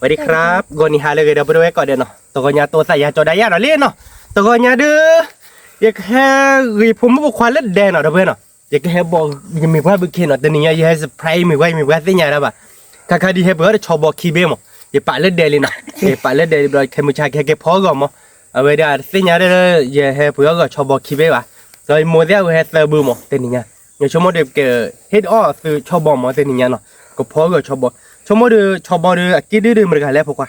สวัสดีครับ ဂီၤနံၤဟါလၢအဂ့ၤ ဒီပုၢ်ဝဲၢ်ကိးဂၤဒဲးနီၤ, တဂီၤညါတိသးယၤကၠီဒါယၤဒီးလံနီၤ, တဂီၤညါဒီး ယကဟဲဂ့ၤဖိမုၣ်ဖိခွါလၢဒဲနီၤ ဒီပုၢ်ဝဲၢ်နီၤ, ယကဟဲဘီၣ် ယမံၤပှၢ်ဘုခ့နီၤ, တနံၤညါယဟဲ surprise မံၤပှၢ် ယမံၤပှၢ်သ့ၣ်ညါဒၣ်ဘၣ်, ခါခါဒ်ယဟဲပှ့ၤအီၣ်တဆီဘီခံဘ့ၣ်မး, ယပာ်လၢဒဲလံနီၤ, ယပာ်လၢဒဲလံဘျီ ခဲမုၢ်ဆါကဟဲက့ၤဖီအဂီၢ်မး, အဝဲဒၣ်တသ့ၣ်ညါဒီး ယဟဲပှ့ၤအီၣ်ဂီၤဆီဘီခံဘ့ၣ်ဘၣ်, ဒီးယမိၢ်သ့ၣ်အဝဲဟဲသၢဘုမး တနံၤညါ, ယဆိကမိၣ်ဒီးကဟ့ၣ်အီၣ်သုဆီဘီမး တနံၤညါနီၤ, ကဖီအဂီၢ်ဆီဘီ, ဆိကမိၣ်ဒီးဆီဘီဒီး အက့ၢ်ဒုဒီးမတၤတဂၤလဲၣ်ဖိခွါ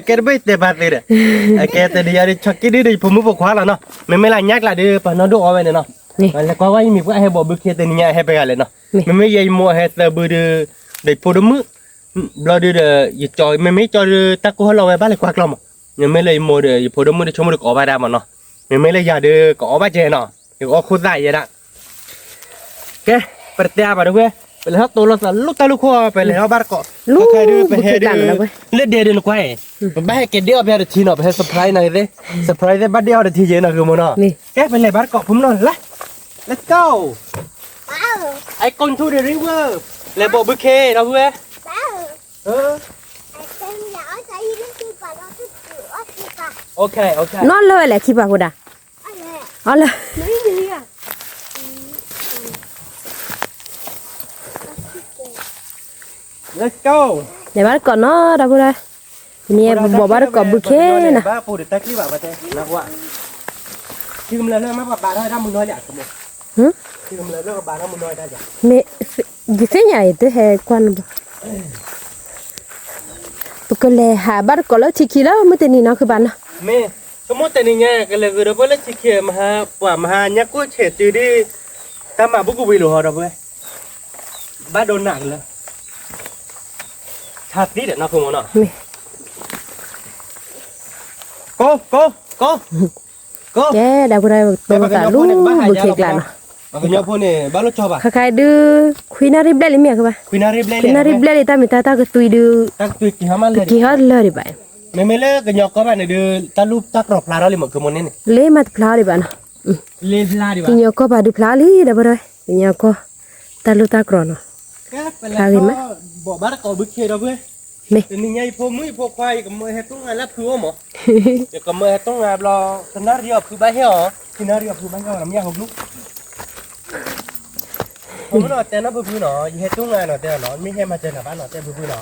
ကဲတဘၣ်တဲဘၣ်သ့ဒီး, အကဲတနံၤညါဒီး ဆီက့ၢ်ဒုဒီးယဖိမုၣ်ဖိခွါလီၤနီၤ, မ့မ့ၢ်လၢညါကျးဒီး ပှၤနီၢ်ဒိၣ်အီဝဲန့ၣ်နီၤ, လဲၤကွၢ်ဝဲယမံၤပှၢ်ဟဲဘီၣ်ဘုခ့ တနံၤညါဟဲပှဲၤဂၤလဲၣ်နီၤ, မ့မ့ၢ်ယဲယမိၢ်ဟဲသၢဘုဒီး ဒီးယဖိဒီးမုၣ်, ဘျီဒုဒီး ယကၠီ မ့မ့ၢ်ကၠီဒီး တၢ်ကိၢ်ဟဲလီၤဝဲဘၣ်လဲၤကွၢ်ကျီမး, မ့မ့ၢ်လၢယမိၢ်ဒီး ယဖိဒီးမုၣ်ဒီး ဆိကမိၣ်ဒီးကအီဘၣ်ဒၣ်မးနီၤ, မ့မ့ၢ်လၢယၤဒီး ကအီဘၣ်ကဲနီၤ, ယကအီၣ်ခိၣ်သၣ်ယဲဒၣ် ကဲ, ပတတဲအါဘၣ်တဝဲ, ပလဲၤဟီၣ်တိလိာ်သးလၢတၢ်လူၢ်ခိၣ် ပလဲၤဟီၣ်ဘၣ်တကိး, ခဲဒုးပဟဲဒုး, လၢဒဲဒုးနကွၢ်အံၤ, ပဘၣ်ဟဲက့ၤဒ့အီၣ်ဖဲတထံနီၤ, ပဟဲ surprise နၤသ့, surprise သ့ဘၣ်ဒ့အီၣ်တထံက့ၤနီၤ ဂ့ၤမးနီၤ, ကဲပလဲၤဘၣ်တကိး ဖိမုၣ်နီၤ လၢ, let's go, I going to the river, လဲၤဘီၣ်ဘုခ့ဒီပုၢ်ဝဲၢ်, နီၢ်လၢဝဲလဲၣ်ခံပာ်ဖိဒၣ်, အီလၢ, လဲၤဘၣ်တကိးနီၤ ဒီပုၢ်ဝဲၢ်, န့ၣ်ဘီၣ်ဘၣ်တကိးဘုခ့နီၤ, မ့ၢ်, ယသ့ၣ်ညါအံၤ တဟဲကွၢ်နဘၣ်, ပကလဲၤဟးဘၣ်တကိးလၢထံခံလၢမုၢ်တနံၤနီၤ ခုဘၣ်နီၤ, မ့ၢ်, ဆိကမိၣ်တနံၤညါ ကလဲၤဂုာ်ဒီးပှၤလၢထံခံ မဟါ ပှၤမဟါညါကိၣ်ဆဲးတုၤဒ်, တၢ်မၤဘူၣ်ကဝံၤလိာ်ဟီဒီပုၢ်ဝဲၢ်, ဘၣ်ဒိနးကလၢာ်, ဆါသံဒီးနီၢ်ခိမးနီၤ, ကိၢ်, ကိၢ်, ကိၢ် ကဲ ဒီပုၢ်ဝဲၢ် တိလိာ်သးလူၤဘုခ့ကျါနီၤ, ခါခါဒုး, ခွံနၣ်ရံၣ်ဘျဲၣ်လံမ့ၢ်ခုဘၣ်, ခွံနၣ်ရံၣ်ဘျဲၣ်လံ တၢ်မ့ၢ်တၢ်တၢ်ကသွံဒုး, က့ၤဟီၣ်လၢာ်ဒံးဘၣ်, မ့မ့ၢ်လၢကညီကီၢ်ဘၣ်န့ၣ်ဒုး တၢ်လူၢ်တၢ်ကြီၤဖျါထီၣ်လံမး ခုမ့ၢ်န့ၣ်န့ၣ်, လ့မးတဖျါထီၣ်ဒံးဘၣ်နီၤ, ကညီကီၢ်ပၤဒုးဖျါလံ ဒီပုၢ်ဝဲၢ်, ကညီကီၢ်, တၢ်လူၢ်တၢ်ကြီၤနီၤ, ဖျါဂ့ၤမး, ဘီၣ်ဘၣ်တကိးဘုခ့ဒီပုၢ်ဝဲၢ်, မ့ၢ်, တနံၤညါယဖိမုၣ်ယဖိခွါ ယကမၢဟဲတူၢ်ငါလၢဖုအိၣ်မး, ယကမၢဟဲတူၢ်ငါဘျီ, ကနၣ်ရံၣ်အီၤဖုဘၣ်ဟ့ၣ်အီၤ, ကနၣ်ရံၣ်အီၤဖုဘၣ်ဟ့ၣ်အီၤ မ့ၢ်ဟးဂီၤဘျူး ဖိမုၣ်နီၤ တဲနီၢ်ဖုဖုနီၤ ယဟဲတူၢ်ငါနီၤ တဲနီၤ မ့ၢ်ဟဲမၤစၢၤနၤဘၣ်နီၤ တဲဖုဖုနီၤ,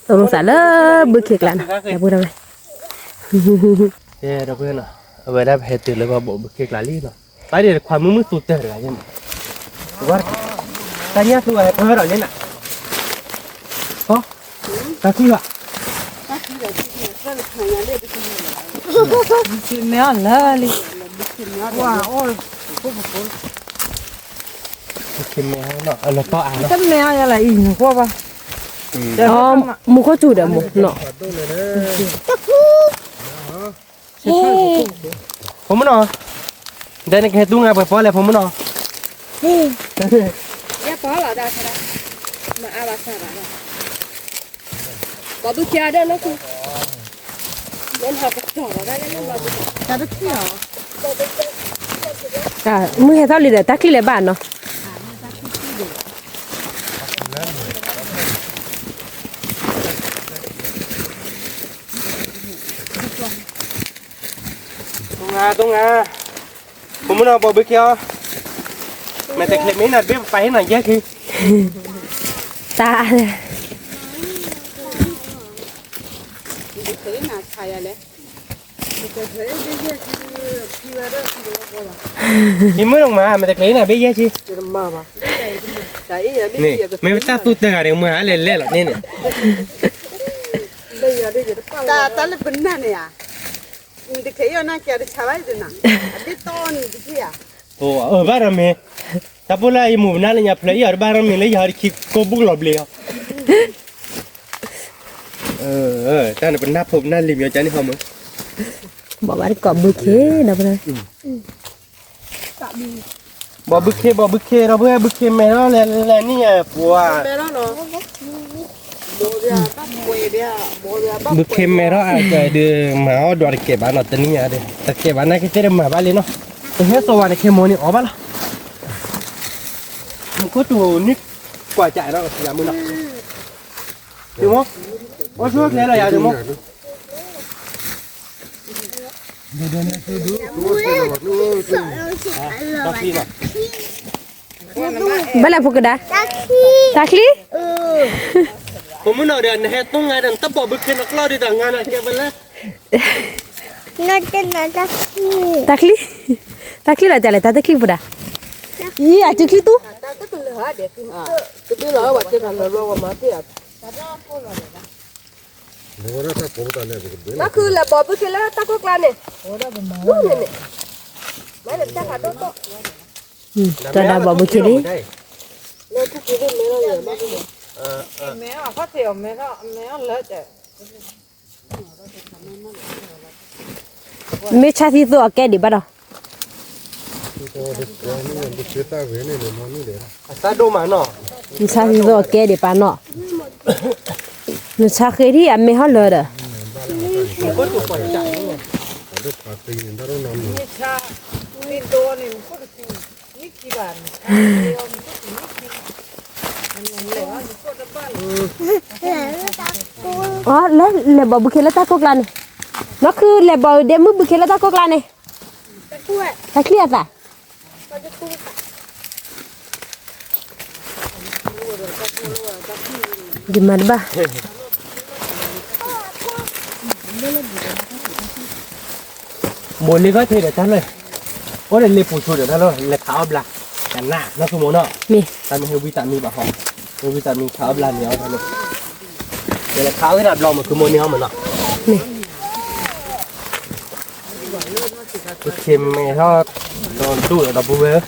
တိလိာ်သးလၢဘုခ့ကျါနီၤ ဒီပုၢ်ဝဲၢ်, ကဲ ဒီပုၢ်ဝဲၢ်နီၤ, အဝဲဒၣ်ပဟဲတုၤလၢပှၤဘီၣ်ဘုခ့ကျါလံနီၤ, ပၢ်ဒ်ခွါမုၣ်မုၣ်သူတၢၢ်တဂၤယဲၢ်မး, တၢ်ညၣ်သူဝဲဟဲဖၢဒီးန့ၣ်နၤ, ဟီ, တၢ်ခံဘၣ် ဘုခ့မဲအီၤလၢလံ, ဘုခ့မဲအီၤနီၤ အလီၤတီအါနီၤ, ဘုခ့မဲအီၤယၤလၢအံၤနကွၢ်ဘၣ်, မူခိၣ်စူၤဒီးမူနီၤ, ဖိမုၣ်နီၤ, ဒဲနကဟဲတူၢ်ငါပှဲၤပီလဲၣ် ဖိမုၣ်နီၤ, ယပီလီၤဒၣ်, မအါဘၣ်ဆၣ်ဘၣ်, ဘီၣ်ဘုခ့အါဒၣ်နီၢ်ခိ, မုၢ်ဟဲထီၣ်လံဒီး တၢ်ချံၣ်လဲၤဘၣ်နီၤ, တိၢ်ငါ တိၢ်ငါ, ဖိမုၣ်နီၤ ဘီၣ်ဘုခ့အီၤ, မ့ၢ်တချ့မ့ၢ်နၤတဘ့ၣ်ပပာ်ဟ့ၣ်နၤယဲၢ်ခံ, တၢ် ယမုၢ်လီၤမး မ့ၢ်တကျဲၤနၤဘ့ၣ်ယဲၢ်ဆံ, န့ၣ် မ့ၢ်ပတၢ်သူၣ်တၢ်ဂၤန့ၣ် မ့ၢ်အါလဲၣ်လဲၣ်လီၤန့ၣ်န့ၣ်, တၢ်လၢပနၢ်န့ၣ်ဧါ, နတခဲအီၤနၢ်ကဲတဆါဘၣ်ယတနၤ, အဘ့ၣ်တီနံၤတက့ၢ်ဧါ, အၢ ဘၣ်ရမ့ၢ်, တၢ်ပိၢ်လၢယမိၢ်ပနၢ်လၢညါဖျၢၣ်အံၤအီၤတဘၣ်ရမ့ၢ်လၢယဟီတခံကိးဘုကလီၤဘျ့အီၤ တၢ်န့ၣ်ပနၢ်ဖိပနၢ်လံၤမ့ၢ်ကန့ၣ်ဟီမ့ၢ်, ဘီၣ်ဘၣ်တကိးဘုခ့ဒီးပ, ဘီၣ်ဘုခ့ ဘီၣ်ဘုခ့ဒီးပှၤဘုခ့မဲထီၣ်လဲၤလဲၤန့ၣ်ယဲၢ်ပှၤ, ဘုခ့မဲထီၣ်အကဲဒုး မၤအီၣ်ဒွးတကဲဘၣ်နီၤ တနံၤညါဒီး တကဲဘၣ်နာ်က့သ့ၣ်တမၤဘၣ်လံနီၤ, တဟဲစိာ်ဝဲန့ၣ် ခဲမိၢ်န့ၣ်အီၣ်ဘၣ်လီၤ. မူခိၣ်တူာ်န့ၣ် ကွၢ်ကးဒီးကသံယၤမုၢ်နီၤ, ယမိၢ်, အိၣ်ဆူၣ်အိၣ်ချ့လီၤယၤ ယမိၢ်, တၢ်ချံနီၤ, ဘၣ်လဲၣ်ဖိကဒါ, တၢ်ချံ, ဖိမုၣ်နီၤဒီး နဟဲတူၢ်ငါဒီး နတဘီၣ်ဘုခ့နီၤကျီၢ်ဒီး တၢ်ငါနီၤ ကဲဝဲလဲၣ် တၢ်ချံ, တၢ်ချံလီၤတၢ်လဲၣ် တၢ်တချံဖိဒါ, ယံၤအစုချံတူၢ်, တၢ်တကလၢၤဟါဒီး, တဘ့ၣ်လီၤဝဲ ကဲထီၣ်လၢလီၤဝဲမၤသ့ၣ်ဧါ, တၢ်ခုလဲၤဘီၣ်ဘုခ့လၢတၢ်ခိၣ်ကျါန့ၣ်, န့ၣ်န့ၣ်, မ့ၢ်တၢ်ဖးဒိၣ်တီၢ်, တၢ်ဒၣ်ဘီၣ်ဘုခ့လံ, လၢခုက့ၤလၢမဲထီၣ်လၢ, မဲထီၣ်, မဲထီၣ်လၢ, မ့ၢ်ဆါသံသိးအကဲဒံးဘၣ်ဒီး, အသၣ်ဒိၣ်မးနီၤ, မ့ၢ်ဆါသံသိးအကဲဒံးပာ်နီၤ, မ့ၢ်ဆါဃ့ထံၣ်အမဲဟီၣ်လၢဒီး, အီ လဲၤဘီၣ်ဘုခ့လၢတၢ်ခိၣ်ကျါန့ၣ်, နီၢ်ခုလဲၤဘီၣ်ဒဲမုၢ်ဘုခ့လၢတၢ်ခိၣ်ကျါန့ၣ်, တၢ်ချံအသး, ယမၤတဘၣ် မိၢ်လ့ကီၢ်ထံဒီးတၢ်လီၢ်, အိၣ်ဒီးလ့ပူၤဆိဒီးတၢ်လီၢ် လဲၤခးအီၣ်ဘျါ, ကနၣ်နီၢ်သူမိၢ်နီၤ, မ့ၢ်တၢ်မ့ၢ်ဟဲဝံသးမံဘၣ်ဟီ, ဟဲဝံသးမံခးအီၣ်ဘျါန့ၣ်အီၤတၢ်လီၢ်, ယလဲၤခးအီၣ်ဝဲဒၣ်ဘျါမ့ၢ်သူမိၢ်န့ၢ်အီၤမ့ၢ်နီၤ, မ့ၢ် ကမဲာ်ထီၣ်, ဒီးဒိၣ်ဒီးဒီပုၢ်ဝဲၢ်ဧ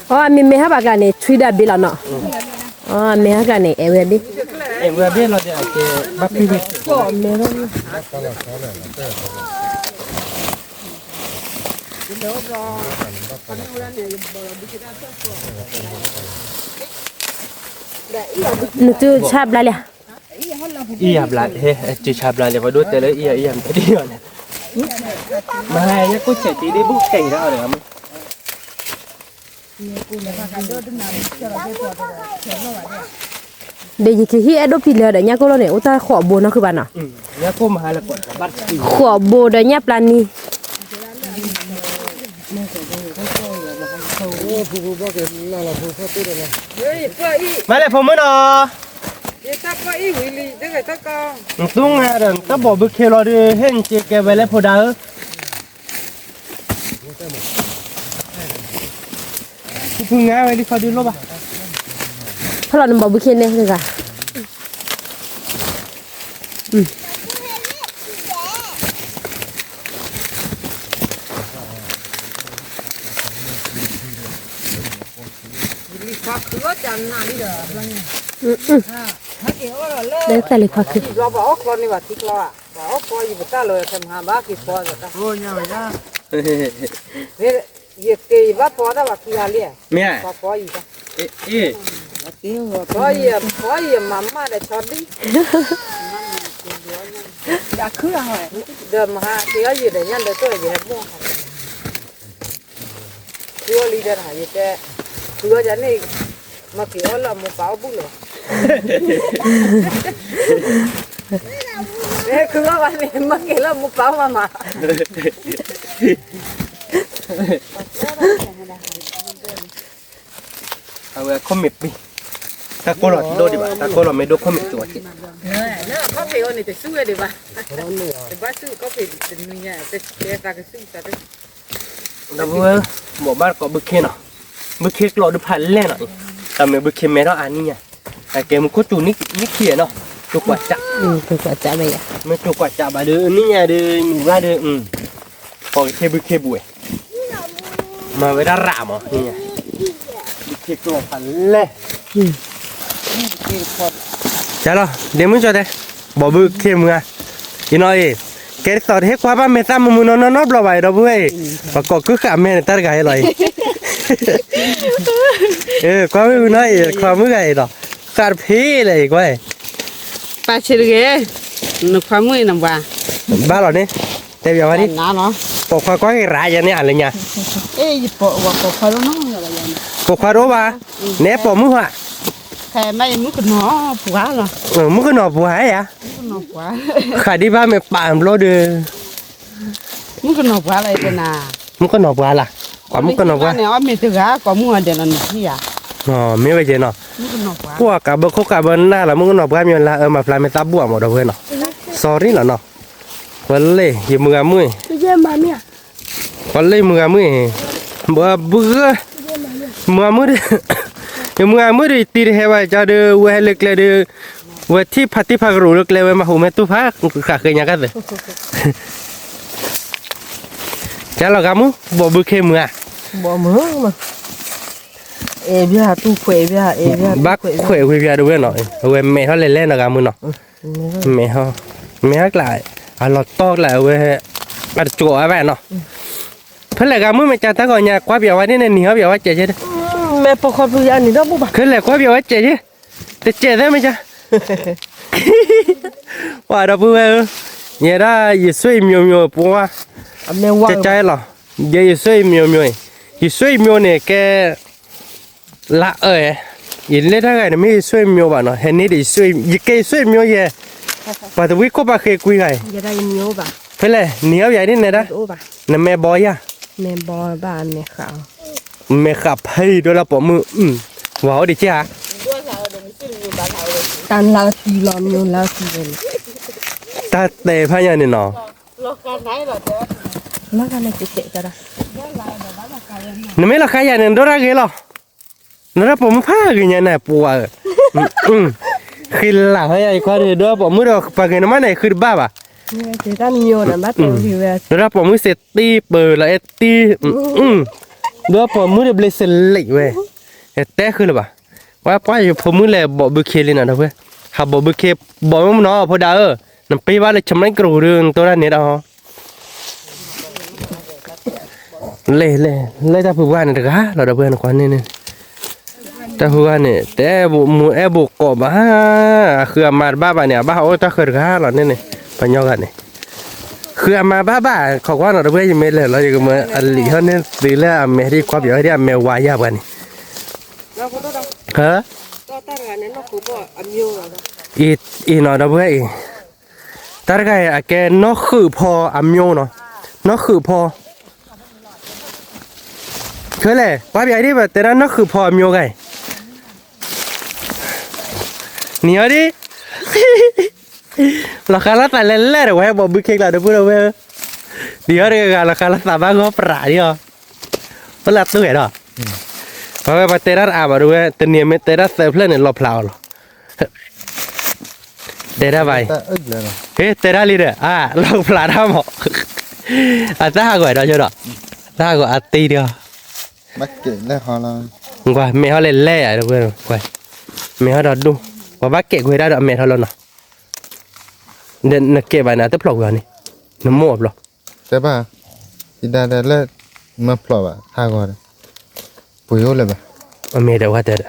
ၢ, အီ အမ့ၢ်မဲာ်ဟီၣ်ဘၣ်ကျါန့ၣ် ထွံဒီးဘ့ၣ်လီၤနီၤ, အီ အမဲာ်ဟီၣ်ကျါန့ၣ် အဲၣ်ဝဲဘ့ၣ်, အဲၣ်ဝဲဘ့ၣ်လီၤဒီး အကဲဘၣ်ဖုၣ်ဝဲ, နသုဆါဘျါလံဧါ, အံၤယဘျါ, ဟဲ, ဟဲတုၤဆါဘျါလံ ပှၤဒိၣ်တဲလၢအံၤယအံၤယမၤဒ်အီၤန့ၣ်, မဟါယဲကိၣ်ဆဲးတံၤဒ့ၣ်ဘူၣ်ခဲအံၤဒၣ်အီၤဒီးမ့ၢ် ဒီးယကဟံးအဲၣ်ဒိးဖံးလၢဒီးညၣ်ကိၢ်လီၤန့ၣ် အိၣ်တၢ်ဃိးဘိနီၢ်ခုဘၣ်နီၤ, ဃိးဘိဒီးညၣ်ပျၢ်နံၤ, မၤလဲၣ်ဖိမုၣ်နီၤ, နသူငါဒီးနတၢ်ဘီၣ်ဘုခ့လီၤဒီး ဟဲနစ့ကဲဝဲလၢဖိဒါဧၢ ဖုဖုငါဝဲဒ်ခီဒ်လိၣ်ဘၣ်, ဖဲလီၤနဘီၣ်ဘုခ့န့ၣ်တဂၤ, လၢတၢ်လံၤခွါခု, ပှၤအီၣ်ဖီယံၤပတၢ်လီၤခဲမဟါဘၣ်က့ၤဖီ, ယက့ၤယဘၣ်ဖီတၢ်ဘၣ်ခံဂၤလံ, မ့ၢ်, ဖီယံၤ, ဖီယံၤမၤမၢ်ဒီးဆီဒံၣ်, ဒီးမဟါက့ၤအီၣ်ယံၤဒီးညၣ်ဒီးတိၢ်ယဟဲဘိၣ်, ဃုအီၣ်လံဒီးယတဲ, ဃုအီၣ်ယၤန့ၣ်, မၤက့ၤအီၣ်လၢအမိၢ်ပၢ်အီၣ်ဘူၣ်လၢၤဘၣ်, မ့ၢ်ဃုအီၣ်ဘၣ်န့ၣ် မၤက့ၤလၢအမိၢ်ပၢ်အီၣ်မးမး, အဝဲခိၣ်မ့ၢ်ပံ, တၢ်ကိၢ်လီၤဒိၣ်ဒံးဘၣ် တၢ်ကိၢ်လီၤမ့ၢ်ဒိၣ်ခိၣ်မ့ၢ်ကၠိဝဲက့ၤ, လၢခီၣ်ဖံးအီၤန့ၣ် တစုဝဲဒံးဘၣ်, တဘၣ်စုခီၣ်ဖံးတနံၤညါ တကဲသးကစုသးတ ဒီပုၢ်ဝဲၢ်, ဘိးဘၣ်တကိးဘုခ့နီၤ, ဘုခ့ကျိာ်ဒုးဖးလဲၢ်နီၤ, တၢ်မ့ၢ်ဘုခ့မဲထီၣ်အါနံၣ်ညါ, အကဲမူခိၣ်စူၤနံၣ်ခံနီၤ, ကၠိကွၢ်စး, ကၠိကွၢ်စးဘၣ်ယၤ, မ့ၢ်ကၠိကွၢ်စးဘၣ်ဒီး နံၣ်ညါဒီး မုၢ်ဘၣ်ဒီး, ပိာ်ကခ့ဘုခ့ပူၤဝဲ, မၤဝဲဒၣ်ရၤမး နံၣ်ညါ, ဘုခ့ကျိာ်ဖးလဲၢ် ကလီၤ ဒ့မုၣ်ကၠီတဲ, ဘီၣ်ဘုခ့မုၢ်ဧါ, အံၤနီၤအံၤ, ကဲဒ်သိးတဟ့ၣ်ခွါဘၣ်မဲာ်သၣ်မုာ်မုာ်နီၢ်နီၢ်နီတဘျီဘၣ်အံၤ ဒီပုၢ်ဝဲၢ်အံၤ, ပှၤကိးကုၢ်ဃာ်မဲာ်န့ၣ် တၢ်တဂၤအံၤလီၤအံၤ, ကွၢ်မုၣ်နီၤအံၤ ခွါမုၣ်ဂၤအံၤဒီး, ဃာ်တဖံးလဲၣ်အံၤကွၢ်, ပၢ်ဆ့တဂ့ၤ, နခွါမုၣ်အံၤနဘၣ်, ဘၣ်လီၤန့ၣ်, တဲဘၣ်ဝဲဒၣ်, ပိာ်ခွါကွၢ်က့ၤရၤယၤန့ၣ်အလၢညါ, ပိာ်ခွါလီၤနီၤ, ပိာ်ခွါတအိၣ်ဘၣ်, နအဲၣ်ပိာ်မုၣ်ဧါ, မုၣ်ကနီၤပှၤဧါ, ဃးဒံးဘၣ်မ့ၢ်ပာ်ဘျီဒီး, မုၣ်ကနီၤပှၤလၢ, မုၣ်ကနီၤပှၤလၢ်, ပှၤမုၣ်ကနီၤပှၤ, မ့ၢ်ဝဲယဲနီၤ, ပှၤကးဘၢခိၣ်ကးဘၢနၢ်လီၤ မုၣ်ကနီၤပှၤမ့ၢ်လၢအမၤဖျါမ့ၢ်သးဘှၣ်မးဒီပုၢ်ဝဲၢ်နီၤ, sorry လီၤနီၤ, ပှၤလၢယမုၢ်ဂၤမုၣ် ပှၤလၢယမုၢ်ဂၤမုၣ်, ဘၣ်ဘုဂၢၢ်, မုၢ်ဂၤမုၣ်ဒီး, ယမုၢ်ဂၤမုၣ်ဒီး ယတံၤတဟဲဘၣ်ကဒီး ဝဲဟဲလၢကျဲဒီး, ဝဲထံၣ်ဖးတံၢ်ဖးကရူၢ်လၢကျဲဝဲမၤဟူးမ့ၢ်တူၢ်ဖး, ဃးဃ့ညါကသ့, ကလီၤဂၤမုၣ် ဘီၣ်ဘုခ့မုၢ်ဧါ, ဘီၣ်မုၢ်, အဲၣ်ဘၣ်တူၢ်ခွဲးဘၣ်, ဘၣ်ခွဲးဝံၤဘၣ်ဒီပုၢ်ဝဲၢ်နီၤ, အဝဲမဲာ်ထီၣ်လဲၤလဲၣ်နီၤဂၤမုၣ်နီၤ, မဲာ်, မဲာ်ဟီကျး, အလီၤတီကျးအဝဲ, အတကိးအါဘၣ်နီၤ, ဖဲလဲၣ်ဂၤမုၣ်မ့ၢ်ကတၢ်ဂီၤညါ ကွၢ်ပၠးဝဲဒ်န့ၣ် နံၤဟီပၠးဝဲစဲး, မဲာ်ပိာ်ခွါဖုယါန့ၣ်ဒီးဘၣ်, ခဲလဲၣ်ကွၢ်ပၠးဝဲစဲး, တစဲးသ့မ့ၢ်က ပှၤဒီပုၢ်ဝဲၢ်ဧၢ, ယဲဒၣ်ယဆွေမျိုးမျိုး ပှၤ, ကကလီၤ, ယဲယဆွေမျိုးမျိုး, ယဆွေမျိုးန့ၣ်ကဲ, လါအၢ, ယလဲၤတၢ်ဂၤန့ၣ်မ့ၢ်ယဆွေမျိုးဘၣ်နီၤ, ဟဲန့ၣ်ဒီး ယကဲယဆွေမျိုးယဲ, ပှၤတဝံခိၣ်ပှၤဃ့ကွံဂၤအံၤ, ဖဲလဲၣ် နံၤဟီပၠးဒ်န့ၣ်ဒၣ်, နမဲာ်ဘီယါ, မဲာ်ဃးဖဲအံၤဒိလၢပိာ်မုၣ်, ဝၤအိၣ်ဒံးက့ဧါ, တၢ်တဲဖးညါန့ၣ်နီၤ, နမ့ၢ်လီၤဃါယၤန့ၣ် နဒိၣ်တၢ်ဂ့ၤလီၤ, နဒိၣ်ပိာ်မုၣ်ဖးဂ့ၤညါန့ၣ် ပှၤဧၢ, ဃံလၤဖဲယၤ ယကွၢ်ဒီး ဒိၣ်ပိာ်မုၣ်ဒီး ပှၤဂ့ၤနမးန့ၣ် ဃုတဘၣ်ဘၣ်, ဒိၣ်ပိာ်မုၣ်စ့တံၢ်ပၢၢ်လီၤအဲၣ်တံၢ်, ဒိၣ်ပိာ်မုၣ်ဒီးဘျ့စလံးဝဲ, ယတဲဃုလၢၤဘၣ်, ပှၤပှၤယဖိမုၣ်လဲၤဘီၣ်ဘုခ့လံနီၤဒီပုၢ်ဝဲၢ်, ဟးဘီၣ်ဘုခ့, ဘီၣ်မ့ၢ်မနီၤ ဖိဒါဧၢ, နပ့ၢ်ဘၣ်လၢ ဆၢမံကရူၢ် ဒုး နတိၢ်တၢ်န့ၣ်ဒီး လဲၤလဲၤလဲၤ တၢ်ဖုပှၢ်န့ၣ်တဂၤလီၤဒီပုၢ်ဝဲၢ်န့ၣ် ကွၢ်န့ၣ်န့ၣ်, တၢ်ဖုပှၢ်န့ၣ် တအဲၣ်ဘိးမူအဲၣ်ဘိးကိးဘၣ်, အဃုအမါတဘၣ်ဘၣ်န့ၣ် အဘၣ်ဟးအိၣ်တၢ်ဃၢၤတဂၤလီၤန့ၣ်န့ၣ်, ပှၤညီဂၤန့ၣ်, ဃုအမါဘၣ်ဘၣ် ခိးကွၢ်နီၤဒီပုၢ်ဝဲၢ် ယမ့ၢ်လဲၤလီၤ ယကမၢအလံာ်ဟီၣ်န့ၣ်သုလၢအမဲာ်ဒ်ကွၢ်ပၠးဝဲဒ် အမဲာ်ဝါယါပှၤန့ၣ်, ဟၢ, အံၤနီၤဒီပုၢ်ဝဲၢ်အံၤ, တၢ်တဂၤအံၤ အကဲနီၢ်ဃုာ်ဖီအမျိုးနီၤ, နီၢ်ဃုာ်ဖီ, ခဲလဲၣ် ကွၢ်ပၠးဒ် ပတဲဒၣ်နီၢ်ဃုာ်ဖီအမျိုးဂၤအံၤ, နံၤဟီဒ်, လီၤဃးလိာ်သးလဲၤလဲၣ်ဒီး ဝဲဘီၣ်ဘုခ့ကျါဒီပုၢ်ဒီဝဲၢ်, နံၤဟီတဂၤဂၤ လီၤဃးလိာ်သးဘၣ်ဂီၢ်ပြးဒ်အီၤ, အိၣ်လၢအတူၢ်ဝဲဒီး, ပှၤဝဲပှၤတဲဒၣ်တအါဘၣ်ဒီးဝဲ တနံၤမ့ၢ်တဲဒၣ်သၢဖျၢၣ်န့ၣ် လီၤဖျးအီၤလီၤ တဲဒၣ်ဘၣ်အံၤ, ဟ့ တဲဒၣ်လံဒီး အါ လီၤဖျးတၢ်မး, အတၢ်ဟးဂီၤဒီးယဒီး, တၢ်ဟးဂီၤအတံၢ်ဒီး, ကွၢ် မဲာ်ဟီလဲၤလဲၣ်ယၤ, ကွၢ် မဲာ်ဟီဒီးဒိၣ်, ပှၤဘၣ်ကဲးကွံာ်ဒၣ်ဒီးအမဲာ်ထီၣ်လီၤနီၤ, နကဲးဘၣ်န့ၣ် အတဖျိးကွံာ်အီၤန့ၣ်, နမိၢ်အဖျိး တဲဘၣ်, ယဒၣ်ဒီးလၢ မ့ၢ်ဖျိးဘၣ် ဟးဂီၤဒီး, ပှ့ၤအိၣ်လၢၤဘၣ်, အမ့ၢ်ဒီးဝဲတဲဒီး,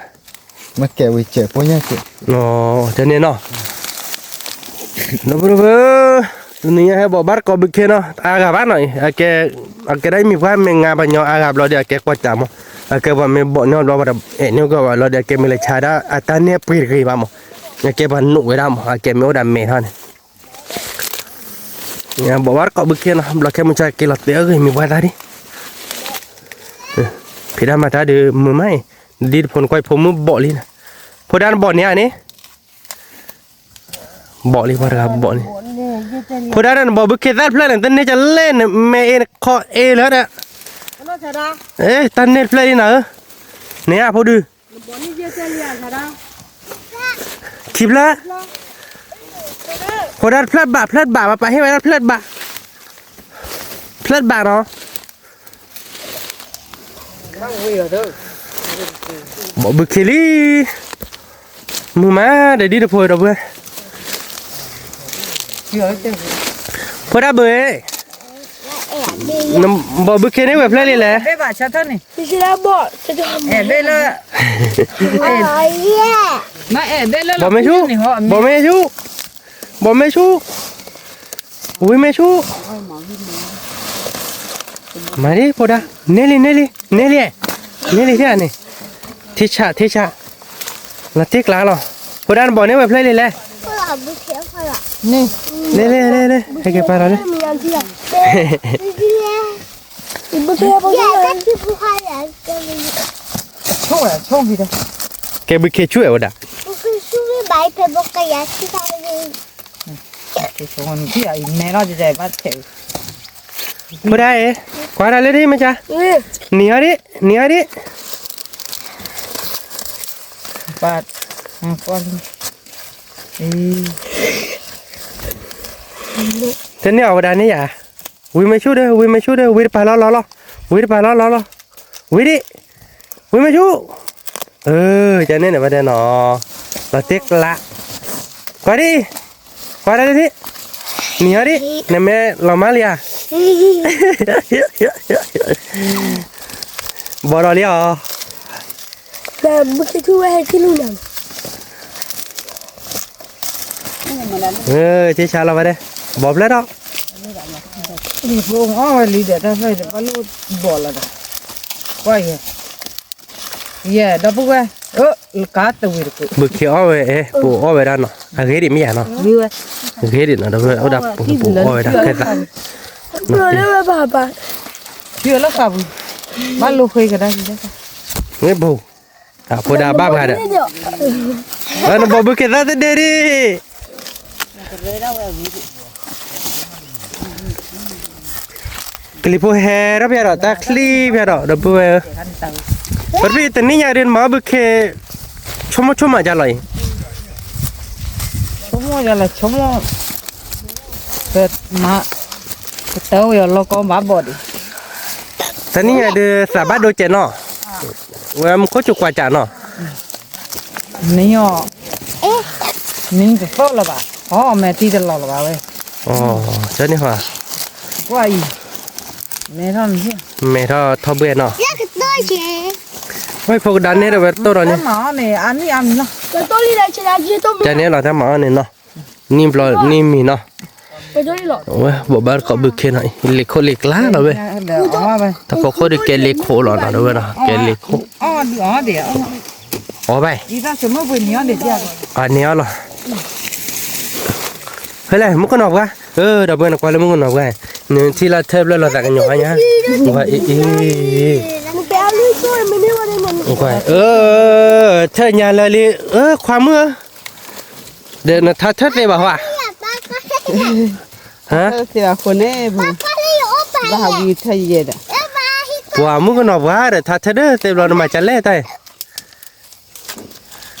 မ့ၢ်ကဲးဝံၤကဲးဖိညါက့ၤ, တန့ၣ်နီၤ, ဒီပုၢ်ဒီဝဲၢ်, တနံၤညါဟဲဘီၣ်ဘၣ်တကိးဘုခ့နီၤ အါဂၤဘၣ်နီၤ, အကဲဒၣ်အံၤမ့ၢ်ပှၤမ့ၢ်ငါပှၤညီအါဂၤဘျီဒီး အကဲကွၢ်စးမး, အကဲပှၤမ့ၢ်ဘီၣ်န့ၢ်ဘျီ ပှၤတအဲၣ်န့ၢ်ကီးဘၣ်လီၤဒီး အကဲမ့ၢ်လဲၤဆါဒၣ် အတၢ်နဲၣ်ပှ့ၤတဂ့ၤဘၣ်မး, အကဲပှၤနိးဝဲဒၣ်မး အကဲမ့ၢ်အိၣ်ဒၣ်မဲာ်ထီၣ်န့ၣ် ဘီၣ်ဘၣ်တကိးဘုခ့နီၤ ဘျီခဲမုၢ်ဆါက့ၤလီၤတဲာ်အဂ့ၢ်မ့ၢ်ပှၤတၢ်ဒ်, ဖံးတၢ်မၤတၢ်ဒုးမုာ်မးအံၤ, ဒ်တဖိနကွၢ်ဖိမုၣ်ဘီၣ်လံန့ၣ်, ဖိဒါနဘီၣ်န့ၢ်ဧါန့ၣ်, ဘီၣ်လံပှၤတဂၤဘီၣ်န့ၣ်, ဖိဒါနဘီၣ်ဘုခ့သၣ်တဖျၢၣ်န့ၣ် တန့ၢ်ကလဲၣ်န့ၣ် မဲာ်အ့ၣ်ခီအ့ၣ်လၢဒီး, တၢ်န့ၢ်တဖျၢၣ်လံနၤဧၢ, န့ၣ်ဧါဖိဒုး ခံဖျၢၣ်, ဖိဒါတဖျၢၣ်ဘၣ် ဖျၢၣ်ဘၣ် ပှၤပာ်ဟ့ၣ်ဝဲဒၣ်ဖျၢၣ်ဘၣ်, ဖျၢၣ်ဘၣ်နီၤ, ဘီၣ်ဘုခ့လံ, မုာ်မး ဒီးဒ်တဖိဒီပုၢ်ဝဲၢ်, ဖိဒါဘုဧၢ, ဘီၣ်ဘုခ့န့ၣ်ဝဲဖျၢၣ်လံလဲၣ်, ဘီၣ်မ့ၢ်ဆူၣ်, ဘီၣ်မ့ၢ်ဆူၣ်, ဘီၣ်မ့ၢ်ဆူၣ်, ဝံၤမ့ၢ်ဆူၣ်, မၤဒ်ဖိဒါ, န့ၢ်လံ န့ၢ်လံ န့ၢ်လံ, န့ၢ်လံဒ်န့ၣ် ထံဆး ထံဆး, လီၤတ့ကျါလီၤ, ဖိဒါနဘီၣ်န့ၢ်ဝဲဖျၢၣ်လံလဲၣ်, န့ၣ်, န့ၣ် န့ၣ် ဟဲက့ၤပာ်လီၤန့ၣ်, ကဲဘုခ့ဆူၣ်ဝဲဝဲဒၣ်, ဖိဒါအံၤ ကွၢ်တၢ်လၢဒ်မ့ၢ်ကါ, နံၤအီၤဒံး နံၤအီၤဒံး, တန့ၢ်အီၤဝဲဒၣ်န့ၣ်ယၤ, ဝံၤမ့ၢ်ဆူၣ်ဒီး ဝံၤမ့ၢ်ဆူၣ်ဒီး ဝံၤတပၤလီၤလီၤလီၤ, ဝံၤတပၤလီၤလီၤလီၤ, ဝံၤဒံး, ဝံၤမ့ၢ်ဆူၣ်, အၢ ကန့ၣ်န့ၣ်ဝဲဒၣ်နီၤ, လီၤတ့ကျါ, ကွၢ်ဒံး, ကွၢ်ဒၣ်ဒံး, နံၤအီၤဒံး နမ့ၢ်လီၤမါလံဧါ, ဘီၣ်ဒီးလံအီၤ, ဘုခ့ဆူၣ်ဝဲဟဲထံၣ်လူၤနၤ, ထံဆးလီၤဝဲဒၣ်, ဘီၣ်ဖျၢၣ်ထီၣ်, အီၣ်ဝဲလံဒီးတၢ်ဖျၢၣ်ဒီး ဘၣ်လိၣ်ဘီၣ်လီၤဒီး, ကွၢ်ယဲ, ယဲဒီပုၢ်ဝဲၢ်, ကါတဝံၤတကူး, ဘုခ့အီၣ်ဝဲအဲၣ် ပအိၣ်ဝဲဒၣ်နီၤ, အဂ့ၤဒံးမ့ၢ်ယၤနီၤ, အဂ့ၤဒံးနီၤ ဒီပုၢ်ဝဲၢ် အိၣ်ဒၣ်ပအိၣ်ဝဲဒၣ်ခဲသး, ထံလီၤသးပူၤ, ဘၣ်လိၣ်ဃ့ကဒါ, မ့ၢ်ဘိ, အဖိဒါဘၣ်ပှၤဒီး, နဘီၣ်ဘုခ့သၣ်တဒ့ဒံး ကလံၤဖိဟဲထီၣ်ဖဲဒီး တၢ်ချံဖဲဒီး ဒီပုၢ်ဝဲၢ်ဧၢ, ပတဖံတနံၣ်ညါဒ်နမၤအီၣ်ဘုခ့, ဆိကမိၣ်ဆိကမးကလီၤအံၤ, ဆိကမိၣ်ကလီၤဆိကမိၣ်, မၤ, ကတၢၢ်ဝဲအလီၢ်ကီဘၣ်ဘီၣ်ဒံး, တနံၣ်ညါဒ်သးဘၣ်ဒိကဲးနီၤ, ဝဲမူခိၣ်စူၤကွၢ်ကးနီၤ နံၤအီၤ, နံၤတသီၣ်လၢၤဘၣ်, အီၣ်မဲာ်ထံတလီၤလၢၤဘၣ်ဝဲ, ကန့ၣ်ဟီ, ကွၢ်အံၤ, မဲထီၣ်, မဲထီၣ်ထီဘှဲၣ်နီၤ, ဝဲဖိကဒါန့ၣ်ဒီးဝဲတိၢ်ဒီးန့ၣ်, တၢ်မၤအီၣ်န့ၣ် အါနံၣ်အါမံၤလီၤ, ကန့ၣ်လီၤတၢ်မၤအီၣ်န့ၣ်နီၤ, နံၣ်ဘျီနံၣ်မံၤနီၤ, ဝဲဘိးဘၣ်တကိးဘုခ့နီၤ, လ့ၤခိၣ်လ့ၤကျါလီၤဝဲ, တကိးခိၣ်ဒုးကဲလ့ၤခိၣ်လီၤနီၤ ဒီးဝဲဒီး ကဲလ့ၤခိၣ် အီၣ်ဘၣ်, အန့ၣ်အီၣ်လီၤ, ဖဲလဲၣ် မုၣ်ကနီၤပှၢ်, ဒီပုၢ်ဝဲၢ်နကွၢ်လၢမုၣ်ကနီၤပှၢ်, နထံၣ်လၢထၢဖျၢၣ်လီၤသးကညီၤညါ, အ့ၣ်, ထၢညါလၢလံ, ခွါမုၣ်ဧၢ, ဒီးနထါထၢသ့ဘၣ်ဟီဧါ, ဟါ, ဘၣ်ဟးဝံၤထၢယဲဒီး, ပှၤမုၣ်ကနီၤပှၢ်ဒီး ထါထၢဒၢသ့ဘျီနမၤကလဲၣ်တၢ်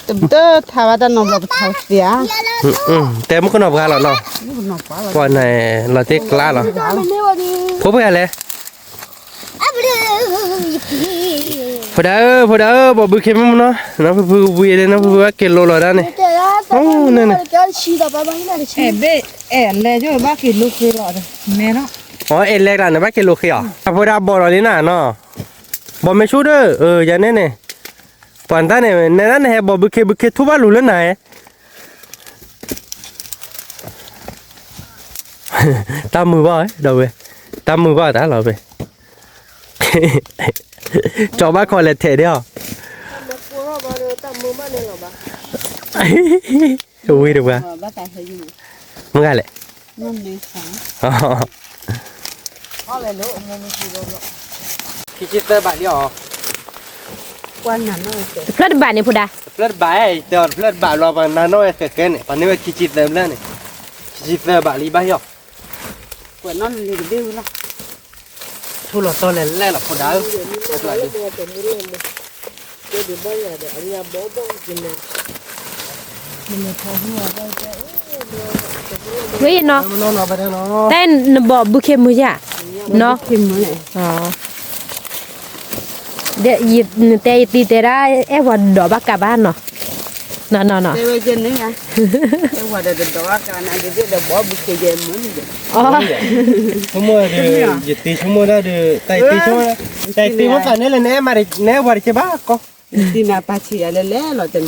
အံၤ တထါဘၣ်တၢ်နီၤဘျီပထါသ့ဧါ, တဲမုၣ်ကနီၤပှၢ်လီၤနီၤ, ပှၤန့ၣ်လီၤတ့ကျါလီၤ, ဖိပှဲၤလဲၣ်, ဖိဒါဧၢ ဖိဒါဧၢ ဘီၣ်ဘုခ့မုၣ်နီၤ, နီၢ်ဖုဖုဝံၤန့ၣ် နီၢ်ဖုဖုဘၣ်က့ၤလိာ်လီၤဒၣ်န့ၣ်, အိၣ်န့ၣ်န့ၣ်, အဲၣ်ဘ့ၣ်အဲၣ်လဲၤကဘၣ်က့ၤလိာ်ဃ့လီၤ, မဲထီၣ်, အီ အဲၣ်လဲၤကျါန့ၣ် ဘၣ်က့ၤလိာ်ဃ့အီၤ, အဖိဒါဘီၣ်လီၤလံနၤနီၤ, ဘီၣ်မ့ၢ်ဆူၣ်ဒီး, ယၤန့ၣ်န့ၣ်, ပှၤတၢ်န့ၣ် နဲဒၣ်နဟဲဘီၣ်ဘုခ့ဘုခ့ထူၣ်ဘၣ်လူၤလၢနၤဧၢ, တၢ်မုာ်ဘၣ်ဝဲ ဒီးဝဲ, တၢ်မုာ်ဘၣ်တၢ်လီၤဝဲ, ကၠီဘၣ်ခီလဲၤထဲးဒၣ်အီၤ, ဝံၤတပှၤ, မုၢ်ဂၤလဲၣ်, ခံဆံသၢဘးလံအီၤ, တဖျၢၣ်တဘးန့ၣ်ဖိဒါ, တဖျၢၣ်တဘး, တဲအီၤတဖျၢၣ်တဘးလီၤ ပှၤနၤနီၢ်ဝဲဃဲဃဲန့ၣ် ပှၤန့ၢ်ဝဲခံဆံသၢဖျၢၣ်န့ၣ်, ခံဆံသၢဘးလံဘၣ်ယီၤ, ကွဲးနီၣ်လံတဘ့ၣ်ဝံၤလီၤ, ထူၣ်လီၤတီလဲၤလဲၣ်လီၤဖိဒါဧၢ, ဝဲယနီၤ, တၢ်နဘီၣ်ဘုခ့မုၢ်ယါ, နီၤ, နတဲယတံၤတဲဒၣ်အဲၣ်ဝဲဒီးဘၣ်ကးဘၣ်နီၤ, နီၤနီၤနီၤ, ဆိကမိၣ်ဒီးယတံၤဆိကမိၣ်ဒၣ်ဒီး တၢ်ယတံၤဆိကမိၣ်, တၢ်ယတံၤမ့ၢ်သးန့ၣ်လဲၣ် နအဲၣ်ဝဲဒီးကဘၣ်ကီ, တံၤန့ၣ် တံၤ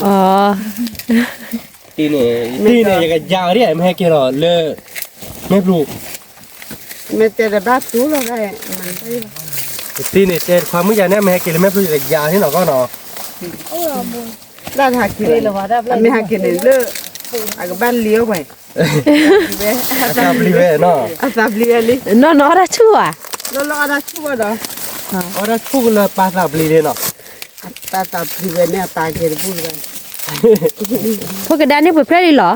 န့ၣ် ယကယၤအီၤဒ်မ့ၢ်ဟဲက့ၤလီၤလၢ မဲာ်ဖျိ, မ့ၢ်တဲတဘၣ်တူၢ်လီၤ, တံၤန့ၣ် တဲတခွါမုၣ်ယၤန့ၣ် မ့ၢ်ဟဲက့ၤလၢမဲာ်ဖျိ ယကယၤအီၤန့ၣ်နီၤကီနီၤ, လၢတဟးက့ၤလီၤ, အမ့ၢ်ဟးက့ၤန့ၣ်လၢ အကဘၣ်လံအီၣ်ဝဲ, အသးပျံၤဝဲနီၤ, အသးပျံၤဝဲလံ, နီၢ်နီၢ်အီၣ်တၢ်ဆူၣ်ဘၣ်, လၢလၢအီၣ်တၢ်ဆူၣ်ဘၣ်ဒီး, အီၣ်တၢ်ဆူၣ်လၢပၢ်သးပျံၤလံနီၤ, အသးပျံၤဝဲန့ၣ် အသးကဲတဘူၣ်လၢၤဘၣ်, ဖိကဒါန့ၣ်ပှဲၤဖျၢၣ်လံလီၤ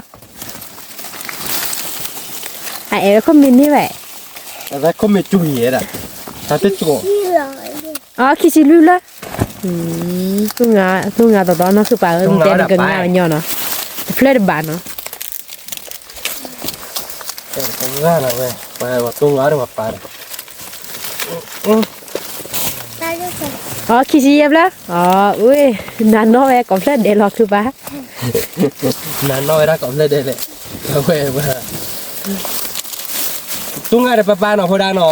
အအဲၣ်ဝဲခိၣ်မ့ၢ်န့ၢ်ဝဲ, အဝဲခိၣ်မ့ၢ်စူၤယဲဒၣ်, တၢ်တစူၤ, အခံဆံလွံၢ်လၢ, သူၣ်ငါ, သူၣ်ငါသီသီနီၢ်ဃုပာ်ဧၢ, မ့ၢ်တဲနကငါဝဲညီနီၤ, တဖျၢၣ်တဘၣ်နီၤ, တဂၤနီၤဝဲ, ပှၤသူၣ်ငါဒီးပှၤပာ်ဒီး, အခံဆံယဲၢ်ဖျၢၣ်, အဝဲ, နၤနီၢ်ဝဲကိးဖျၢၣ်ဒဲးလီၤခုပာ် နၤနီၢ်ဝဲဒၣ်ကိးဖျၢၣ်ဒဲးလဲၣ်, အဝဲ, တိၢ်ငါဒီးပၢ်ပၢ်နီၤဖိဒါနီၤ,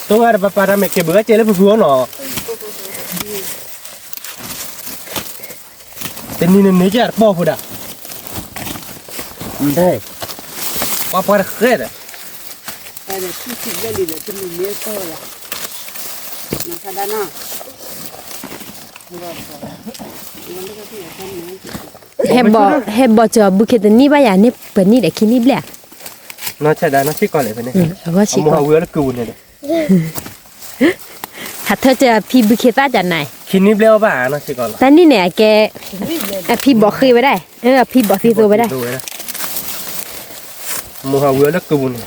တိၢ်ငါဒီးပၢ်ပၢ်တၢ်မဲာ်ကဲဘုးအကဲလၢပဖုအီၤနီၤ, တနံၤန့ၣ်န့ၣ်ကတပီၢ်ဖိဒါ, ပှၤပှၤတဃဲဒီး, ဟဲဘီၣ်, ဟဲဘီၣ်စၢၤဘုခ့တနံၣ်ဘၣ်ယၤန့ၣ် ပှဲၤနံၣ်ဒီးခံနံၣ်ဘျဲၣ်, နီၢ်ဆဲးဒါနီၢ်ဆံးကီးလဲၣ်ဖဲန့ၣ်, အဝဲဆံးကီး, ဟးထၢၣ်စၢၤဖံဘုခ့သၣ်ကနၤ, ခံနံၣ်ဘျဲၣ်အီၣ်ဘၣ်နီၢ်ဆံးကီးလီၤ, တၢ်နံၣ်န့ၣ်အကဲ, အဖံဘီၣ်ဃ့ဝဲဒၣ်, အဖံဘီၣ်သံသိဝဲဒၣ်, မိၢ်ဟးဝံၤအီၤလၢကုပူၤန့ၣ်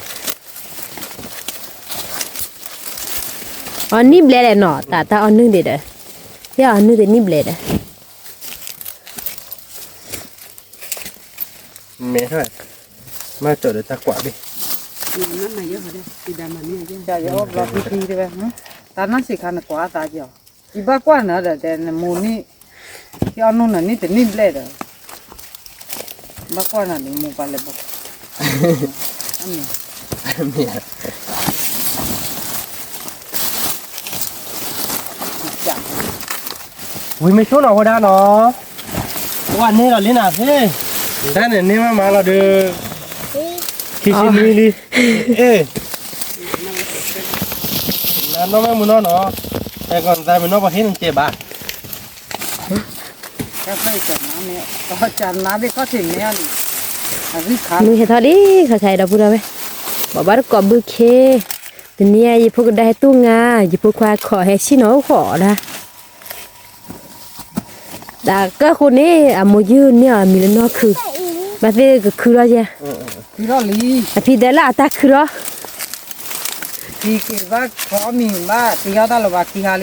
အီၤနံၣ်ဘျဲၣ်လဲၣ်နီၤ, တၢ်တၢ်အီၤနုၢ်ဒံးဒီး, ယအီၤနုၢ်ဒံးနံၣ်ဘျဲၣ်ဒီး, မဲထီၣ်, မၤကၠီၣ်ဒီးတၢ်ကွၢ်ဘ့ၣ်, တၢ်နီၢ်စံးခါနကွၢ်အသးကီၤ, ယဘၣ်ကွၢ်နၤဒီးတဲနမိၢ်နံၣ်, ယအီၤနုၢ်နၤနံၣ်တနံၣ်ဘျဲၣ်ဒီး ဘၣ်ကွၢ်နၤန့ၣ် မိၢ်ပၢ်လဲၤဘီၣ်, ဝံၤမ့ၢ်ဆိနီၤဝဲဒၣ်နီၤ, ဝဲန့ၣ်လီၤလံနၤသ့, တၢ်န့ၣ်န့ၢ်မးမးလီၤဒီး, ခံဆံနွံလံ, အ့, နနီၢ်မ့ၢ်မုၢ်နီၢ်နီၤ, အဲကီးနသးမုၢ်နီၢ်ပှၤဟ့ၣ်နကဲဘၣ် မုၢ်ဟဲထီၣ်လံ ခါခါအံၤဒီပုၢ်ဒီဝဲၢ်, ဘၣ်ဘၣ်တကိးဘုခ့, တနံၤအံၤ ယဖိကဒါဟဲတူၢ်ငါ, ယဖိခွါခီၣ်ဟဲဆံၣ်နီၤအိၣ်ဃီၤအီၤဒၣ်, တၢ်ကၢၢ်ဃိန့ၣ် အမိၢ်ယုၢ်န့ၢ်အီၤမံၤလၢနီၢ်ခု, ဘၣ်သ့ၣ်ကခုထီၣ်ယဲ, အဖံတဲလၢအတၢ်ခုထီၣ်, ဖံက့ၤဘၣ်ခီအီၣ်မံၤဘၣ် တယီၢ်တၢ်လၢၤဘၣ်ခံဟါလံ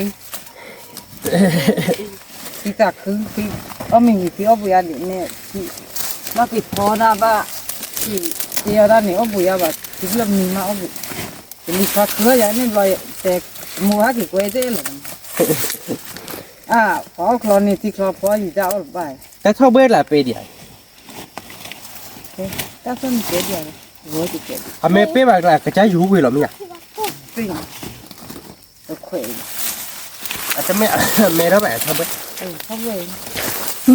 ဖံသးခု, ဖံအီၣ်မ့ၤမံၤ ဖံအီၣ်ဘှံးယါဒ်န့ၣ်, ဘၣ်က့ၤဖီဒၣ်ဘၣ်, ဖံတယီၢ်တၢ်န့ၣ် အီၣ်ဘှံးယါဘၣ် ဖံလၢမံၤမးအီၣ်ဘှံး, တလံၤခါခုထီၣ်ယၤန့ၣ်ဘျီ, တဲမိၢ်ဟဲက့ၤကွဲတဲလီၤ, အါ, ပှၤအီၣ်ချီန့ၣ် ထံချီဖီယံာ်တၢ်အီၣ်လၢၤဘၣ်, တၢ်ထီၣ်ဘှဲၣ်လၢပှဲၤဒံးဧါ, တၢ်ထီၣ်န့ၣ်ကဲဒံးဧါ, အမ့ၢ်ပ့ၢ်ဘၣ်ကျါ ကစၢ်ယူၤဝ့ၤလီၤမ့ၢ်ဧါ ခွဲး, အတမ့ၢ်, မဲထီၣ်ဘၣ်ထီၣ်ဘှဲၣ်,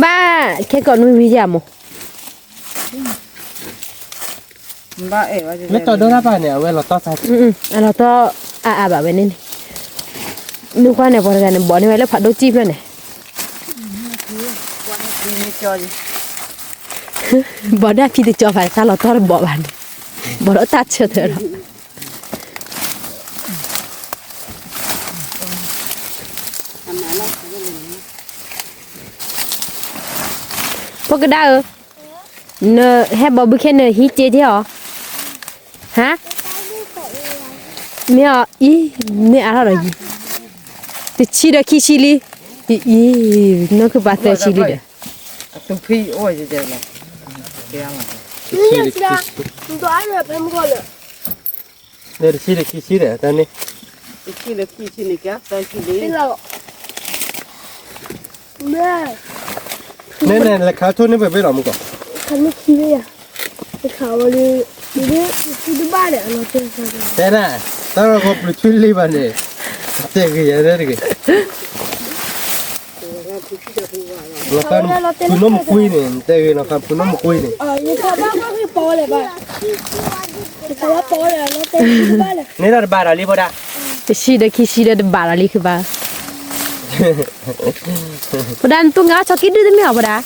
ဘၣ်, ခဲကိးနွံဝံၤယၤမိၢ်, ဘၣ်အဲၣ်ဝဲ, မ့ၢ်တီဒိၣ်တၢ်ပာ်န့ၣ် အဝဲလီၤတီၢ်သး, အလီၤတီၢ်အါအါဘၣ်ဝဲန့ၣ်န့ၣ်, မ့ၢ်ကွၢ်န့ၣ် ပှၤတဂၤန့ၣ် ဘီၣ်န့ၢ်ဝဲလၢဖးဒိၣ်ကံၣ်ဖျၢၣ်န့ၣ် ဘီၣ်ဒၣ်ဖံတကၠီၤဖး တၢ်လီၤတီၢ်တဘီၣ်ဘၣ်န့ၣ်, ဘီၣ်ဒီးတၢ်ဆၢထၢၣ်လီၤ. ဖိကဒါဧၢ, နဟဲဘီၣ်ဘုခ့နဟံးစ့တ့ၢ်အီၤ, ဟါ, မ့ၢ်အီၤအံၤ, မ့ၢ်အါထီၣ်ဒီးယံၤ, တဆံဒီးခံဆံလံ, အံၤ, နီၢ်ခုပာ်သၢဆံလံဒီး တဆံဒီးခံဆံဒီး, တၢ်န့ၣ်, တဆံဒီးခံဆံန့ၣ်, န့ၣ်န့ၣ် လဲၤခးထိၣ်န့ၢ်ပှဲၤဘ့ၣ်လီၤမူကီး, ခးန့ၢ်ခံဘ့ၣ်ယၤ, တခးဝဲလၢ, တဘၣ်ဒီးအလီၤတဲ, တဲဒၣ်, တၢ်လီၤကီပျုၤထွံလံဘၣ်န့ၣ်, တဲဂ့ၤယၤတဂ့ၤ ဖုနီၢ်မူကွံန့ၣ်, တဲဂ့ၤနီၤ ဖုနီၢ်မူကွံန့ၣ်, န့ၣ်ဒီးတဘၣ်ဒီးလံဖိဒၣ်, တဆံဒီးခံဆံဒီးတဘၣ်ဒီးလံခုဘၣ်, ဖိဒါ နတူၢ်ငါအီၣ်ဆီက့ဒုၣ်တမ့ၢ်အီၤ ဖိဒါ,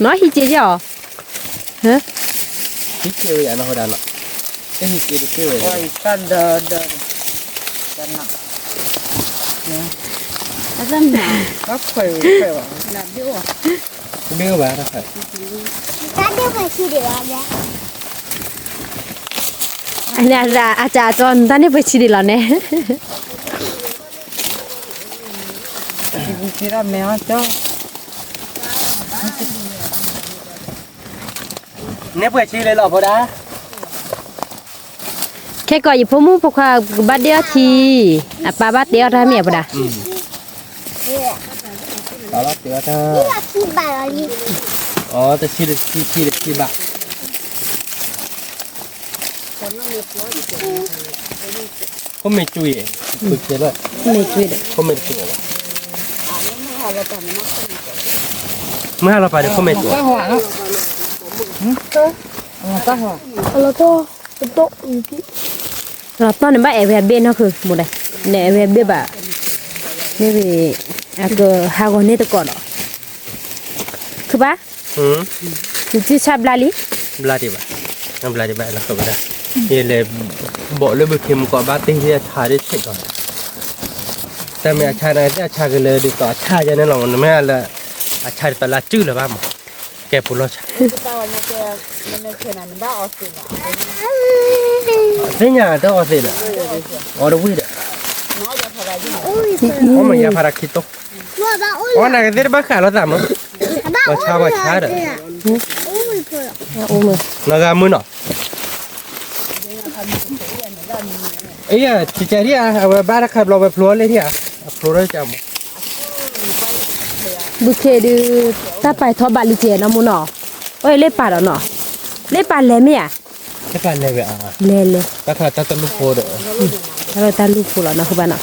နီၢ်ဟံးက့ယဲၢ်အီၤ, ဟံးက့ဝဲယနီၢ် ဖိဒါနီၢ်, တဟံးက့တသ့ဝဲ, တဘ့ၣ်ဘၣ်တခါ, အစၢ်အကၠီ နတၢ်န့ၢ်ပှဲၤဆံဒံးလီၤန့ၣ်. န့ၢ်ပှဲၤဆံလံလီၤ ဖိဒါ, ခဲကီးယဖိမုၣ်ဖိခွါကဘၣ်ဒ့အီၣ်ထံ, အပၢ်ဘၣ်တဲအီၣ်တၢ်မ့ၢ်အပဒါ, တဆံတဆံတဆံဘၣ်, ခိၣ်မ့ၢ်ကွံာ်, မ့ၢ်ကွံာ်ဒီး, မုၢ်ဟါလီၤပာ်ဒီးခိၣ်မ့ၢ်ကွံာ်, လီၤတီၢ်န့ၣ်ဘၣ်အဲၣ်ဝဲအဘ့ၣ်နီၢ်ခု မိၢ်ဒီး, နအဲၣ်ဝဲအဘ့ၣ်ဘၣ်, မ့ၢ်ဝဲ, အကဟးဂီၤန့ၢ်တကိးဒီး, ခုဘၣ်, နစုဆါဘျါလံ, ဘျါဒံးဘၣ်, ဘျါဒံးဘၣ်လီၤ ဝဲဒၣ်, ယလဲၤ, ဘီၣ်လၢဘုခ့မူကီးဘၣ်တ့ၢ်အဆါဒ်ဆဲးကီး, တၢ်မ့ၢ်အဆါန့ၣ်သ့ၣ်အဆါကလဲၤဒ်သိးအဆါယဲန့ၣ်လီၤ နမ့ၢ်လၢ, အဆါဒ်သိးလၢအစုၣ်လၢၤဘၣ်မး, ကဲပူၤလီၤဆါ သ့ၣ်ညါတၢ်အီသံးဒီး, အီတဝံၣ်ဒီး, အီမ့ၢ်ယၤဖးတၢ်ခံတိ, အီနကသ့ၣ်တဘၣ်ဃးလိာ်သးမး, ပှၤဆါပှၤဆါဒီး, နဂၤမုၢ်နီၤ, အယၤ ကကဒံဧါ အဝဲဘၣ်တခါဘျီဝဲဖျိအီၤလၢထံဧါ, အဖျိထီၣ်ကမး ဘုခ့ဒုး, တၢ်ပာ်ထီၣ်ဘၣ်လံကဲနီၢ်မူနီၤ, အိၣ်လၢပာ်ဒီးနီၤ, လၢပာ်လဲၤမ့ၢ်ဧါ, လဲၤလဲၤ, တၢ်ခါတၢ်တလူၢ်ဖိဒီး, တၢ်တလူၢ်ဖိလီၤနီၤ ဃုဘၣ်နီၤ,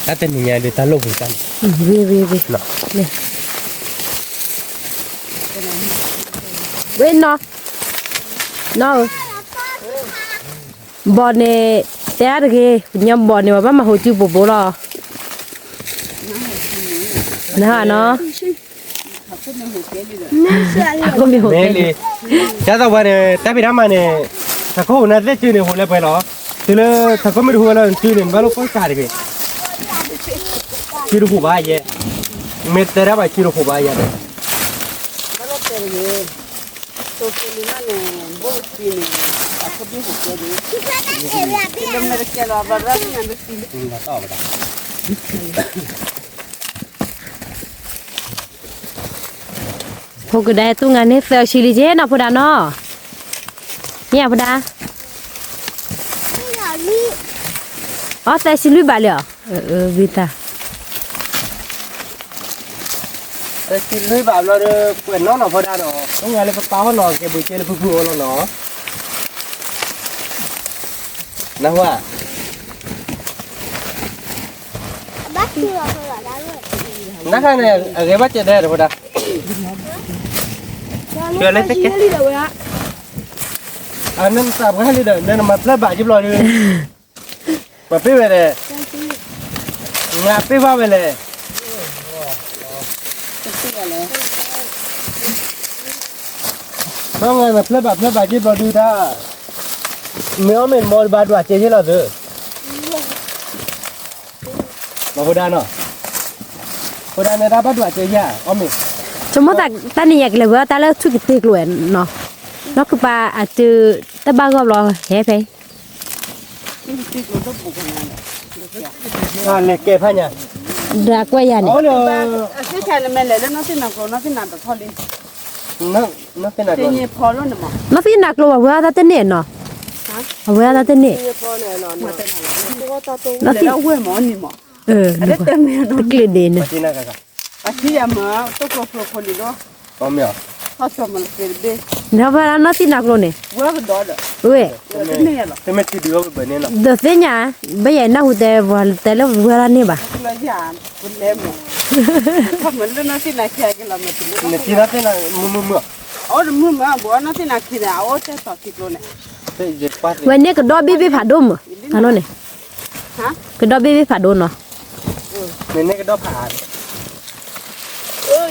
တၢ်တနံၤညါဒုးတၢ်လိၣ်ပူၤတၢ်န့ၣ်, ဝ့ၢ်နီၤ, နီၤဧၢ ဘီၣ်န့ၣ်, တဲဒၣ်တဂ့ၤ, ပညီဘီၣ်န့ၣ် ပဘၣ်မၤဟိးစုပူၤဘိလီၤ, နနီၤ, အကိၣ်မ့ၢ်ဟိးကဲလံ, ကၢ်သးဝဲန့ၣ် တၢ်ဖံးတၢ်မၤန့ၣ်, ထးခိၣ်ဟူးန့ၣ်သ့ၣ်စုန့ၣ်ဟူးလၢပှဲၤလီၤ, တုၤလၢထးခိၣ်မ့ၢ်တဟူးဝဲလီၤစုန့ၣ် နဘၣ်လိၣ်ကိၢ်စးတဂ့ၤ, စုတဟူးဘၣ်ယဲ, မ့ၢ်တဲဒၣ်ဘၣ်စုတဟူးဘၣ်ယဲ, ဖိကဒါ သူၣ်ငါန့ၣ်သၢဆံလံက့နီၤ ဖိဒါနီၤ, မ့ၢ်ဧါဖိဒါ, အီ သၢဆံလွံၢ်ဘးလံဧါ, ဝံသး, သၢဆံလွံၢ်ဘးဘျီဒီး ကွဲးနီၣ်နီၤ ဖိဒါနီၤ, သူၣ်ငါလၢပပာ်အီၣ်နီၤ ကဲဘှံးကဲလၢဖုဖုအအိၣ်လီၤနီၤ, နၢ်ဟူဧါ, နခါန့ၣ် အဂဲၤဘၣ်စဲးဒဲးဒီး ဖိဒါ, လၢတကဲ, အနနသးပှၢ်လံဒီး နနမၤဖျၢၣ်ဘၣ်က့ၤဘျီဒီး, ပပ့ၢ်ဝဲလဲၣ်, နပ့ၢ်ဘၣ်ဝဲလဲၣ်, မ့ၢ်နဖျၢၣ်ဘၣ်ဖျၢၣ်ဘၣ်က့ၤဘျီဒုးတၢ်, မ့ၢ်အီၣ်မ့ၢ်နမီၤတဘၣ်ဒွးကဲယ့ၢ်လီၤသု, မ့ၢ်ဖိဒါနီၤ, ဖိဒါန့ၣ်တၢ်ဘၣ်ဒွးကဲယ့ၢ် အီၣ်မ့ၢ်, ဆိကမိၣ်သးတၢ်န့ၣ်ယကလဲၤဝဲတၢ်လၢထူၣ်ကတ့ကျိၤဝဲနီၤ, နီၢ်ခုပၢ်အတုၤ, တၢ်ဘၣ်ဂီၢ်ဘျီဟဲဖဲ လဲၤကဲဖးညါ, ဒီးကွဲးယၤန့ၣ်, နီၢ်သ့ၣ်နၤကျိၤ, နီၢ်သ့ၣ်နၤကျိၤဘၣ် ဝဲအတၢ်တန့ၢ်နီၤ, အဝဲအတၢ်တန့ၢ်, နီၢ်သ့ၣ်, တကျ့ၤဒ့န့ၣ်, နီၢ်သ့ၣ်နၤကျိၤန့ၣ်, ဝဲ, ဒီးသ့ၣ်ညါ, ဘၣ်ယဲနၢ်ဟူတဲ, တဲလၢဝဲဒၣ်န့ၣ်ဘၣ်, နသ့ၣ်နၤ, မုၢ်မုၢ်မုၢ်, အအိၣ်တမုၢ်မး ဘၣ်နီၢ်သ့ၣ်နၤခံန့ၣ် အအိၣ်တဲသီခံကျိန့ၣ်, ဝဲန့ၣ်ကဒီဘ့ၣ်ဘ့ၣ်ဖးဒိၣ်မး, အနီၢ်န့ၣ်, ကဒီဘ့ၣ်ဘ့ၣ်ဖးဒိၣ်နီၤ, မ့ၢ်န့ၣ်ကဒီဖး,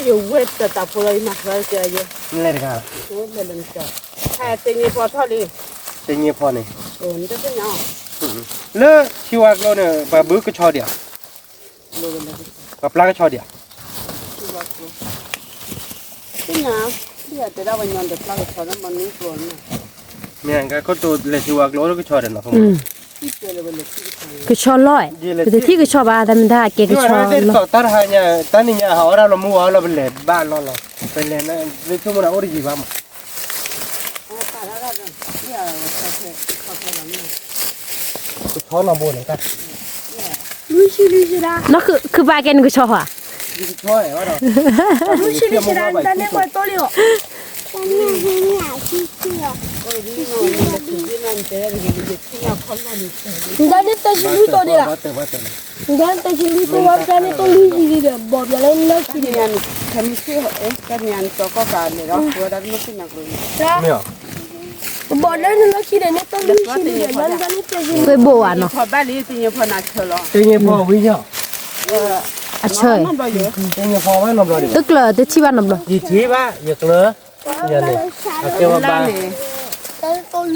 ယဝဲတတးဖိလီၤ ယမၤဃါကဲယဲ, လဲၤတဂၤ, တညိဖီထီၣ်လံ, တညိဖီန့ၣ်, လၢထံဝါကျိန့ၣ် ပှၤဘုကဆီဒံးဧါ, ပှၤပျၢ်ကဆီဒံးဧါ, မ့ၢ်ကခိၣ်တိလဲၤထံဝါကျိကဆီဒံးနီၤ, ကဆီလီၤ, ပတထံၣ်ကဆီဘၣ် တၢ်မ့ၢ်တၢ်ကဲကဆီလီၤ, တၢ်တဟါညါ တၢ်နံၤညါဟးအီၣ်ဒၣ်လီၤမုၢ်ဝါလီၤ ပလဲၤဘၣ်လီၤလီၤ ပလဲၤ လၢဆိကမိၣ်န့ၣ်အိၣ်တယံၤဘၣ်မး, ကဆီနီၢ်ဘိန့ၣ်, ခုပာ်ကဲနကဆီဧါ, နတၢ်န့ၣ်တၢ်ဆံလွံၢ်တိၢ်ဒံးလီၤ, နတၢ်န့ၣ်တၢ်ဆံလွံၢ်တိၢ်ဝဲဖျါန့ၣ်တိၢ်လွံၢ်ဆံလံဒီး ဘီၣ်ဘျီလၢလၢခံန့ၣ်, ဘီၣ်ဘျီလၢနလၢခံန့ၣ် တိၢ်လွံၢ်ဆံလံဒီး နတၢ်န့ၣ်တၢ်ဆံလွံၢ်တိၢ်ဝဲနီၤ, ဝဲဘိးဝဲနီၤ, တညိဖီဘၣ်နီတဘျီဒီး, အဆၢ, တကျၢၤတထံၣ်ဘၣ်နီတဘျီ, ယထံၣ်ဘၣ် ယကျၢၤ, ယန့ၣ်, အကဲဝဲဘၣ်,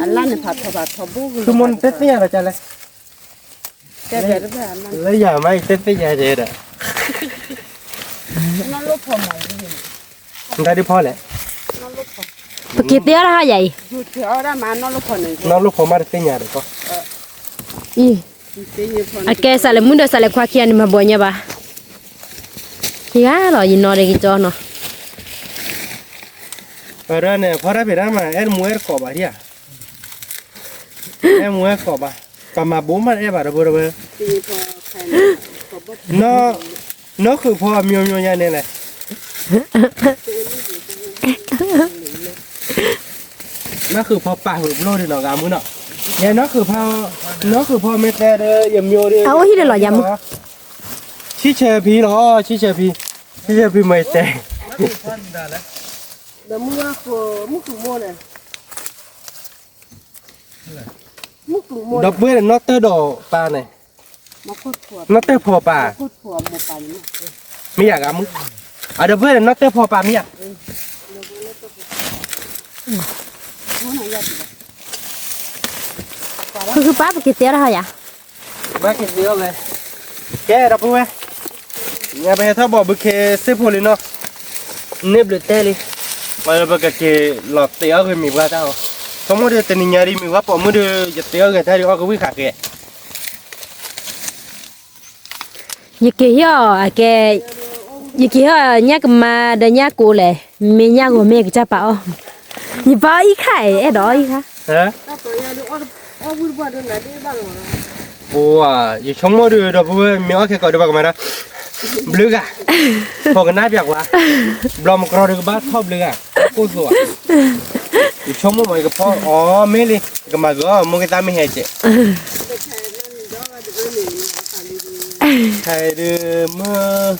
အလါန့ၣ်ဖးထီဖးထီဘိ, သုမိၢ်နတဲသ့ၣ်ညါဒီးကလဲၣ်, လၢယၤမး ယတဲသ့ၣ်ညါယဲဒီး, နတၢ်ဒုးဖီလဲၣ်, ပက့ၤတဲအီၣ်တၢ်ဟါယၤအံၤ, နီၢ်လိၣ်ဖိမးတသ့ၣ်ညါဒီးကီး, အံၤ, အကဲစးလဲၤမုၣ်ဒီးစးလဲၤခွါခံဂၤန့ၣ် မၤဘှီညါဘၣ်, ခံဂၤလီၤ ယနီၣ်ဒီးကကၠီနီၤ, ပဒၢန့ၣ် ဖီတၢ်ဖံးတၢ်မၤ အဲၣ်တမူအဲၣ်တကိးဘၣ်ဒံဧါ, အဲၣ်မူအဲၣ်ကိးဘၣ်, ပမၤဘိမးတအဲၣ်ဘၣ်ဒီပုၢ်ဒီဝဲၢ်, နီၢ်ဃုာ်ဖီအမျိုးမျိုးညါန့ၣ်လဲၣ်, နီၢ်ဃုာ်ဖီပာ်ဃုာ်ဘျိဒ်နီၢ်ဂၤမုၢ်နီၤ, ယဲနီၢ်ဃုာ်ဖီ, နီၢ်ဃုာ်ဖီမ့ၢ်တဲဒီး ယမျိုးဒီး, အအိၣ်ဟံၣ်ဒီးလီၤယၤမုၢ်, ဆံဆဲဖံလီၤ, ဆံဆဲဖံ, ဆံဆဲဖံမ့ၢ်တဲ, ဒီပုၢ်ဝဲၢ်နီၢ်တၢၢ်ဒီးပၢ်န့ၣ်, နီၢ်တၢၢ်ဖီပၢ်, မ့ၢ်ယၤဂၤမုၢ်, အဒီပုၢ်ဝဲၢ်နီၢ်တၢၢ်ဖီပၢ်မ့ၢ်ယၤ ဃုဃုပၢ်ပက့ၤတဲအီၣ်တၢ်ဟါယၤ, ဘၣ်က့ၤသ့အီၣ်ဝဲ, ကဲဒီပုၢ်ဝဲၢ်, ညါပဟဲထီၣ်ဘီၣ်ဘုခ့စ့ၢ်ဖိလံနီၤ, န့ၢ်ဘျုးတဲလံ, ပကက့ၤလီၤတဲာ်အီၣ်ဂ့ၤမံၤပှၢ်တၢ်အီၤ, ဆိကမိၣ်ဒီးတနံၤညါဒ်မံၤပှၢ်ပိာ်မုၣ်ဒီး ယတဲအီၣ်ဂ့ၤတၢ်ဒ်အီၣ်ကဝံၣ်ဃာ်က့ၤ ယက့ၤဟ့ၣ်အီၤအကဲ, ယက့ၤဟ့ၣ်အီၤညၣ်ကမါဒီးညၣ်ကိးလဲၣ်, မ့ၢ်ညၣ်ဂီၤမ့ၢ်ကစၢ်ပာ်အီၣ်, ယပာ်အီၣ်အံၤခါအံၤ အဲၣ်ဒိးအီၣ်အံၤခါ, အိ, ယဆိကမိၣ်ဒီးဒီပုၢ်ဝဲၢ်မ့ၢ်အီၣ်ခဲကိာ်ဒီးဘၣ်ကမၤတၢ်, ဘျုးဂၤ, ဖိကနၣ်ပျးကွၢ်, ဘျီမကရီဒီးကဘၣ်ထီၣ်ဘျုးဂၤ, ကိၢ်သိး, ယဆိကမိၣ်မ့ၢ်ယကဖီအီၤ မ့ၢ်လံ, ယကမၤဂ့ၤအီၤ မိၢ်ကသးမ့ၢ်ဟဲကဲး ခဲအံၤဒုးမုၢ်,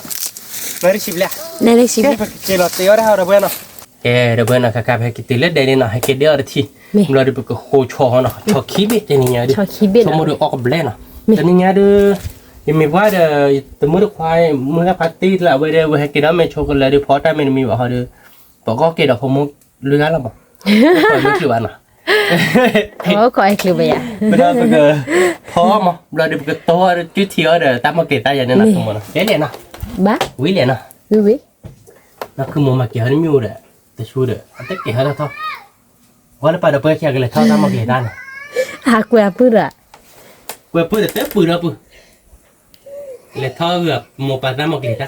နတဆံဘျဲၣ်, နတဆံဘျဲၣ်, ကဲပကက့ၤလီၤတဲာ်အီၣ်တၢ်ဟီဒီပုၢ်ဝဲၢ်နီၤ, ကဲဒီပုၢ်ဝဲၢ်နီၤ ခါခါပဟဲက့ၤတုၤလၢဒဲးလံနီၤ ဟဲက့ၤဒဲးအီၤတထံၣ်, ဘျီဒီးပကဃိဆီဟီနီၤ ဆီခံဘ့ၣ်တနံၤညါဒီး, ဆိကမိၣ်ဒီးအီၣ်ကဘျဲၣ်နီၤ, တနံၤညါဒီး, ယမ့ၢ်ပှၢ်ဒီး, တမုၢ်တခွါ, မုၢ်ဂၢ်ဖါတံၢ်လၢအဝဲဒီး ဝဲဟဲက့ၤဒီးမ့ၢ်ဆိကလဲၤဒီး ဖီတၢ်မ့ၢ်တမံၤဘၣ်ဟီဒီး, ပကအီၣ်က့ၤဒီးဖိမိၢ်လွံၢ်ဂၤလီၤမး, မ့ၢ်ချုးဘၣ်နီၤ အိၣ်ခိးအဲၣ်ချုးဘၣ်ယၤ, ပဒီးပက, ဖီအီၣ်မး ဘျီဒီးပကတီအီၣ်ဒီး ကၠူထံအီၣ်ဒီး တၢ်မီၢ်က့ၤတၢ်ယၤန့ၣ်နီၤ ဆိကမိၣ်နီၤ ကဲလဲၣ်နီၤ, ဝံၤလဲၣ်နီၤ, နီၢ်ခုမိၢ်မၤက့ၤဟီတမံၤအိၣ်ဒီး, တဆူဒီး အတက့ၤဟီထီၣ်ထီၣ်, ဝဲလၢပာ်ဒီးပှဲၤခံဂၤကလဲၤထီၣ်တၢ်မီၢ်က့ၤတၢ်န့ၣ်, ဟးကွဲးအပုၢ်ဒီး, ကွဲးပုၢ်ဒီးတပုၢ်ဒီပုၢ်, လဲၤထီၣ်ဂုာ်မိၢ်ပၢ်တၢ်မီၢ်က့ၤတၢ်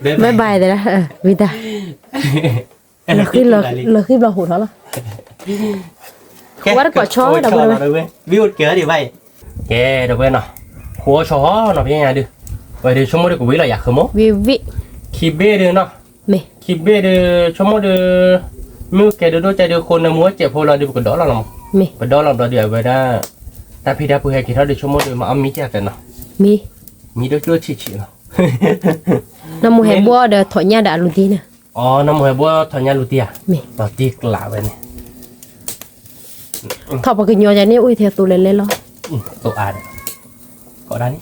ဘဲဘဲသရၣ်, ဝံၤတၢ်, လီၤဃံဘျီဟူးထီၣ်လီၤ, ဝဲတကိးဆီဒီးဝဲ, ဝံၤအိၣ်တကဲၤဒံးဘၣ်အံၤ, ကဲဒီးဝဲနီၤ, ဃိဆီဟီနီၤဖဲညါဒုး, ဝဲဒုးဆိကမိၣ်ဒုးကဝံၤလီၤယၤဃုမိၣ်, ခံဘ့ၣ်ဒုးနီၤ, ခံဘ့ၣ်ဒုး ဆိကမိၣ်ဒုး, မ့ၢ်ကဲဒုးဒိၣ်ကဲဒုးဃိနမူဝဲစဲးဖိလီၤဒုး ပကဒီလီၤလီၤမး, ပဒီလီၤဘျီဒုးအဝဲဒၣ်, တၢ်ဖံးတၢ်ဖုးဟဲက့ၤထီၣ်ဒုးဆိကမိၣ်ဒုးမၤအီၣ်မံကဲသဲနီၤ, မံဒိၣ်ကၠိဆံးဆံးလီၤ, နမိၢ်ဟဲဘှီဒီးထိးညၣ်ဒီးအလူၤဒ့န့ၣ် အီ နမ့ၢ်ဟဲဘိထီၣ်ညၣ်လူၤတံၢ်ဧါ, မ့ၢ် လီၤတံၢ်ကျးဝဲန့ၣ်, ထီၣ်ပှၤကညီယၤန့ၣ် အိၣ်ထဲသိးလဲၤလဲၤလီၤ, သိးအါဒီး, ကိးဒၣ်န့ၣ်,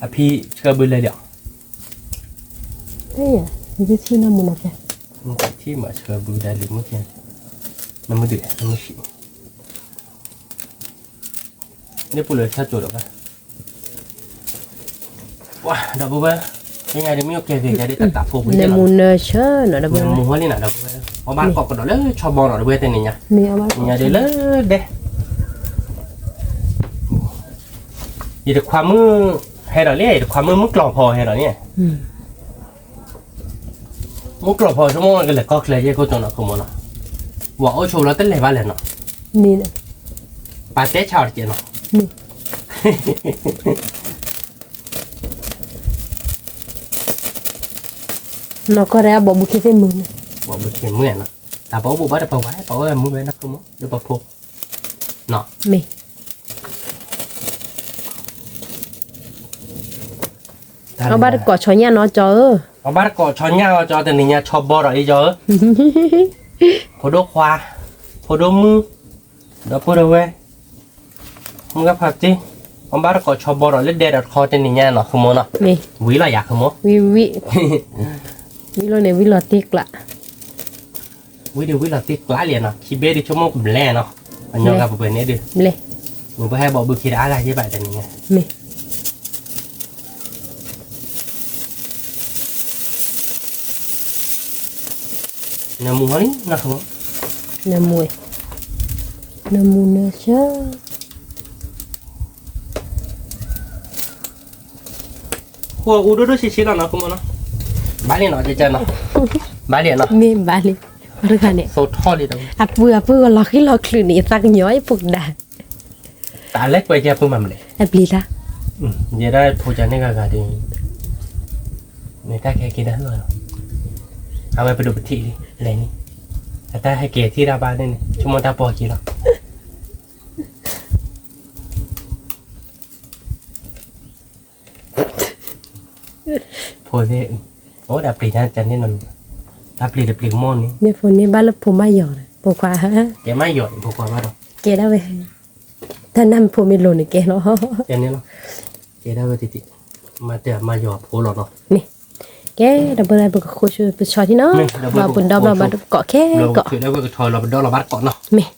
အဖံဆှၢဘုလဲၤလံဧါ, နထံၣ်နမုၢ်နကဲ, နထံၣ်မးဆှၢဘုဒၣ်လံမုၢ်ကဲ, နမုၢ်ဒုး နမုၢ်ဆံး န့ၣ်ပူၤလၢဆၢကၠိဒီးဘၣ်, ပှၤဒီပုၢ်ဝဲၢ်, သ့ၣ်ညါဒ်မ့ၢ်အိၣ်ကဲကဲယၤဒ်တၢ်တၢ်ဖိပူၤ, နမူနၢဆၢနီၤဒီပုၢ်ဝဲၢ်, နမူဟီလံနီၤဒီပုၢ်ဝဲၢ်, ပဘၣ်ကိးကဒီးလၢဆီဘီနီၤဒီပုၢ်ဝဲၢ်တနံၤညါ, တနံၤညါဒ်လၢဒဲ ယတခွါမုၣ်ဟဲဒီးလံ, ယတခွါမုၣ်မုၣ်ကျီၢ်ဖီဟဲဒီးလံ, မုၣ်ကျီၢ်ဖီဆိကမိၣ်ကလဲၤကီၢ်ချၢယဲၢ်ခိၣ်ကၠီနီၤခိၣ်မီၤနီၤ, ဝၤအိၣ်ဆိးလီၤတလဲၤဘၣ်လဲၣ်နီၤ, ပာ်တဲဆါအီၤတကဲးနီၤ, နီၢ်ကီၢ်ဒီးဘီၣ်ဘုခ့သ့ၣ်မုာ်, ဘီၣ်ဘုခ့မုာ်နီၤ, တၢ်ပှၤအိၣ်ဘိးဘၣ်ဒီးပှၤဝဲ ပှၤအိၣ်ဝဲမုာ်ဝဲနီၤခိၣ်မီၤ ဒီးပှၤဖိ မ့ၢ် အဘၣ်တကိးဆီညၣ်နီၤကၠီဧၢ, အဘၣ်တကိးဆီညၣ်အီၤကၠီ တနံၤညါဆီဘီဒီးအံၤကၠီဧၢ, ဖိဒိၣ်ခွါ, ဖိဒိၣ်မုၣ်, ဒီပုၢ်ဒီဝဲၢ်, မုၢ်ဂၤဖါတံၢ်, အဘၣ်တကိးဆီဘီဒီးလၢဒဲဒီးတခီတနံၤညါနီၤခိၣ်မီၤနီၤ, ဝံၤလီၤယၤခိၣ်မီၤ, ဝံၤလီၤန့ၣ် ဝံၤလီၤတံၢ်ကျး ဝံၤဒီးဝံၤလီၤတံၢ်ကျးလံနီၤ, ခံဘ့ၣ်ဒုးဆိကမိၣ်ကဘျဲၣ်နီၤ, အညီဂၤပှဲၤပှဲၤန့ၣ်ဒုး, မ့ၢ်ပဟဲဘီၣ်ဘုခ့တအါဂၤယဲၢ်ဘၣ်တနံၤညါ, မ့ၢ် နမူဟီလံနီၤ, နမူ, နမူနဆၢ ဃိအူဒိၣ်ဒိၣ်ဆံးဆံးလီၤနီၤခိၣ်မီၤနီၤ, ဘၣ်လံနီၤ, ဘၣ်လံနီၤ, မ့ၢ်ဘၣ်လံ, အတဂၤန့ၣ်, သိထီၣ်လံဒီး, အပုၢ်အပုၢ်ဂီၤလီၤဃံလီၤချုးန့ၣ် ယသးကညီၤယဖိကဒါ, တၢ်လဲၤကွဲးကဲအပုၢ်မၤမနုၤလဲၣ်, အပျံၤတၢ်, ယဲဒၣ်ဖိကန့ၣ်ဂၤဂၤဒ် န့ၣ်တၢ်ကဟဲက့ၤဒၣ်လီၤ, အဝဲပဒိၣ်ပထံၣ်လံ လဲၤန့ၣ်, အတၢ်ဟဲက့ၤထံၣ်တၢ်ဘၣ်န့ၣ်န့ၣ် ဆိကမိၣ်တၢ်ပီၢ်က့ၤလီၤ ဖိသ့ၣ်, အိၣ်ဒၣ်ပျံၤတၢ်ကန့ၣ်နီၤ, တၢ်ပျံၤတပျံၤကမိၣ်န့ၣ်, မ့ၢ်ဖိန့ၣ်ဘၣ်လၢဖိမၤယီၤ, ဖိခွါ, ကဲမၤယီၤဖိခွါဘၣ်ဒီး, ကဲဒၣ်ဝဲ, တၢ်နၢ်မ့ၢ်ဖိမ့ၢ်လိၤန့ၣ်ကဲလီၤ, ကဲန့ၣ်လီၤ, ကဲဒၣ်ဝဲတံၢ်တံၢ်, မၤတၢ်မၤယီၤဖိလီၤနီၤ, မ့ၢ်, ကဲဒီးပဝဲပကဃိဆူပဆီထံနီၤ, ဘၣ်ပဒီဘျီဘၣ်တကိးခဲကိး, မ့ၢ်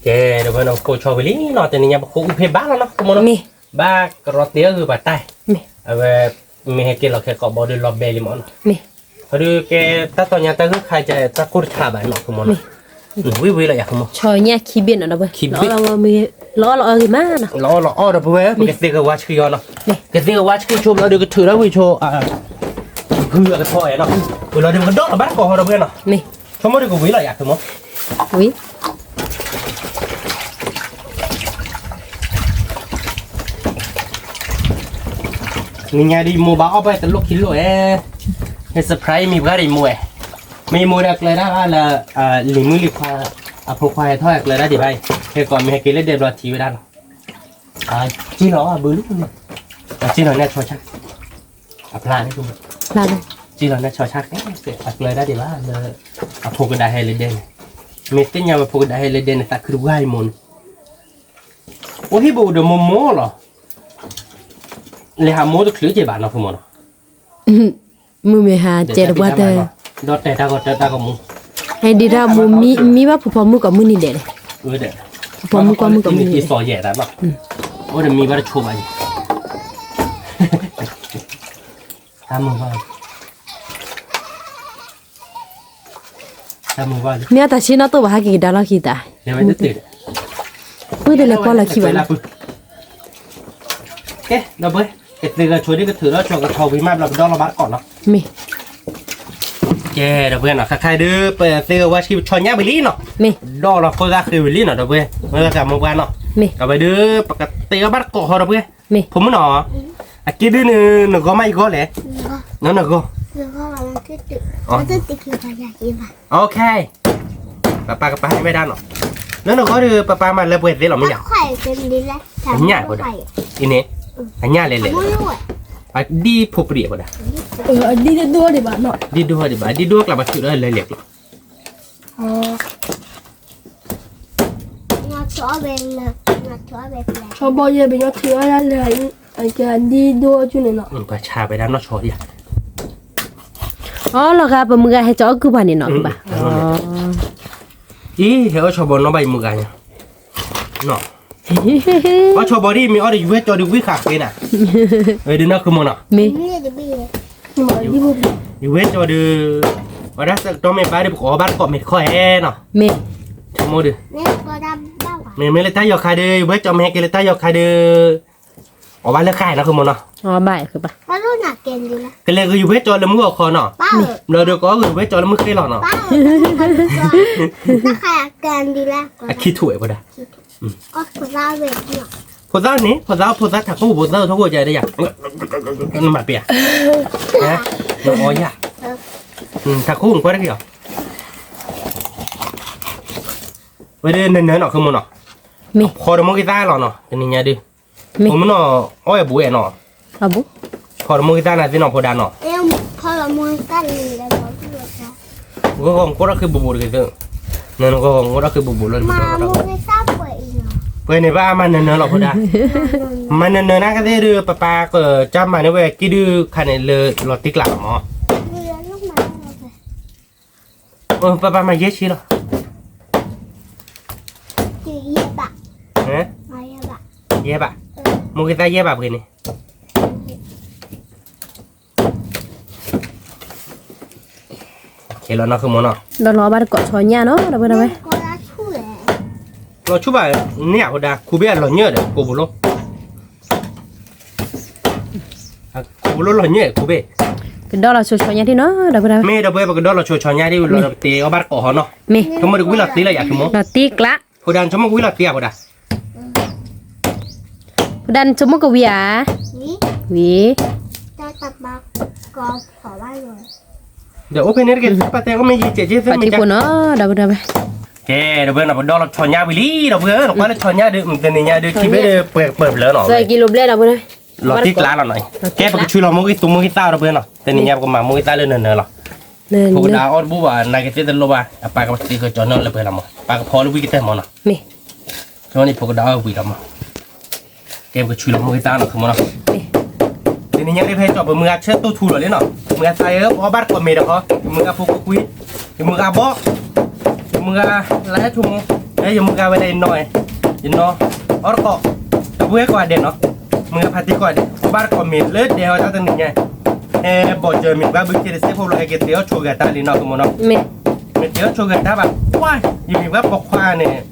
ကဲဒီးပဝဲနီၤ ပဃိဆီဝံၤလံနီၤ, တနံၤညါပဃိအူဖဲဘၣ်လီၤနီၤ, မ့ၢ်, ဘၣ်ကရီတ့ၢ်အဂုၤဘၣ်တၢ်, မ့ၢ်, အဝဲ, မ့ၢ်ဟဲက့ၤလီၤခဲကိးဘီဒီးလီၤဘဲလံမ့ၢ်နီၤ, မ့ၢ်, အဒုးကဲတၢ်တီညါတၢ်ဂုၢ်ခါကဲတၢ်ကိၢ်တခါဘၣ်နီၤ, မ့ၢ်, ဝံၤဝံၤလီၤယၤခိၣ်မီၤ, ဆီညၣ်ခံဘ့ၣ်နီၤဒီးပဝဲ, ခံဘ့ၣ်, လီၤအီၣ်လီၤအီဂ့ၤမးနီၤ, လီၤအီၣ်လီၤအီဒီးပဝဲ, ကသ့ၣ်ကဝါဆှံအီၤနီၤ, ကသ့ၣ်ကဝါဆှံဆိဘျီဒီးကထုးထီၣ်ဝံၤဆိ ဂုၤအကထီအဲၣ်နီၤ, ဝံၤလီၤဒီးပကဒီလီၤဘၣ်တကိးဟီဒီးပဝဲနီၤ, မ့ၢ်, ဆိကမိၣ်ဒီးကဝံၤလီၤယၤခိၣ်မီၤ, ဝံၤ နံၤညါဒ်မိၢ်ဘၣ်အီၣ်ပှဲၤတလိၣ်ခံလိၣ်ဧဲ, ဟဲ surprise မံၤပှၢ်ဒီးမိၢ်ဝဲ, မ့ၢ်မိၢ်ဒီးကျၢၤဒၣ်ဘၣ်လၢ, လံၤမုၣ်လံၤခွါ, အဖိခွါဟဲထီၣ်ဟဲကျၢၤဒၣ်ဒံးဘၣ်အံၤ, ဟဲကိးမ့ၢ်ဟဲက့ၤလၢဒဲဘျီထံဝဲဒၣ်လီၤ, ကံၣ်လီၤအီၣ်ဘုလံ, ကံၣ်လီၤန့ၣ်ဆီဆၣ်, အဖျါန့ၣ်, ကံၣ်လီၤန့ၣ်ဆီဆၣ်ဃဲ, အကျၢၤဒၣ်ဒံးဘၣ်လၢ, အဖိကဒါဟဲလၢဒဲန့ၣ်, မ့ၢ်သ့ၣ်ညါဝဲဖိကဒါဟဲလၢဒဲန့ၣ် သးခုတဝၢ်အံၤမိၢ်န့ၣ်, အိၣ်ဟံၣ်ပအိၣ်ဒီးမိၢ်မိၢ်လီၤ, လဲၤဟးမိၢ်တချုးက့ၤဘၣ်နီၤဖိမီၤနီၤ, မုၢ်မ့ၢ်ဟးကဲတပှၢ်တၢၢ်, ဒီးတဲတၢ်ဂီၤတၢ်တၢ်ဂီၤမူ, ဟဲဒ်တၢ်မူမံဘၣ်ဖုဖီမုၢ်ကိးမုၢ်နံၤဒဲး, ဖုဖီမုၢ်ကိးမုၢ်နံၤဒဲး, အိၣ်ဒီးမံဘၣ်တဆိဘၣ်အံၤ, တၢ်မုၢ်ဘၣ် မ့ၢ်အတၢ်ဆ့နီၣ်တိၢ်ဘၣ် ဟဲက့ၤကဒါလီၢ်ခံတၢ်, ပုၢ်တလဲၤပီၢ်လီၤခံဘၣ်နီၤ, ကဲ, ဒီပုၢ်ဝဲၢ်, ကသ့ၣ်ဂဲၤဆိဒ်ကထုးထီၣ်ဆိကထီဝံၤမးဘျီပဒီလီၤဘၣ်တကိးနီၤ, မ့ၢ်, ကဲ, ဒီပုၢ်ဝဲၢ်နီၤ ခဲခါဒုး ပသ့ၣ်ဂဲၤဝါဆှံပဆီညၣ်ဝံၤလံနီၤ, မ့ၢ်, ဒီလီၤခိၣ်သၣ်ဃ့ဝံၤလံနီၤ ဒီပုၢ်ဝဲၢ်, မ့ၢ်ဂၤသးမိၢ်ပှၢ်နီၤ, မ့ၢ်, အဝဲဒုးပကသ့ၣ်ဂဲၤဘၣ်တကိးဟီဒီပုၢ်ဝဲၢ်, မ့ၢ်, ဖိမုၣ်နီၤ, အက့ဒုးန့ၣ် နဂီၢ်မးယဂီၢ်လဲၣ်, နဂီၢ်, နဂီၢ် OK, ပပၢ်ကပၤဟဲဝဲဒၣ်နီၤ, လၢနဂီၢ်ဒီး ပပၢ်မၤလၢပှဲၤသ့လီၤမ့ၢ်ယါ, အညၣ်ဖိဒီး, အံၤန့ၣ်, အညၣ်လဲၤလဲၤ, အဒံၣ်ဖိပြံၣ်အပှၤဒၣ်, အဒံၣ်တဒိၣ်ဒံးဘၣ်နီၤ, ဒံၣ်ဒိၣ်ဒံးဘၣ်, ဒံၣ်ဒိၣ်ကျါပှၤထုးဒီးလၢလဲၤကျိၤ, ဆီဘီယဲၢ်ပညီထုးအီၣ်ဒၣ်လၢ ဒံၣ်ဒိၣ်ကၠူၣ်န့ၣ်နီၤ, ပှၤဆါဝဲဒၣ်နီၢ်ဆီဒံး, အလီၤဂာ် ပမုၢ်ဂၤဟဲကၠီအီၣ်ကုၢ်ပှၤန့ၣ်နီၤ, အံၤ ဟဲအီၣ်ဆီဘီနီၢ်ဘၣ်ယမုၢ်ဂၤညါ အီၣ်ဆီဘီဒ်မ့ၢ်အီၣ်ဒီး ယဝဲကၠီဒီးဝံၣ်ဃာ်ဃ့နၤ, ဝဲဒုးနီၢ်ခုမိၢ်နီၤ, မ့ၢ် ယဝဲကၠီဒီး အီၣ်ဒၣ်ဆၢကတီၢ်မ့ၢ်ဘၣ်ဒီး ပကအီၣ်ဘၣ်တကိးမ့ၢ်တခီဟဲနီၤ, မ့ၢ် ဆိကမိၣ်ဒီး မ့မ့ၢ်လၢတၢ်ယီၤခါဒီး ယဝဲကၠီမ့ၢ်ဟဲက့ၤလၢတၢ်ယီၤခါဒီး အီၣ်ဘၣ်လၢဃာ်နီၤ ခုမိၢ်နီၤ, ကလဲၤဂ့ၤယဝဲကၠီလၢမုၢ်အီၣ်ခီနီၤ, ဘျီဒီးကအီၣ်ဂ့ၤယဝဲကၠီလၢမုၢ်ဃ့လီၤနီၤ, အခံထူၣ်ဝဲပှၤဒၣ် ဖိသၣ်န့ၣ် ဖိသၣ် ဖိသၣ်ထးခိၣ် ဖိသၣ်ထီၣ်ခိၣ်ကဲဒ်ယၤ, နမၤပ့ၤဧါ, နအီယၤ, ထးခိၣ်နကွၢ်တက့ၢ်အီၤ, ဝဲဒၣ်နၢၤနၢၤနီၤ ခုမိၢ်နီၤ, ဖီတမိၢ်ဂံၢ်သၣ်လီၤနီၤ တနံၤညါဒုး, မ့ၢ် ဖိမုၣ်နီၤ အီၣ်ဝဲဘူးဝဲနီၤ, ဖီတမိၢ်ဂံၢ်သၣ်နၤသ့ၣ်နီၤ ဖိဒါနီၤ, ဂီၤဂီၤနကိၢ်ထီၣ်ဃ့ဘူးဘူးတဂ့ၤသ့ၣ်, နဂီၤဂီၤနကိၢ်ထီၣ်ဃ့ဘူးဘူးလီၤ, ပှဲၤန့ၣ်ဘၣ်မၤနၢၤနၢၤလီၤ ဖိဒါ, မၤနၢၤနၢၤနၤကသ့ၣ်ဒုး ပပၢ်ကစၢ်မၤန့ၢ်ဝဲကံၣ်ဒုးခါန့ၣ်လၢလီၤတံၢ်ကျးလီၤမး, ပပၢ်မၤယဲၢ်ဆံလီၤ, ယဲၢ်ဘး, မိၢ်ဂံၢ်သၣ်ယဲၢ်ဘးပှဲၤန့ၣ် လီၤဘၣ်တကိးဆီညၣ်နီၤ ဒီပုၢ်ဒီဝဲၢ်, လီၤဆူၣ်ဘၣ်န့ၣ်အဃိဒါ ခူဘ့ၣ်အလီၤညၢၣ်ဒီး ကိးဘိလိၣ်, ခူဘိလိၣ်လီၤညၢၣ်ခူဘ့ၣ်, ကဒီလီၤဆိဆီညၣ်ဒံးနီၤ ဒီပုၢ်ဒီဝဲၢ်, မ့ၢ်ဒီပုၢ်ဝဲၢ် ပကဒီလီၤဆိဆီညၣ်ဒံးဝံၤလီၤဒီး ပတ့အီၣ်ဘၣ်တကိးဟီနီၤ, မ့ၢ် ဆိကမိၣ်ဒီးဝံၣ်လီၤတံၢ်လီၤယၤ ဆိကမိၣ် လီၤတံၢ်ကျး, ဃိဒါ နဆိကမိၣ်ကဝံၣ်လီၤတံၢ်ဧါ ဃိဒါ, နဆိကမိၣ်ကဝံၤဧါ, ဝံၤ, ဒီးအိၣ်ဖဲန့ၣ်တက့ၢ် ပတဲအီၣ်မ့ၢ်ယံာ်ကဲးကဲးသ့ၣ်မ့ၢ်ကဲး, ပှၤထံဖိနီၤ ဒီပုၢ်ဒီဝဲၢ်, ကဲ ဒီပုၢ်ဝဲၢ်နီၤ ပဒီလီၤဆီညၣ်ဝံၤလံ ဒီပုၢ်ဝဲၢ်, နကွၢ်လၢဆီညၣ်ဒုး တနံၤညါဒုး ခံဘ့ၣ်ဒုး ပှဲၤပှဲၤဖျၢၣ်နီၤ, လီၤတံၢ်ကျးလီၤနီၤ, ကဲ ပကဆူလီၤမိၢ်ဂံၢ်သူမိၢ်ဂံၢ်သၣ်ဒီပုၢ်ဝဲၢ်နီၤ, တနံၤညါပကမၤမိၢ်ဂံၢ်သၣ်လၢနၢၤနၢၤလီၤ, ဖိကဒါအီၣ်တဘူၣ်ဘၣ် နာ်က့သ့ၣ်တလိၣ်ဘၣ် အပၢ်ကပသ့ကကၠီနီၣ်လၢပှဲၤလီၤမး ပၢ်ကဖီလၢဝံၣ်ကတၢၢ်မးနီၤ, မ့ၢ် ဆိကမိၣ်န့ၣ် ဖိကဒါအီၣ်ဝံၤလီၤမး, ကဲ ပကဆူလီၤမိၢ်ဂံၢ်သၣ်နီၤ ဆိကမိၣ်နီၤ, တနံၤညါဒုး ဖဲကၠီပမုၢ်ဂၤဆၢတိၢ်ထူလီၤလံနီၤ, မုၢ်ဂၤသးအံၤ ပအီၣ်ဘၣ်တကိးမ့ၤဒီးဟီ, မုၢ်ဂၤဖိကွံာ်ကွံာ်, ယမုၢ်ဂၤဘီ ယမုၢ်ဂၤလၢဟဲထူမူ, ယမုၢ်ဂၤဝဲဒၣ်ယနီၢ်, ယနီၢ်, အီၣ်တကိး, ဒီပုၢ်ဝဲၢ်ကိးဂၤဒဲးနီၤ, မုၢ်ဂၤဖါတံၢ်ကိးဂၤဒဲး အီၣ်ဘၣ်တကိးမ့ၤလၢဒဲးဟီတၢ်တနံၤညါ, ဟဲဘီၣ်စၢၤမ့ၤဘၣ်ဘုခ့တစ့ၢ်ဖိလီၤ ဟဲက့ၤတ့အီၣ်ဆိဂၤတၢ်လံနီၤ ဆိကမိၣ်နီၤ, မ့ၢ်တ့အီၣ်ဆိဂၤတၢ်ဘၣ်, ကွၢ် ယမ့ၢ်ဘၣ်ပိာ်ခွါန့ၣ်,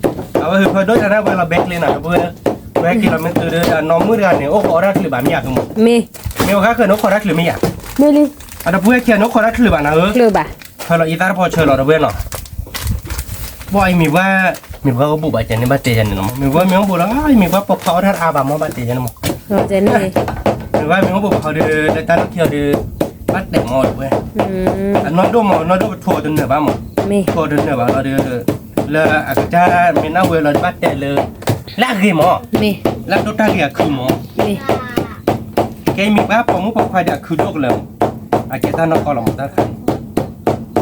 အဝဲဟုဖၢဒိၣ်တၢ်န့ၣ်ဝဲလီၤဘဲကျဲနၤ ဒီပုၢ်ဝဲၢ်, ပဟဲက့ၤလီၤမ့ၢ်တုၤဒီး နီၢ်မုၣ်တဂၤန့ၣ် အိၣ်ဃီအီၣ်တၢ်ချုးဘၣ်မ့ၢ်ဧါ ဆိကမိၣ်, မ့ၢ်အီၤဃါဃၢၤန့ၣ် အိၣ်ဃီတၢ်ချုးမ့ၢ်ဧါ, မ့ၢ်လံ, အဒီပုၢ်ဝဲၢ်ခံဂၤန့ၣ် အိၣ်ဃီတၢ်ချုးဘၣ်နၤဧၢ, ဖၢလီၤအံသၣ်တဖီဆၢလီၤ ဒီပုၢ်ဝဲၢ်နီၤ ဘၣ်အံၤမ့ၢ်ပှၤ, မ့ၢ်ပှၤအိၣ်ဘူးဘၣ်ကဲန့ၣ် ဘၣ်တဲယၤန့ၣ်လီၤမး, မ့ၢ်ပှၤမ့ၢ်အိၣ်ဘူးလီၤ, မ့ၢ်ပှၤပိာ်ခွါအီၣ်တၢ်တအါဘၣ်မး ဘၣ်တဲယၤန့ၣ်မး, မ့ၢ်ပှၤမ့ၢ်အိၣ်ဘူးဘၣ်ဟီဒီး လၢတၢ်လီၢ်ခံအီၤဒီး ဘၣ်တဲမးဒီပုၢ်ဝဲၢ်, အနီၢ်ဒိၣ်မး အနီၢ်ဒိၣ်ပထိးတနၢၤဘၣ်မး, ထိးတနၢၤဘၣ်လီၤဒီး လၢအကစၢ်မ့ၢ်နၢ်ဝဲလီၤဒီး ဘၣ်တဲလၢ လၢအဂ့ၤမး, လၢအဒိၣ်တၢ်ဂ့ၤအခုမး, ကဲမ့ၢ်ပှၤပိာ်မုၣ်ပိာ်ခွါဒီးအခုဒိၣ်ကလၢာ်, အကဲတၢ်နီၢ်ကီၢ်လီၤမး တၢ်တခါန့ၣ်,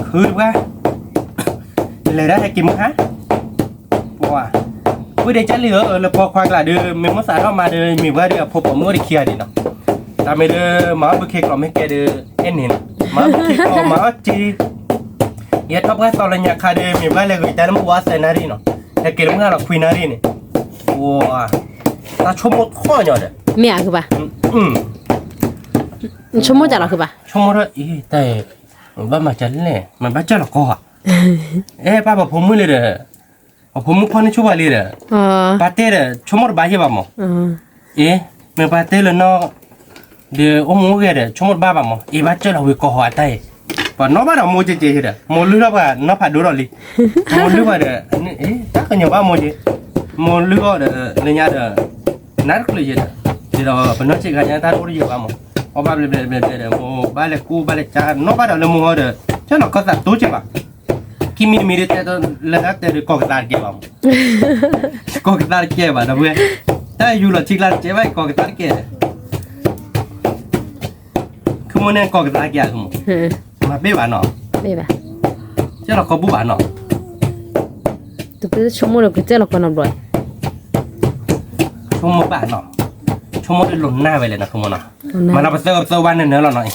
ခုတပှၢ် လဲၤဒၣ်ဟဲက့ၤမုၢ်ဟါ, ပှၤ, ဝံၤဒီးကၢ်လံဧၢ လၢပိာ်ခွါကျါဒီး မ့ၢ်မိၣ်သးထီၣ်မးဒီး မ့ၢ်ပှၤဒီးအဖိပိာ်မုၣ်အိၣ်တခံဂၤဒံးနီၤ, တၢ်မ့ၢ်ဒီး မၤအီၣ်ဘုခ့ကျိာ်မ့ၢ်ကဲဒီး အဲၣ်န့ၣ်နီၤ, မၤအီၣ်ဘုခ့ကျိာ် မၤအီၣ်က့, ယဲထီၣ်ပှၢ်သီလၢညါခါဒီး မ့ၢ်ပှၤလဲၤဂုာ်တၢ်လၢမုၢ်ဝါသၢနၣ်ရံၣ်နီၤ, ဟဲက့ၤလၢမုၢ်ဟါလီၤခွံနၣ်ရံၣ်န့ၣ်, ပှၤ, တၢ်ဆိကမိၣ်ထီၣ်ညီဒီး, မ့ၢ်အကဘၣ်, ဆိကမိၣ်တၢ်လီၤကဘၣ်, ဆိကမိၣ်ထီၣ်အံၤ တၢ်အံၤ, ဘၣ်မၤကလဲၣ် မ့ၢ်ဘၣ်ကၢ်လီၤကီၢ်ဧါ, အဲၣ်ပၢ်ပဖိမုၣ်လံဒီး, ပဖိမုၣ်ဖီၣ်န့ၢ်ဆိပှၤလံဒီး, ပှၤတဲဒီး ဆိကမိၣ်တဘၣ်ယဲၢ်ဘၣ်မး, အ့, မ့ၢ်ပှၤတဲလၢနီၢ်, ဒီးအိၣ်မူအိၣ်ဂဲၤဒီး ဆိကမိၣ်တဘၣ်ဘၣ်မး အ့ ဘၣ်ကၢ်လီၤဝံၤကီၢ်ဟီအတၢ်အံၤ, ပှၤနီၣ်ဘၣ်ဒီးမိၢ်ကဲကဲဒီး မိၢ်လုၢ်ထီၣ်ပှၤနီၢ်ဖးဒိၣ်ထီၣ်လံ, မိၢ်လုၢ်ပှၤဒီး, တၢ်ကညီၤဘၣ်မိၢ်ကဲ, မိၢ်လုၢ်အီၤဒီး လၢညါဒီး, နၢ်တချုးယဲဒီး, ဒီးပနီၢ်စ့ၢ်ကီးညါတၢ်တအိၣ်တယဲၢ်ဘၣ်မး, အီၣ်ဘၣ်ဘျဲဘျဲဘျဲဘျဲဒီး မိၢ်ဘၣ်လဲၤကူဘၣ်လဲၤကၢ်နီၣ်ဘၣ်ဒီးလၢမိၢ်ဟီဒီး, ကၢ်လီၤကီၢ်သးတိစဲးဘၣ် ခံမံၤတမံၤဒီးတဲလၢတၢ်တဲဒီး ကီၢ်ကသးတကဲဘၣ်မး, ကီၢ်ကသးတကဲဘၣ် ဒီပုၢ်ဝဲၢ်, တၢ်ယူၤလီၤထံကျါတကဲဘၣ် ကီၢ်ကသးတကဲ, မ့ၢ်န့ၣ်ကီၢ်ကသးက့ၤအဃိမး, မၤဘ့ၣ်ဘၣ်နီၤ, ကဲလီၤကီၢ်ဘူၣ်ဘၣ်နီၤ, တပဆိကမိၣ်ဒီးကစဲလီၤကီၢ်နီတဘျီ, ဆိကမိၣ်ဘၣ်နီၤ, ဆိကမိၣ်တလိာ်နၢ်ဝဲလဲၣ်နီၤ ဃိမးနီၤ, မၤလီၤပသၢပသၢဘၣ်နၢနၢလီၤနီၤအံၤ,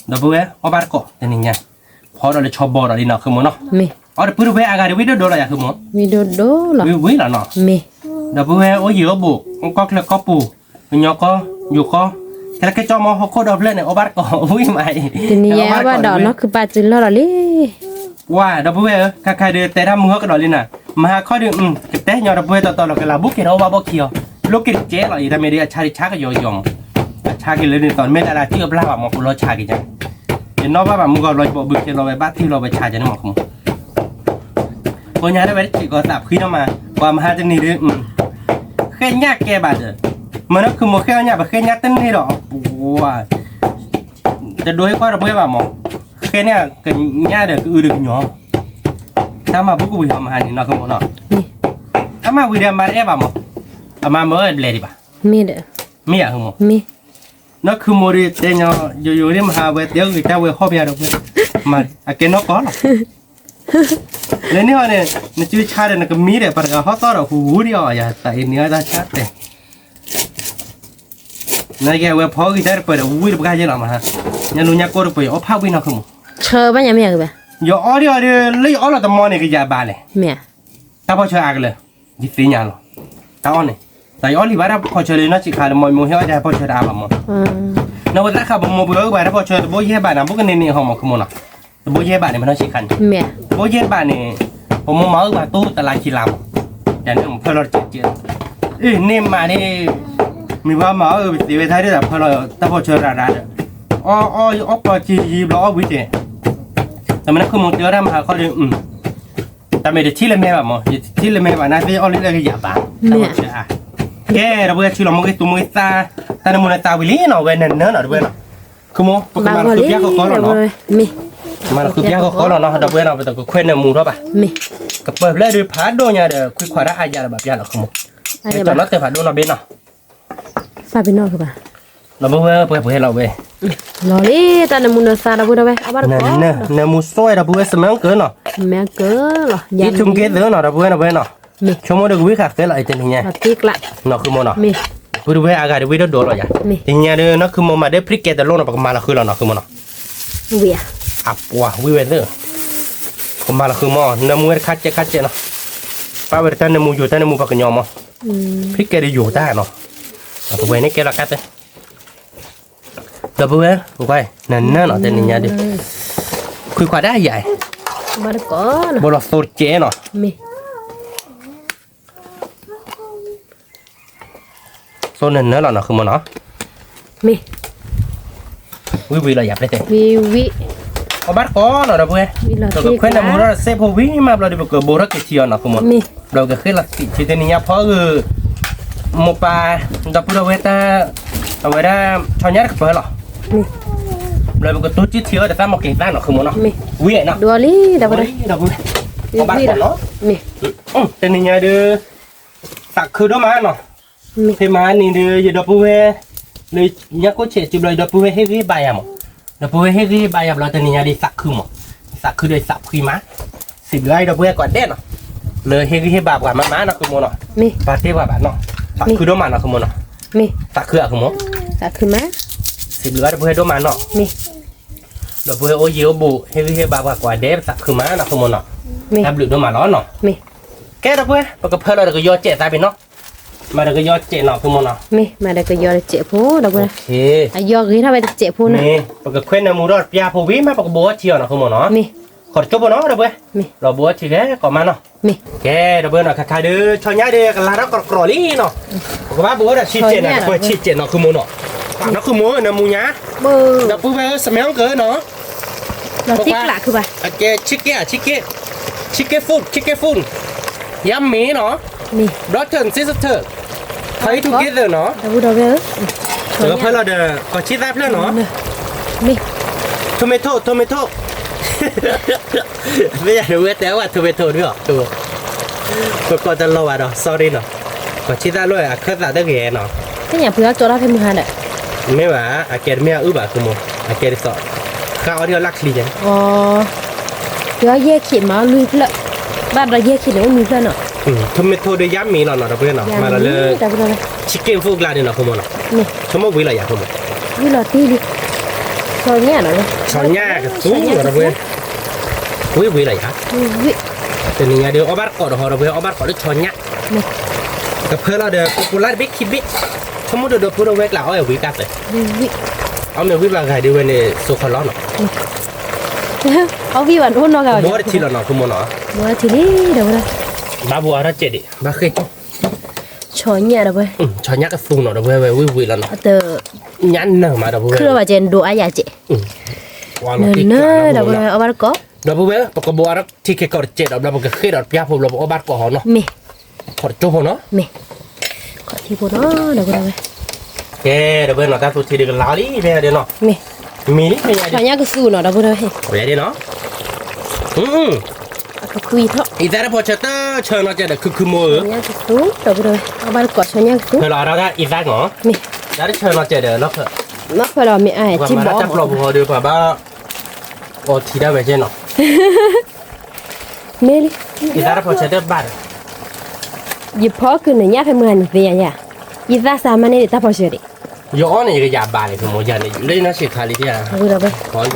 ဒီပုၢ်ဝဲၢ် အီၣ်ဘၣ်တကိးတနံၤညါ, ဖီဒီးလၢဆီဘီဒီးလံနီၤ ဃိမးနီၤ, အီၣ်တပုၢ်တဝဲၢ်အဂၤဒီးဝံဒိၣ်ဒိၣ်လီၤယၤ ဃိမး, ဝံဒိၣ်ဒိၣ်လီၤ, ဝံဝံလီၤနီၤ, ဒီပုၢ်ဝဲၢ်အိၣ်ယံၤအိၣ်ဘူး ကီၢ်ချၢကီၢ်ပူၤ, ကညီကီၢ်, ယိၤကီၢ်, ခဲလၢာ်ခဲကၠီမီၤဟီၣ်ခိၣ်ဒီဖျၢၣ်န့ၣ် အီၣ်ဘၣ်တကိးဝံမးအံၤ, တနံၤညါဘၣ်ဒီးနီၢ်ခုပာ်စုလီၢ်ဒီးလံ ပှၤဒီပုၢ်ဝဲၢ်ဧၢ ခါခါဒီးတဲတၢ်မုာ်ဟီၣ်ကဒီးလံနၤ, မဟါခီဒီး ကတဲညီဒီပုၢ်ဝဲၢ်တီတီလီၤ ကလၤဘူၣ်က့ၤဒီးအိၣ်ဘၣ်ဘီၣ်ခံအီၤ, လိၣ်က့ၤတကဲလီၤအံၤ တၢ်မ့ၢ်ဒီးအဆါဒံးဆါကယီကယီမး, အဆါက့ၤလၢန့ၣ်သိး မ့ၢ်တၢ်လၢစုအပျၢ်ဘၣ်မး ပလီၢ်ဆါက့ၤညါ, ယနီၣ်ဘၣ်ဘၣ်မုၢ်ဂီၤလီၤ ယဘီၣ်ဘုးက့ၤလီၤဝဲဘၣ်ထံၣ်လီၤဝဲဆါက့ၤန့ၣ်မး ဃိမး ကိညါတဝဲတစံးကီးသးဖှံနီၤမး, ပှၤမဟါတနံၤဒီး ဃဲညၣ်ကဲဘၣ်ဒီး, မ့ၢ်နီၢ်ခုမးဃဲအီၣ်ညၣ် ပဃဲညၣ်တန့ၢ်ဒီး ပှၤ တဒိဟ့ၣ်ကွၢ်တပှဲၤဘၣ်မး, ဃဲန့ၣ်ကညၣ်ဒီးကအုဒီးကညီ, တၢ်မၤဘူၣ်ကဝံၤဟီမဟါန့ၣ်နီၢ်ခုမးနီၤ, တၢ်မၤဝံၤဒီးအမၤတအဲၣ်ဘၣ်မး, အမၤမၤအၢဘျဲၣ်ဒံးဘၣ်, မ့ၢ်ဧါ, နီၢ်ခုမးဒီးတဲညီ ယိယိဒ်မဟါဝဲတဲအီၣ်ဂ့ၤတၢ်ဝဲဟီၣ်ဖဲဒီး မၤအကဲနီၢ်ကီၢ်လီၤ လၢန့ၣ်ဟီန့ၣ် နစုဆါဒီးနကမံဒီး ပှၤတဂၤဟီၣ်သီၣ်ဒီးဟူးဟူးဒံးအီၤ ယသးအံၤန့ၣ်အတၢ်ဆါတဲ, နကဲဝဲဖီဂံၢ်တၢ်တပၢၤဒီးဝံတပှၢ်ယဲလီၤမး, ညါလူညါကိၢ်တပၢၤ ယအီၣ်ဖးဝံနီၢ်ခုမး, ဆၢဘၣ်ညါမ့ၢ်ဧါ, ယအီၣ်ဒံးအီၤဒီး လၢယအီၣ်လီၤတမီန့ၣ် ကယၤဘၣ်လဲၣ်, မ့ၢ်ဧါ, တၢ်ဖီၣ်ဆၢအါကလၢာ်, ယသ့ၣ်ညါလီၤ, တၢ်အီၣ်န့ၣ်, တၢ်ယအီၣ်လံဘၣ်တၢ်ဖီၣ်ဆၢလၢနီၢ်ဆံးခါလၢမီမ့ၢ်ဟ့ၣ်အီၣ်တၢ်ဖီၣ်ဆၢတအါဘၣ်မး, နဝဲသၣ်ခါဘိမီပှၤအၢဘၣ်တၢ်ဖီၣ်ဆၢတဘိယဲၢ်ဘၣ်န့ၣ် ဘူးကန့ၢ်န့ၣ်ဟီမးခုမးနီၤ, တဘိယဲၢ်ဘၣ်န့ၣ် မ့ၢ်နီၢ်ဆံးခါန့ၣ်, တဘိယဲၢ်ဘၣ်န့ၣ်, ပမိၢ်မၤအၢဘၣ်တိၢ်တလါခံလါမး, ယန့ၣ်ဖၢလီၤတကဲးကဲး, အ့ၣ် န့ၢ်မးန့ၣ်, မ့ၢ်ဝဲမၤအၢသ့ဝဲသးဒ်တၢ်ဖၢလီၤတၢ်ဖီၣ်ဆၢရၤရၤဒီး, အီၣ်အီၣ်အီၣ်ကီၢ်ကံယံဘျီအီၣ်ဝံၤကဲး, တမ့ၢ်နီၢ်ခုမးတဲဝဲဒၣ်မဟါခီဒီး တၢ်မ့ၢ်တထံၣ်လၢမဲာ်ဘၣ်မး ယတထံၣ်လၢမဲာ်ဘၣ် နသ့ၣ်အီၣ်လၢလၢကယၤဘၣ်, ကဲ ဒီပုၢ်ဝဲၢ်ဆူလီၤမ့ၢ်ဂ့ၤသူမ့ၢ်ဂ့ၤသး, တၢ်နၢမူနသးဝံၤလံနီၤ ဝဲနၢနၢနီၤ ဒီပုၢ်ဝဲၢ်နီၤ, ခုမး ပကမၤလီၤဃုာ်ပျၢ်ဃီဃီလီၤနီၤ, မၤလီၤဃုာ်ပျၢ်ဃီဃီလီၤနီၤ ဒီပုၢ်ဝဲၢ်နီၤ ပတကခွဲးနၢမူထီၣ်ဘၣ်, ကပၢၢ်ဖျၢၣ်ဒုးဖးဒိၣ်ညါဒီး ခွံခွါတၢ်အါယၤလၢၤဘၣ်ပျၢ်လီၤခုမး, ကဲလီၤတဲာ်ဖးဒိၣ်နီၤဘ့ၣ်နီၤ ဒီပုၢ်ဝဲၢ်ပှဲၤပှဲၤလီၤဝဲ, လီၤလံ တၢ်နၢမူနသးဒီပုၢ်ဝဲၢ် အီၣ်ဘၣ်တကိး, နၢမူစိဒီပုၢ်ဝဲၢ် စမဲအကၢနီၤ, စမဲအကၢလီၤ, ယံၤထုက့သၢနီၤ ဒီပုၢ်ဝဲၢ်နီၤ, ဆိကမိၣ်ဒီးကဝံၣ်ဃာ်သၢလီၤအံၤတနံၤညါ, နီၢ်ခုမးနီၤ, ပုၢ်တဝဲၢ်အဂၤဒီးဝံၣ်ဒိၣ်ဒိၣ်လီၤယၤ, တနံၤညါဒီးနီၢ်ခုမးမၤဒၢဖံးကဲတလိၣ်နီၤ ပကမၤလီၤဃုာ်လီၤနီၢ်ခုမးနီၤ, အပှၤဝံၣ်ဝဲသၢ, ပကမၤလီၤဃုာ်မး နၢမူဝဲတခါစဲးခါစဲးနီၤ, ပၣ်ဝဲတၢ်နၢမူယိၤတၢ်နၢမူပှၤကညီမး, ဖံးကဲဒီးယိၤတၢ်နီၤ, ပဝဲန့ၣ်ကဲလီၤကါသၢ ဒီပုၢ်ဝဲၢ် နၢနၢနီၤ တနံၤညါဒီး ခွံခွါဒၣ်ယၤ, ဘိလီၤသိတကဲနီၤ, သိနၢနၢလီၤနီၤ ခုမးနီၤ, ဝံၣ်ဝံၣ်လီၤယၤပျဲၢ်တဲ, အီၣ်ဘၣ်တကိးနီၤ ဒီပုၢ်ဝဲၢ်, ပကခွဲးနၢမူထီၣ်စဲးဖိဝံၤမးဘျီဒီး ပကဘိထီၣ်က့ၤထံအီၤနီၤ ခုမး, ဘျီပကဃ့လီၤသံးထံတနံၤညါဖီအၢ မိၢ်ပၢ် ဒီပုၢ်ဒီဝဲၢ်တၢ် အဝဲဒၣ် ဆီညါတကပၤလီၤ, ဘျီပကတိၢ်ကံၢ်ထံအီၤဒီးသးမီၤက့ၤသၣ်နီၤ ခုမးနီၤ, ဝံၤနီၤ, ဒီးလံ ဒီပုၢ်ဝဲၢ်, အီၣ်ဘၣ်တကိးနီၤ, တနံၤညါဒီး သးခုဒိၣ်မးနီၤ, ဖဲမဟါန့ၣ်ဒီး ယဒီပုၢ်ဝဲၢ် လၢညါကိၣ်ဆဲးစုဘျီ ယဒီပုၢ်ဝဲၢ်ဟ့ၣ်ဂံၢ်ဟ့ၣ်ဘါယၤမး, ဒီပုၢ်ဝဲၢ်ဟ့ၣ်ဂံၢ်ဟ့ၣ်ဘါယၤဘျီ တနံၤညါဒီးသးခုမး, သးခုဒီးသးဖှံမး, စံးဘျုးအါဒီပုၢ်ဝဲၢ်ကိးဂၤဒဲးနီၤ, လၢဟ့ၣ်ဂံၢ်ဟ့ၣ်ဘါပှၤမးမးနီၤ ခုမးနီၤ, ပာ်တ့ၢ်ပှၤဘၣ်နီၤ, သးခုဒိၣ်မးနီၤ ခုမးနီၤ, သးခုအါ ခုမး, စံးဘျုးအါဒီပုၢ်ဝဲၢ်ဒိၣ်မးနီၤ, ဒီပုၢ်ဝဲၢ်အိၣ်ယံၤအိၣ်ဘူး ဟ့ၣ်ဂံၢ်ဟ့ၣ်ဘါပှၤကိးဂၤဒဲး ပသးခုမးနီၤ ခုမးနီၤ, တၢ်ဘျုးဒိၣ်မးလီၤနီၤ, ကဲဒီပုၢ်ဝဲၢ် ပကဖၢလီၤဒီးကယီစဲးသးပ့ၤနီၤ, မၤဒီးကယီစဲးနီၤ ခုမးနီၤ, မၤဒီးကယီတစဲးဖိဒီပုၢ်ဝဲၢ်, အယီဂ့ၤထီၣ်ဝဲတစဲးဖိန့ၣ်, ပကခွဲးနၢမူထီၣ်ပျၢ်ဖိဝံၤမး ပကဘိထံအီၤနီၤ ခုမးနီၤ, ဃီတကၠိဖိနီၤ ဒီပုၢ်ဝဲၢ်, လီၤဘိထံကဲကိးမးနီၤ, ကဲဒီပုၢ်ဝဲၢ်နီၤ ခါခါဒီး ဆီညါဒီးကလၤထီၣ်ကြီကြီလံနီၤ, ပကဘၣ်ဘိဒီးဆံးစဲးနီၤ ပှဲၤဆံးစဲးနီၤ ခုမးနီၤ, နီၤ ခုမး နၢမူညါ, ဒီပုၢ်ဝဲၢ် စမဲအကၢနီၤ အကဲ chicken อ่ะ chicken, chicken food, chicken food, yummy နီၤ, brother and sister, come together နီၤ, ဒီပုၢ်ဝဲၢ်, ပကဖၢလီၤဒီး ကိးဆံသၣ်ဖျၢၣ်နီၤ, tomato, tomato, မ့ၢ်ယၤဒီးဝဲတဲဝဲ tomato ဒုးအီၤ, ပကိးတလီၤဘၣ်ဒီး sorry နီၤ, ကိးဆံသၣ်ဖျၢၣ်အခၢၣ်သးတဂ့ၤနီၤ, သ့ၣ်ညါဖုအကၠီထီၣ်ဖဲမုၢ်ဟါဒီး, မ့ၢ်ဘၣ် အကဲတမ့ၢ်အအုၣ်ဘၣ် ကမိၢ် အကဲဒ်သိး ဃၣ်အီၤဒ်အီၤလၢချံယဲၢ်, ဒီးယဲၢ်ခံးမးလွံၢ်ဖျၢၣ်, ဘၣ်ဒီးယဲၢ်ခံးန့ၣ်အိၣ်နွံဖျၢၣ်နီၤ, ထူမ့ၢ်ထိၣ်ဒီးယါမံၤလီၤနီၤ ဒီပုၢ်ဝဲၢ်နီၤ, ယါမံၤ မၤလီၤလၢ ဒီပုၢ်ဝဲၢ် chicken food ကျါန့ၣ်နီၤ ကမိၢ်နီၤ, မ့ၢ် ဆိကမိၣ်ဝံၤလီၤယၤ ကမိၢ်, ဝံၤလီၤတံၢ်လံ, ဆီညၣ်နီၤ, ဆီညၣ်ကသူနီၤ ဒီပုၢ်ဝဲၢ်, ဝံၤဝံၤလီၤယၤ, တနံၤညါဒီး အီၣ်ဘၣ်တကိးဒီးဟီ ဒီပုၢ်ဝဲၢ် အီၣ်ဘၣ်တကိးလၢဆီညၣ် ကဖၢလီၤဒီး ပပူၤလၢ်တဘ့ၣ်ခံဘ့ၣ်, ဆိကမိၣ်ဒီး ဒီပုၢ်ဝဲၢ်ကျါ အီၣ်ဝံၤကါသၢ, အီၣ်မ့ၢ်ဝံၤဘၣ်ဂၤဒ်ဝဲန့ၣ် စိခီလီၤနီၤ, အီၣ်ဝံၤဘၣ်တအိၣ်နီတဂၤဘၣ်, ဘီတထံလီၤနီၤ ကမိၢ်နီၤ, ဘီတထံလံ ဒီပုၢ်ဝဲၢ်, ဘၣ်ဘိးအါထီၣ်ကဲးဒံး ဘၣ်ဃ့ၢ်ကၠီ ဆီညၣ် ဒီပုၢ်ဝဲၢ်, ဆီညၣ်ကသူနီၤ ဒီပုၢ်ဝဲၢ် ဝံၤဝံၤလီၤနီၤ, ညၣ်နၢၤမး ဒီပုၢ်ဝဲၢ်, ခုၣ်ဘၣ်ကဲဒိးအါယၤကဲး, နၢၤနၢၤ ဒီပုၢ်ဝဲၢ် အီၣ်ဘၣ်တကိး ဒီပုၢ်ဝဲၢ် ပကဘိးအါထီၣ်ထံခ့ကီးတကဲးဒီး ဘျီပကဃ့ၢ်ဒီးပျၢ်ဖိဘျီ ပအီၣ်ဘၣ်တကိးဟီနီၤ, မ့ၢ် ခီၣ်တကၠိဖိနီၤ, မ့ၢ် ခီၣ်ထံဖိနီၤ ဒီပုၢ်ဝဲၢ်, ကဲ ဒီပုၢ်ဝဲၢ်နီၤ တၢ်သူထံဒုးကလၤလံ ဖဲဒၣ်နီၤ, မ့ၢ် မံၤလံ ဖဲညါဒုး ဆီညၣ်ကသူနီၤ ဒီပုၢ်ဝဲၢ်, ဝဲဒၣ်နီၤ, အကကွံထီၣ် အံသၣ်တဖီၣ်ဆၢတၢ်ဆၢနီၤ ကဲဒီး ခုခုမိၢ်ဧၢ, ဆီညၣ်ကသူ ဒီပုၢ်ဝဲၢ် အီၣ်ဘၣ်တကိးဆီညၣ်ကသူ ဖဲလီၤအါထီၣ်တၢ်အံသၣ်နီၤ, မ့ၢ် တၢ်တဆၢနီၤ ကဲဒီး လီၢ်ခၢၣ် လီၢ်ခၢၣ်ဒီးမ့ၢ်အါ ပှၤမၤတၢ်ပျီပူၤဟီဒီး ပှၤဘၣ် အီထံတၢ်ဝဲကဲနီၤ, မ့ၢ်လံ, အံသၣ်တဖီၣ်ဆၢတၢ်ဘၣ်ဒီး ယဖီကနၢၤညၣ်ဖဲမုၢ်ဂၤန့ၣ်သ့ယၤယၤ, အံသၣ်စါမးန့ၣ်တၢ်ဖီၣ်ဆၢဒံး, ယအီၣ်န့ၣ် ယကယၤဘၣ်န့ၣ် ကမိၢ်ယၤန့ၣ် လၢနၢ်ဆံးခါလံ တယၤ,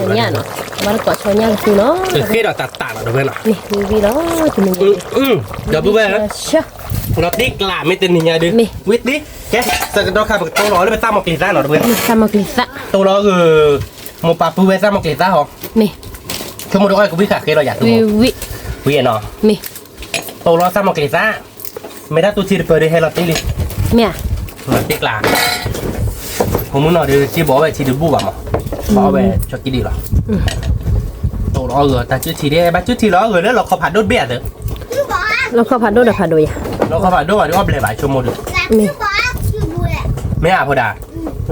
ညၣ်နီၤ အဘၣ်တကိးဆီညၣ်ကသူနီၤ, ကဃ့ၢ်ဒီးတၢ်တၢ်နီၤ ဒီပုၢ်ဝဲၢ်နီၤ, မ့ၢ်ဝံၤဝံၤလီၤ တမံၤ ဒီပုၢ်ဝဲၢ် လီၤတံၢ်ကျးမ့ၢ်တနံၤညါဒုး, မ့ၢ် ဝံၤတံၢ် ကဲ ဆၢကတီၢ်ခါပကတိၢ်လီၤလၢပသၣ်မီၤကျ့ၤသၣ်နီၤ ဒီပုၢ်ဝဲၢ်, သၣ်မီၤကျ့ၤသၣ် တိၢ်လီၤဂ့ၤ, မိၢ်ပၢ်ပုၢ်ဝဲၢ်သၣ်မီၤကျ့ၤသၣ်ဟီ, မ့ၢ် ဆိကမိၣ်ဒီးအီၣ်ကဝံၣ်ဃာ်ဃ့လီၤယၤ, ဝံၤဝံၤ ဝံၤနီၤ, မ့ၢ် တိၢ်လီၤသၣ်မီၤကျ့ၤသၣ်, မ့ၢ်ဒၣ်သူထံတပၢၤဒီးဟဲလီၤတံၢ်လံ, မ့ၢ်ဧါ, လီၤတံၢ်ကျး, ဖိမုၣ်နီၤဒီး စ့ဘီအီၣ်ဝဲထံတဘူၣ်ဘၣ်မး, ဘၣ်အီၣ်ဝဲဆီကံဒံလီၤ, တိၢ်လီၤအီၣ်ဂ့ၤတၢ်စုထံဒီး ဘၣ်စုထံလီၤအီၣ်ဂ့ၤလၢလီခီဖးဒိၣ်တဘ့ၣ်ဧါသၢ, လီခီဖးဒိၣ်ဒီးဖးဒိၣ်ယၤ, လီခီဖးဒိၣ်ဘၣ်ဒီးအီၣ်ဘျဲးဘၣ်ဆိကမိၣ်ဒီး, မ့ၢ် မ့ၢ်ဧါဖိဒၣ်,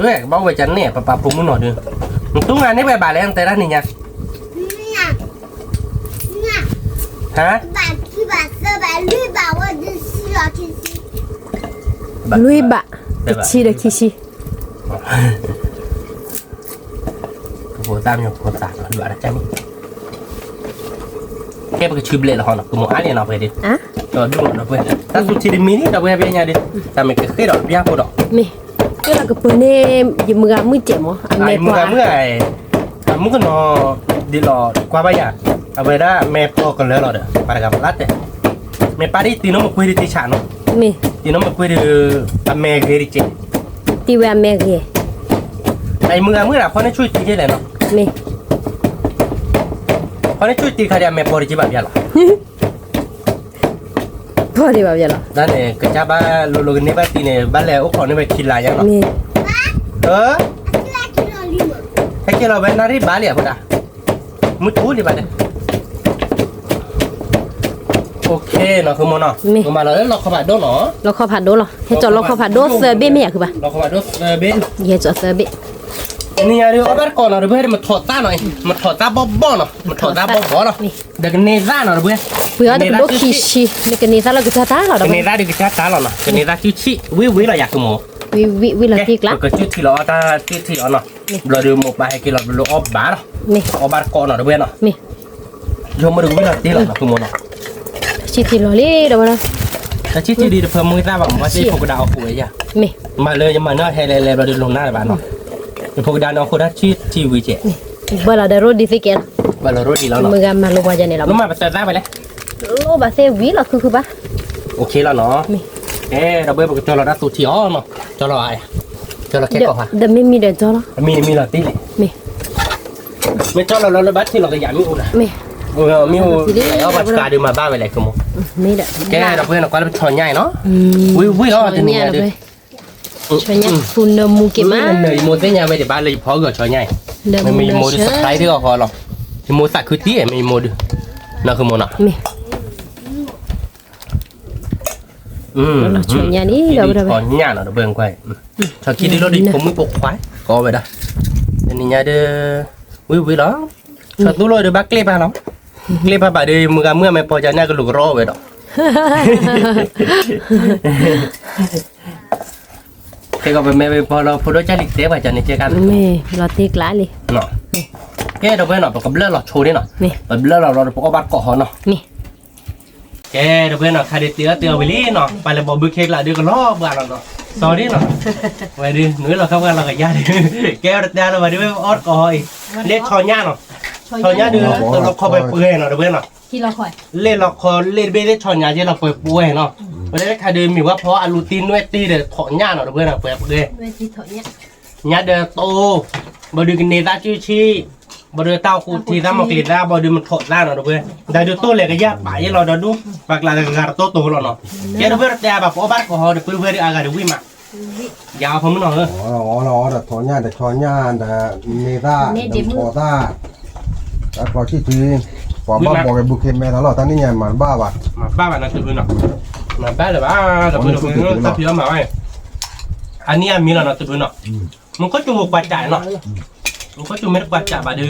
ဝဲကဘၣ်ဝဲကန့ၢ် ပပာ်ဖိမုၣ်နီၤဒီး, နတူၢ်နၤန့ၢ်ဝဲဘၣ်လဲၣ် နတဲတၢ်နံၤညါ ဟါ, လွံၢ်ဘး, တဆံဒီးခံဆံ, ဖိသၣ်မ့ၢ်ဖိသၣ်လီၤ ဒွးတၢ်ကန့ၣ်, ကဲပကဆူဘျဲးလီၤဟီနီၤ ကမိၢ်အါန့ၣ်နီၤ ပှဲၤဒုး, ဒီးဒူၣ်နီၤ ဒီပုၢ်ဝဲၢ်, တၢ်သူထံတမံၤန့ၣ် ဒီပုၢ်ဝဲၢ် ဖဲညါဒုး, တၢ်မ့ၢ်ကဃ့ၢ်ဒီးပျၢ်ဖိဒီး, မ့ၢ် ကဲလီၤကပၢၤန့ၣ် ယမုၢ်ဂၤမုၢ်စဲးမး အမဲာ်ပှၤ, မုၢ်ဂၤမုၢ်ဂၤ, အမုၢ်ကနီၤ, ဒ်လီၤကွၢ်ဘၣ်ယၤ, အဝဲဒၣ်မဲာ်ပှၤကလၢလီၤဒီး ပှၤတဂၤပလၢ်တဲ, မ့ၢ်ပၢ်ဒ်တံၤနီၢ်မကွ့ၤဒ်တံၤဆးနီၤ, မ့ၢ် တံၤနီၢ်မကွ့ၤဒ်, အမဲာ်ဂ့ၤဒ်ကဲး, တံၤဝဲအမဲာ်ဂ့ၤ, အမုၢ်ဂၤမုၢ်ဂၤ ဖီန့ၢ်ဆူၣ်တံၤကဲလဲၣ်နီၤ, မ့ၢ် ဖီန့ၢ်ဆူၣ်တံၤခါဒီး အမဲာ်ပှၤတက့ၢ်ဘၣ်ပျၢ်လီၤ ပီၢ်ဒံးဘၣ်ပျဲလီၤ, တၢ်န့ၣ် ကစၢ်ဘၣ်လိၤလိၤကန့ၢ်ဘၣ်တံၤန့ၣ် ဘၣ်လဲၤအိၣ်ခိးန့ၢ်ဝဲခံလါညါနီၤ, ဟဲက့ၤလီၤဝဲနၣ်ရံၣ်ဘါလံအဃိဒၣ်, မုၢ်ထူလံဘၣ်တဲ, အိၣ်ခ့နီၤ ဃုမိၢ်နီၤ, မ့ၢ် ကမၤလီၤလၢလီခီဖးဒိၣ်နီၤ, လီခီဖးဒိၣ်လီၤ, ဟဲကၠီလီခီဖးဒိၣ်သၢဘ့ၣ်မ့ၢ်ယၤဃုဘၣ်, လီခီဖးဒိၣ်သၢဘ့ၣ်, ယဲကၠီသၢဘ့ၣ် နံၤညါဒီး အီၣ်ဘၣ်တကိးနီၤ ဒီပုၢ်ဝဲၢ် မထီၣ်သၣ်နီၤ, မထီၣ်သၣ်ဘီဘီနီၤ, မထီၣ်သၣ်ဘီဘီလီၤ, ဒီးကန့ၢ်သၣ်နီၤ ဒီပုၢ်ဝဲၢ်, ပှ့ၤအီၣ်တကဒိၣ်ခံဆံ, နကန့ၢ်သၣ်လၢကစၢ်တၢ်လီၤ, ကန့ၢ်သၣ်ဒီးကစၢ်တၢ်လီၤနီၤ, ကန့ၢ်သၣ်စုဆံ, ဝံၤဝံၤလီၤယၤကမိၢ်, ဝံၤဝံၤလီၤတံၢ်ကျါ, ပကစုထံလီၤအီၣ်တၢ်စုထံအီၤနီၤ, ဘျီဒီးမိၢ်ပၢ်ဟဲက့ၤလီၤဘျီလၢအီၣ်ဘၣ်လီၤ, အီၣ်ဘၣ်တကိးနီၤ ဒီပုၢ်ဝဲၢ်နီၤ, ယမိၢ်ဒီးဝံၤလီၤတံၢ်လီၤနီၤ ကမိၢ်နီၤ, စုထံလီၤလံ ဒီပုၢ်ဝဲၢ်, တၢ်စုထံဒုးတဖၢမုၢ်သၣ်ဘၣ်မး ဘၣ်သ့ၣ်ဖိကဒါအီၣ်ဃုာ်ဝဲယၤ, မ့ၢ်မၤလၢယမၤနီၢ်ဟဲလဲၣ်လဲၣ်ဘျီဒီးလိၤနၢ်လၢၤဘၣ်နီၤ, ယဖိကဒါန့ၣ်အီၣ်ဃုာ်တၢ်စုထံဝံၤကဲး, ဘၣ်လီၤဒီးရိဒ်သ့ၣ်ကဲလီၤ, ဘၣ်လီၤရိဒ်လီၤနီၤ, မုၢ်ဂၤမၤလိပှၤယၤန့ၣ်လီၤ, နမၤပသၢသၣ်ဝဲလဲၣ်, လိၣ်ဘၣ်သ့ၣ်ဝံၤလီၤခုၣ်ခုၣ်ဘၣ်, အိၣ်ခ့လီၤနီၤ, ကဲ ဒီပုၢ်ဝဲၢ် ပကကၠီလီၤတၢ်သူထံအီၤနီၤ, ကၠီလီၤဧါ, ကၠီလီၤခဲကီၢ်ဧါ, ဒီးမ့မံဒီးကၠီလီၤ, မံမံလီၤတံၢ်လံ, မ့ၢ် မ့ၢ်ကၠီလီၤလီၤလၢဘၣ်ထံၣ်လီၤကယၤမ့ၣ်အူဒၣ်, မ့ၢ်အူ, မ့ၢ်အူ, အီၣ်ဘၣ်စှၤဒုးမၤဘၣ်ဝဲလဲၣ် ကမိၢ်, ကဲ ဒီပုၢ်ဝဲၢ် နကွၢ်လၢပဆီညါအံၤနီၤ, ဝံၤဝံၤလီၤတနံၤညါဒုး, ဆီညါဖူနၢမူက့ၤမး, ယမိၢ်သ့ၣ်ညါဝဲဒံးဘၣ်လၢယဖီဂီၤဆီညါအံၤ, မ့ၢ်ယမိၢ်ဒုး subscribe သ့ၣ်ဂီၤဃီလီၤ, ယမိၢ်သးခုတံၢ်မ့ၢ်ယမိၢ်ဒုး, နီၤ ကမိၢ်နီၤ မ့ၢ် ဆီညါန့ၣ် ဒီပုၢ်ဝဲၢ်, ဆီညါနီၤ ဒီပုၢ်ဝဲၢ်, ဆီခံဒုးလိၣ်ဒံးဖိမုၣ်ဖိခွါ, ကိးဝဲဒၣ်, တနံၤညါဒုး, ဝံၤဝံၤလီၤ, ဆီသူလိၣ်ဒုးဘၣ်ကျ့ၣ်ပၢ်လီၤ, ကျ့ၣ်ပၢ်ဘၣ်ဒီး မုၢ်ဂၤမုၢ်ဂၤမ့ၢ်ပီၤကန့ၣ် ကလူးကရီဝဲဒီး မ့ၢ် ခဲကီးပမ့ၢ်ဝဲပီလီၤဖိဒိၣ်ကၢ်လံၤတဲပှၤကန့ၣ်ကဲကါမ့ၢ်လီၤတ့ကျါလံ. ကဲဒီပုၢ်ဝဲၢ်နီၤ ပကဘျၢၣ်လီၤဆိဒ်နီၤ, ပဘျၢၣ်လီၤလီၤဒီးပအီၣ်ဘၣ်တကိးဟီနီၤ. ကဲဒီပုၢ်ဝဲၢ်နီၤ ခါဒုးတ့အီၣ်တ့အီၣ်ဝံၤလံနီၤ ပှၤလဲၤဘီၣ်ဘုခ့ကျါဒုးကလီၤဘှါလီၤနီၤ, စီၤဒ်နီၤ, ဝဲဒုးနုာ်လီၤခီပှၤလီၤကယါဒုး, ကဲဝဲတတဲလၢၤဘၣ်ဒုးဝဲအီၣ်တကိးဟီအံၤ, လ့ၣ်ဆီညၣ်နီၤ, ဆီညၣ်ဒုး တလီၤခီပှဲၤပှဲၤနီၤ ဒီပုၢ်ဝဲၢ်နီၤ လ့ၣ်လီၤခီလ့ၣ်တဘ့ၣ်လ့ၣ်ဆီညၣ်က့လီၤပှဲၤပှဲၤနီၤ, ဝဲဒၣ်ခါဒုးမ့ၢ်ဝဲဖီအလူၤတံၢ်နွဲၣ်တံၢ်ဒီးထိးညၣ်နီၤ ဒီပုၢ်ဝဲၢ်နီၤ ပှဲၤပှဲၤ, ညၣ်ဒီးတိၢ်, ဘၣ်ဒုးကန့ၢ်သၣ်စုဆံ, ဘၣ်ဒုးတၢ်အိၣ်ဃူထံသၣ်မီၤက့ၤသၣ် ဘၣ်ဒုးမထိးသၣ်နီၤ ဒီပုၢ်ဝဲၢ်, ဒီးဒုးတိၢ်လဲၤကယၢ်ပာ်ယ့လီၤဒီးဒူၣ်, ပှၤကျးလၢဂၤတတိၢ်တိၢ်လီၤနီၤ, ကဲဒီပုၢ်ဝဲၢ်တတဲဘၣ် ပအီၣ်ဘၣ်တကိးဟီဒီး ပုၢ်ဝဲၢ်ဒုးအါဂၤဒုးဝံၣ်မး, ယၤအီဖိမုၣ်နီၤဧၢ အီလီၤအီဒီးထိးညၣ်ဒီးဆီညၣ်ဒီးန့ၢ်သၣ် ဒီးထိးသၣ်, တၢ်ကျီဆံၣ်ထံ, ပှၤဘၣ်ဘီက့ၤဘုခ့မဲထီၣ်လီၤ တၢ်န့ၣ်ညါမၤတဘၣ်ဘၣ်, မၤဘၣ်ဘၣ်နီၤ တဘုနီၤ, မၤဘၣ်လၢၤဘၣ်, တဘုတဘုတၢ်ဖံးအီၣ်မၤဝဲ, အနံၣ်အမံၤလီၤနီၤ တဘုနီၤ, မူခိၣ်စူၤကွၢ်စးနီၤ, မူခိၣ်စူၤမ့ၢ်တကွၢ်စးဘၣ်ဒီး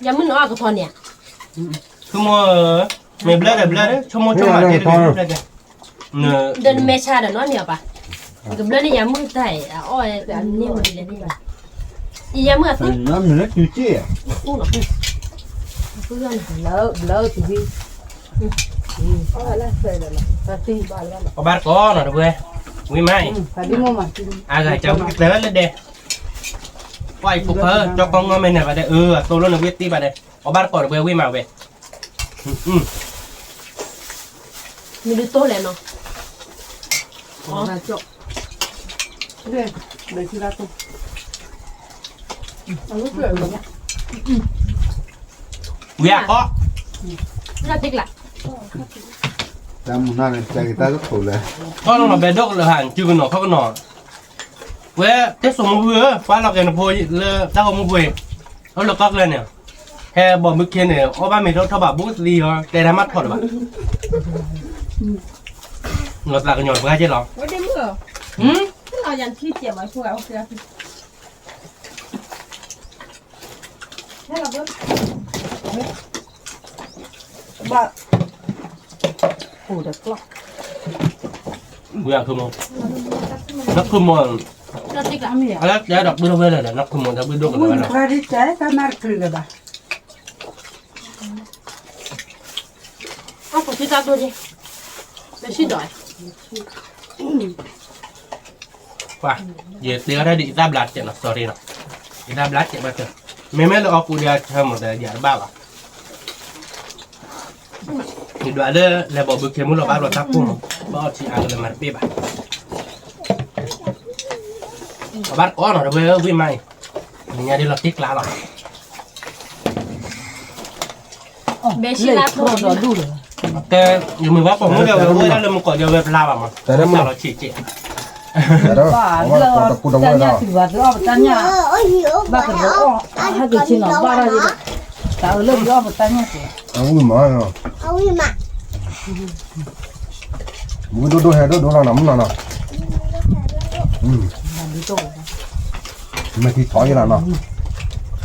ယမုၢ်နအီၣ်ကထီၣ်န့ၣ်, ဖုမိၢ်ဧၢ, မ့ၢ်ဘျၢဒီးဘျၢဒီး ဆိကမိၣ်ဆိကမးက့ၤတဘျၢဒီး, ဒီးနမဲာ်ဆါဒီးနီၢ်န့ၢ်အီၤပၢ်, ကဘျၢန့ၣ်ယမုၢ်တၢ်အီၣ်န့ၣ်မနုၤလဲၣ်, ယမုၢ်အသု, အီၣ်ဘၣ်တကိးနီၤ, ဘျၢတဘျီ, အီၣ်ဘၣ်တကိးနီၤတဝဲ, ဝံၣ်မးအံၤ, အဂၤကဝံၣ်ကတၢၢ်လၢဒဲး, ကွၢ်အံၤဖိဖၢ ကၠီကီငီမဲာ်န့ၣ်ဘၣ်ဒဲး အၢ အသိလီၤန့ၣ်ဝံၣ်တ့ၢ်ဘၣ်ဒဲး, အီၣ်ဘၣ်တကိးတဝဲဝံၣ်မးဝဲ မ့ၢ်ဒုးတိၢ်လဲၣ်နီၤ, ဝံၤအကီၢ်, တၢ်မုၢ်နၤန့ၣ် ကဲက့ၤတၢ်တခိၣ်လဲၣ်, ခီနီၤ ဘဲဒိၣ်ကလၢၤဟးစုကနီၤခီကနီၤ, ဝဲတဲစိာ်မူဖုဧၢ ပှၤလီၤက့ၤနဖိလၢတၢ်ဂီၤမူပူၤအံၤ, အိၣ်လၢကီၢ်ကျဲန့ၣ်, ဟဲဘီၣ်မုၢ်ခ့န့ၣ် အီၣ်ဘၣ်မ့ၤထီၣ်ထီၣ်ဘၣ်ဘူးသံဟီ တဲတၢ်မၤထီၣ်လၢၤဘၣ်, လီၤသးကညီၤတပှၢ်က့လီၤ, ဝံၤအခိၣ်မိၢ်, နခိၣ်မိၢ်, အလၢတဲဒီးပုၢ်ထီၣ်ဝဲလဲၣ်ဒီး နခိၣ်မိၢ်ဒီးပုၢ်ဒိၣ်ကလီၤဝဲလီၤ, ပှၤ ယတဲအီၤဒ်အံၤ ယသးဘျါစဲးနီၤ sorry နီၤ, ယသးဘျါစဲးဘၣ်တၢ်, မ့မ့ၢ်လၢအီၣ်ကူဒီးအဆၢမးဒီးယၤတဘၣ်ဘၣ်, ယဒွးလၢလဲၤဘီၣ်ဘုခ့မုၢ်လီၤဘၣ်လီၤတၢ်ကိၢ်မး, ဘၣ်အီၣ်ထံအါကလၢၤမၤတပ့ၢ်ဘၣ်, အဘၣ်တကိးနီၤ တဝဲဝံၣ်မးအံၤ, ညါဒ်လီၤတ့ကျါလီၤ ဘဲဆံလါဖိဒီးဒူၣ်လီၤ, ကဲ, ယမ့ၢ်ဘၣ်ပိာ်မုၣ်ဒီးဝဲအိၣ်ဒၣ်လၢမုၢ်ကီၢ်ဒီးဝဲပျါဘၣ်မး, တၢ်လီၤဆံးကဲး, ဘၣ်လၢတၢ်ညၣ်တုၤဘၣ်တအီၣ်ပတၢ်ညၣ်, ဘၣ်ကဒီးအီၣ်, ဟဲက့ၤဆ့နီၤ ဘၣ်ထီၣ်ယဲဒီး, တၢ်အၢလၢပအီၣ်ပတၢ်ညၣ်ကဲး, ဝံၣ်မး, ဝံၣ်ဒိၣ်ဒိၣ်ဟဲဒိၣ်ဒိၣ်လီၤနီၤ မုၢ်နီၤနီၤ, မ့ၢ်ထံထီၣ်ယဲလီၤ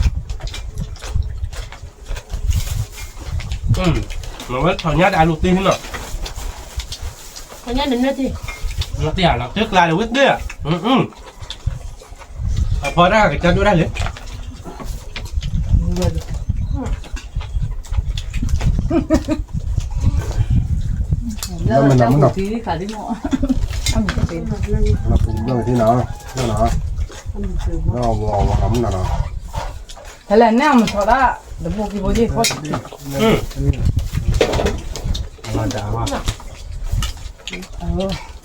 နီၤ မ့ၢ်ဝဲထီၣ်ညါဒီးအလူၤတ့ၢ်နီၤ, ထီၣ်ညါန့ၣ်နွဲၣ်တ့ၢ်, နွဲၣ်တ့ၢ်ဧါ လီၤတ့ကျါဒီးဝဲတ့ၢ်, အဖီတၢ်ကစၢ်ဒိၣ်ဒၣ်လံ, လၢမနုၤမနုၤ, လၢပူၤဘျီၣ်က့ၤသ့နီၤ, လၢနီၤ, လၢဝီဝီနီၤမနုၤနီၤ, ဟဲလဲၣ်နဲၣ်အမထီၣ်ဒၣ်, တဘိကံဘ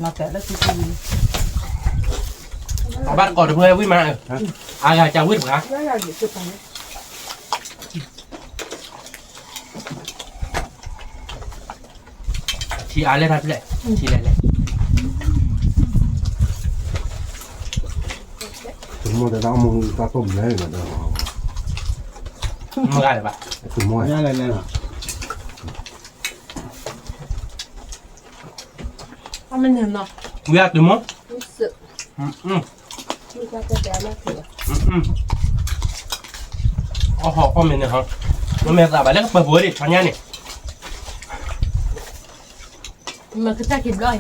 ိယ့ၢ်ဖီၣ်, အဘၣ်တကိးတဖုဝံၣ်မး, အဂၤကဝံၣ်တပှၤ, ထံအါလဲၣ်တၢ်ဖျဲၣ်, ထံလဲၣ်လဲၣ်, တမ့ၢ်တၢ်အီၣ်မူတၢ်တိၢ်ဘျဲၣ်လီၤဒီး, မ့ၢ်ဂၤလၢၤဘၣ်, တမ့ၢ်, ဝံၤအတုၤမ့ၢ်, အီၣ်ဟီၣ်အီၣ်မ့ၢ်န့ၣ်ဟီ, မ့ၢ်သးဘၣ်လၢကပၢၤပူၤဒံး ထီၣ်ညါန့ၣ်, မ့ၢ်ကစၢ်က့ၤဘျီၣ်ယ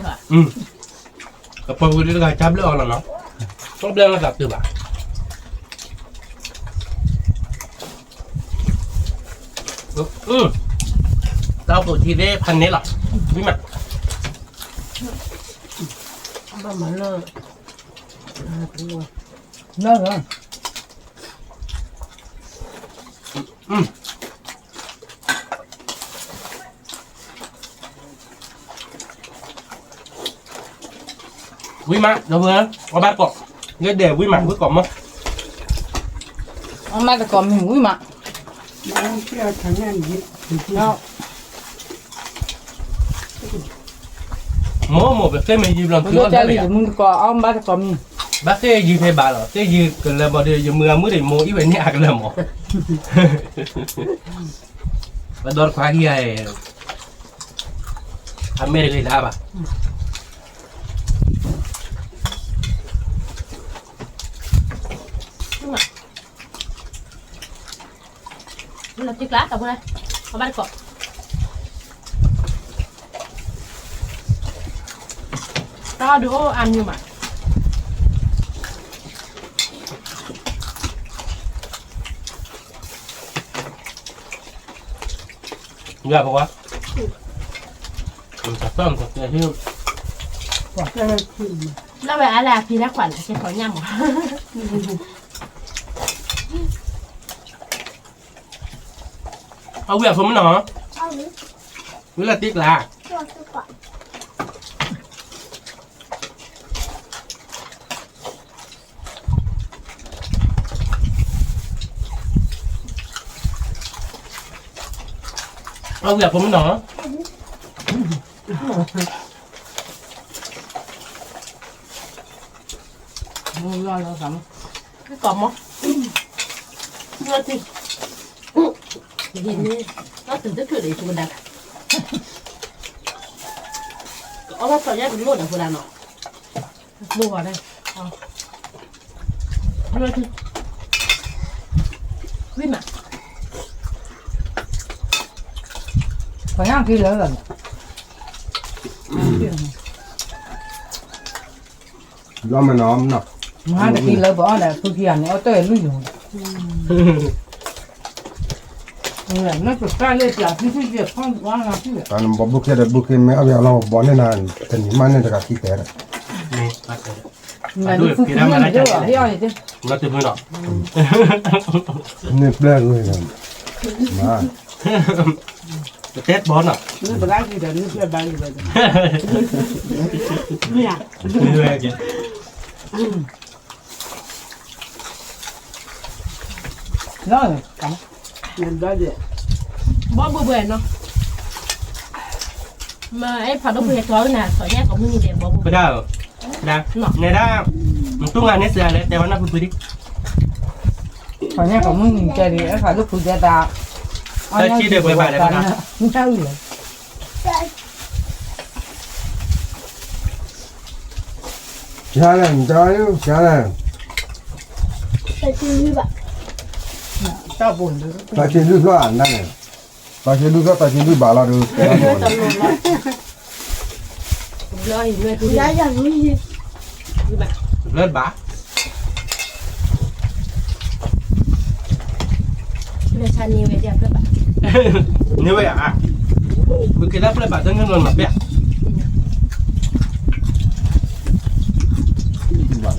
ၤ, ကပီၤဝံၤဒ်တဂၤ ကၢ်ဘျၢအီၤလီၤနီၤ, တဘျၢလီၤသးတုၤဘၣ်, တၢ်အိၣ်ဖှိၣ်ထံသ့ၣ်ဖးန့ၣ်လီၤ, ဝံၤမး, ဘၣ်မၤလၢ လၢ ဝံၤမး ဒီပုၢ်ဝဲၢ်, အီၣ်ဘၣ်တကိး, လၢဒဲးဝံၤမး ဝံၤကိးမး, အီၣ်ဘၣ်တကိးမ့ၢ်ဝံၤမး, မိၢ်မိၢ် ပဃ့မ့ၢ်ယံၤဘျီ သုအီၣ်တၢ်လၢယၤ, မုၢ်တကိး အီၣ်ဘၣ်တကိးမ့ၢ်, ဘၣ်ဃ့ယံၤဖဲဘၣ်လီၤ, ဃ့ယံၤကလၢဘီဒီး ယမုၢ်အမုၢ်ဒီး မိၢ်အံၤဝဲန့ၣ်အကလၢမး, ပဒီတခွါခံဂၤ, အမဲာ်တဂ့ၤလၢၤဘၣ်. လီၤတံၢ်ကျါ တၢ်ဖိလဲၣ်, အီၣ်ဘၣ်တကိး, တၢ်အီၣ်ဒုးအိၣ်အါမံၤမး, ယၤပကွၢ်, တၢ်သၢမတၤတဲဟ့ၣ်, လၢဝဲအါလၢအဖံလၢခွးန့ၣ် ကဲထီၣ်ညၣ်မး, အဝံၤအဖိမနီၤ, ဝံၤလီၤတံၢ်ကျါ အဝံၤအဖိမနီၤ, ကိးမး, တၢ်တုၤတချုးဒီး ယဖိကဒါ, ကအီၣ်ဘၣ်ထီၣ်ညၣ်တလိၣ်ဒီးဖိဒါနီၤ, ဘိၣ်ဂီၤဒၣ်, ဝံၤမး, ပှၤညၣ်က့ၤလၢလီၤန့ၣ်, ဘျီမနီၤ, မဟါတက့ၤလၢပအီၣ်ဒီး ဖုခံဂၤန့ၣ် အီၣ်တၢ်အံၤလွံၢ်ယိၤ, တၢ်နဘီဘုခ့ဒီးဘုခ့ မ့ၢ်အီၣ်ဘၣ်လီၤဘီန့ၣ်နၤ, တနံၤမးန့ၣ်တဂၤခံတဲဒီး, ဖုခံဂၤန့ၣ် န့ၢ်ပျဲၢ်ဂ့ၤ, မၤ ပတဲဘီနီၤ, န့ၢ်ပဒါက့ၤဒီး န့ၢ်ပျဲၢ်ဘါက့ၤဒီး, မ့ၢ်ဧါ, လီၤ, ဘီဘှဲဘှဲနီၤ, မ့ၢ်အဲၣ်ဖးဒိၣ်ဖုဟဲထီၣ်နၤ ထီၣ်ညၣ်ကိးမုၢ်နံၤဒဲး ဘီဘှဲ, ပဒၣ်ဧၢ, ဒၣ်, နဲဒၣ်, နတူၢ်ငါန့ၣ်စှၤလဲၣ် တဲဝဲနၢ်ဖုဖုဒံး, ထီၣ်ညၣ်ကိးမုၢ်နံၤတဲဒံး အဲၣ်ဖးဒိၣ်ဖုတဲတၢ်, တၢ်ဆံးဒီးပှဲၤဘၣ်ဒီး နၢ်အုၣ်လီၤ ယၤလဲၣ် နတၢ်ယၤလဲၣ်, တၢ်ဘိၣ်န့ၣ် တၢ်ဆံးလွံၢ်ဖျၢၣ်အနၢ်န့ၣ်, တၢ်ဆံးလွံၢ်ဖျၢၣ် တၢ်ဆံးလွံၢ်ဘးလီၤဒီး, တဘျီအံၤ တဘျီဘၣ်, န့ၢ်ဝဲဧါ, ပက့ၤလၢဖျၢၣ်ဘၣ်တန့ၢ်လီၤနီၤဖဲ ဘၣ်,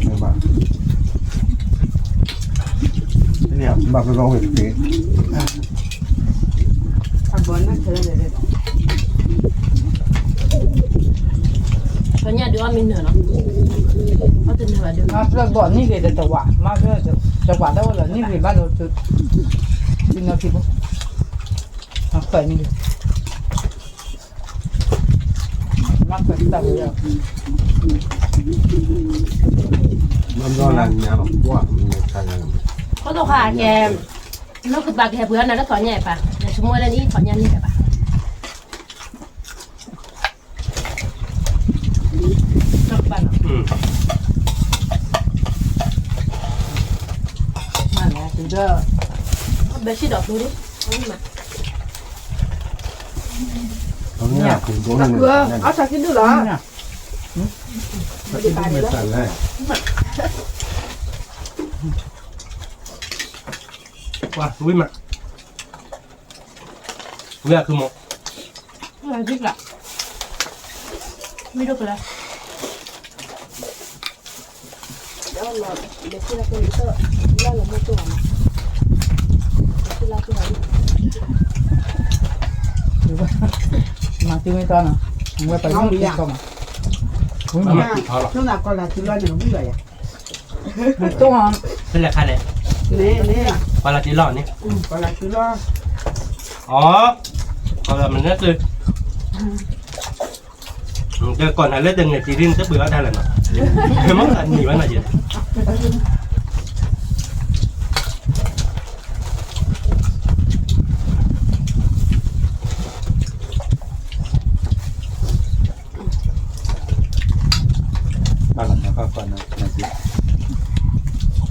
ဘၣ်ဖဲဘၣ်ဝဲတက့ၢ်, အဘီနၢ်ခဲလၢာ်လဲၣ်, ပညၣ်ဒုးအီၣ်မ့ၢ်နၢၤလီၤ, အီၣ်တနၢၤဘၣ်ဒုး, မ့ၢ်ဖျၢၣ်ဘီၣ်န့ၢ်ဂ့ၤတတဝး, မ့ၢ်ဖျၢၣ်တဝးတအိၣ်လီၤ န့ၢ်ဂ့ၤဘၣ်ဒီး, တနၢၤခံဘိ, မၤခွဲးန့ၣ်ဒုး မၤခွဲးတၢ်ဝဲ, မၤဘျီလၢညါလီၤ, ဖိဒိၣ်ခွါကဲ, လၢကပၤကဟဲပှ့ၤအီၣ်နၤလၢထီၣ်ညၣ်အံၤပၢ်, နဆိကမိၣ်လၢနအံၤထီၣ်ညၣ်န့ၢ်တဘၣ်, ဘဲဆံဒီးဖိဒံး, အီၣ်ဆၢခံဒုၣ်လီၤ. ဝံၤမး, ဝံၤအခုမး, ဝံၤဒိၣ်ကလၢ မၤသံဝဲတီနီၤ, ဝဲပယီၤကီမး, ဝံၤမး, ကီလၤတုၤလီၤန့ၣ်ဝံၤဘၣ်ယၤ, မ့ၢ်တခါလဲၣ်, ကီလၤတုၤလီၤန့ၣ်, ကီလၤတုၤလီၤ, အီ, ကီလၤမနုၤသု ကကိးနၤလၢတနံၤတံၤရ့ၣ်န့ၣ် တပှ့ၤဘၣ်တၢ်လၢၤနီၤ, မ့ၢ်နံၤဘၣ်နီၤယဲ,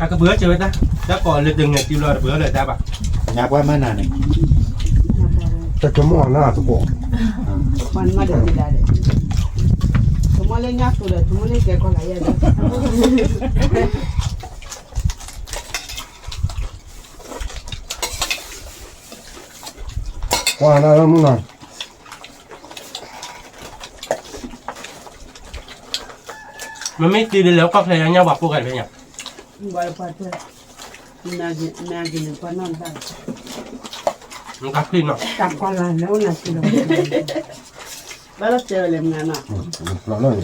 အကပှ့ၤအီၣ်စၢၤဝဲတၢ်, တၢ်ကိးလၢတနံၤတံၤလီၤတပှ့ၤအီၣ်လၢၤတၢ်ဘၣ်, ညါပှၤမၤနၤန့ၣ်, တၢ်ကမီၤနၤသကိး, ပှၤမၤဒီးဒ်လဲၣ်, ကမီၤလၢညါသူဒီး ကမီၤလၢကဲကီလၤယဲဒီး ကွၢ်နၤလၢမုၢ်နီၤ, မ့မ့ၢ်တုၤဒ်လဲၣ်ကီၢ်ချၢညါ ပှၤဖိဂၤတဖဲညါ, နကဖံးနီၤ, တၢ်ကီလၤလၢအိၣ်နၤစံလီၤ, ဘၣ်လီၤစဲးဝဲလဲၣ်မုၢ်နီၤ, လၢအိၣ်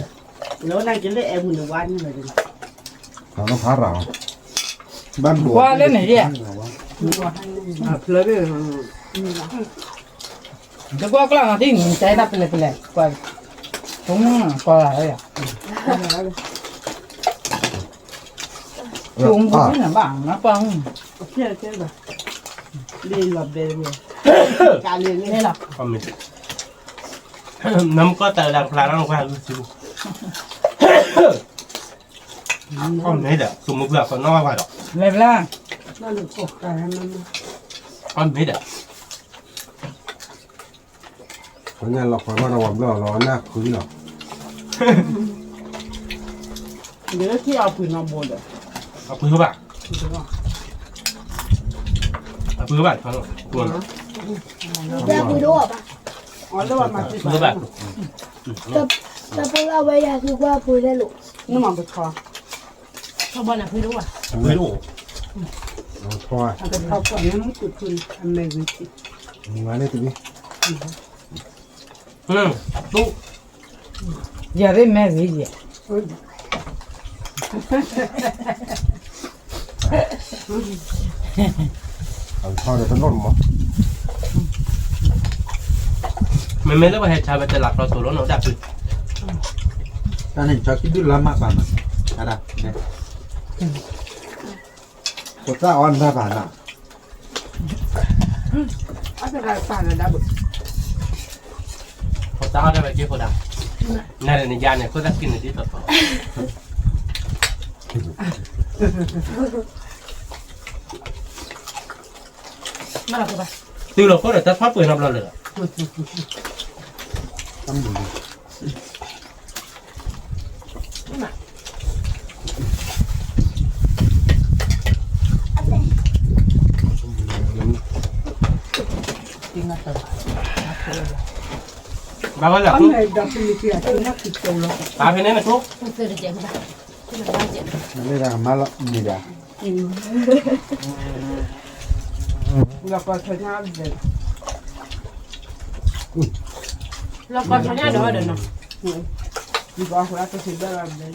နၤက့ၤလၢအဲၣ်မုၢ်နဝါန့ၣ်လီၤ, ဖးရၤ, ဘၣ်ကွၢ်လၢန့ၣ်ယဲ, ဖျၢၣ် တကွၢ်ကျီၢ်နီၤ ထံၣ်န့ၣ် တဲဒၣ်ပလဲၤပလဲၤ, ကွၢ်, ကိးလၤယၤ, ဆိမိၣ်နဘၣ် နကွၢ်, လီၤဘဲ, ကလၤ, နမ့ၢ်ကီၢ်တၢ်လၢကဖျါလီၤနကွၢ်, အီၣ်မ့ၢ်ဒီး ဆိမိၣ်ဖျါကီးနီၣ်ဘၣ်ဒီး, လဲၤဖျါ, အီၣ်မ့ၢ်ဒီး ပှၤညါလီၤပှၤဘၣ်ဒီးဝၤဘျီလီၤနၢ်ဃုလီၤ, ယထံၣ်အပှ့ၤနီၣ်ဘိဒီး, အပှ့ၤဘၣ်, အပှ့ၤဘၣ်, တၢ်ပှ့ၤဒိၣ်ဘၣ်, တၢ်ပှ့ၤလၢအဝဲယၤသုကွၢ်ပှ့ၤလဲၣ်လိာ်, နမၤပထီ, ထီဘီနၤပှ့ၤဒိၣ်ဘၣ်, ပှ့ၤဒိၣ်, ထီ, အမဲာ်ဂ့ၤ, မၤန့ၢ်တဘ့ၣ်, တူၢ်, ယၤသ့ၣ်မဲာ်ဂ့ၤယဲၢ်, အထီဒီးတနီၣ်မး, မ့မ့ၢ်လၢပှၤဟဲဆါဝဲတလးကျီသိးလီၤနီၤ တၢ်ပှ့ၤ, တၢ်န့ၣ်ဆီခံဒုလါမးဘၣ်မး, အဒၣ်, ဖိသၣ်အီၣ်နတၢ်ဘၣ်နၤ, အတဂၤပာ်လၢဒၣ်ဘၣ်, ဖိသၣ်အီၣ်တၢ်ဝဲက့ၤဖိဒၣ်, နၤန့ၣ်ယၤန့ၣ် ဖိသၣ်က့ၤန့ၣ်ဒ်သိးသိး, တုၤလီၤခိၣ်ဒီးတၢ်ထီၣ်ပှ့ၤနီတဘျီလၢာ်လီၤ. ဘၣ်ဝဲလၢာ်, ပာ်ဖဲန့ၣ်နခိၣ်, မ့ၢ်ဒၣ်မၤလီၤမ့ၢ်ဒၣ်, လီၤကီၢ်ဆၢညါဘဲ, လီၤကီၢ်ဆၢညါဒီးဝဲဒီးနီၤ, လီၤကီၢ်ဆၢညါဒီးဝဲဒီး,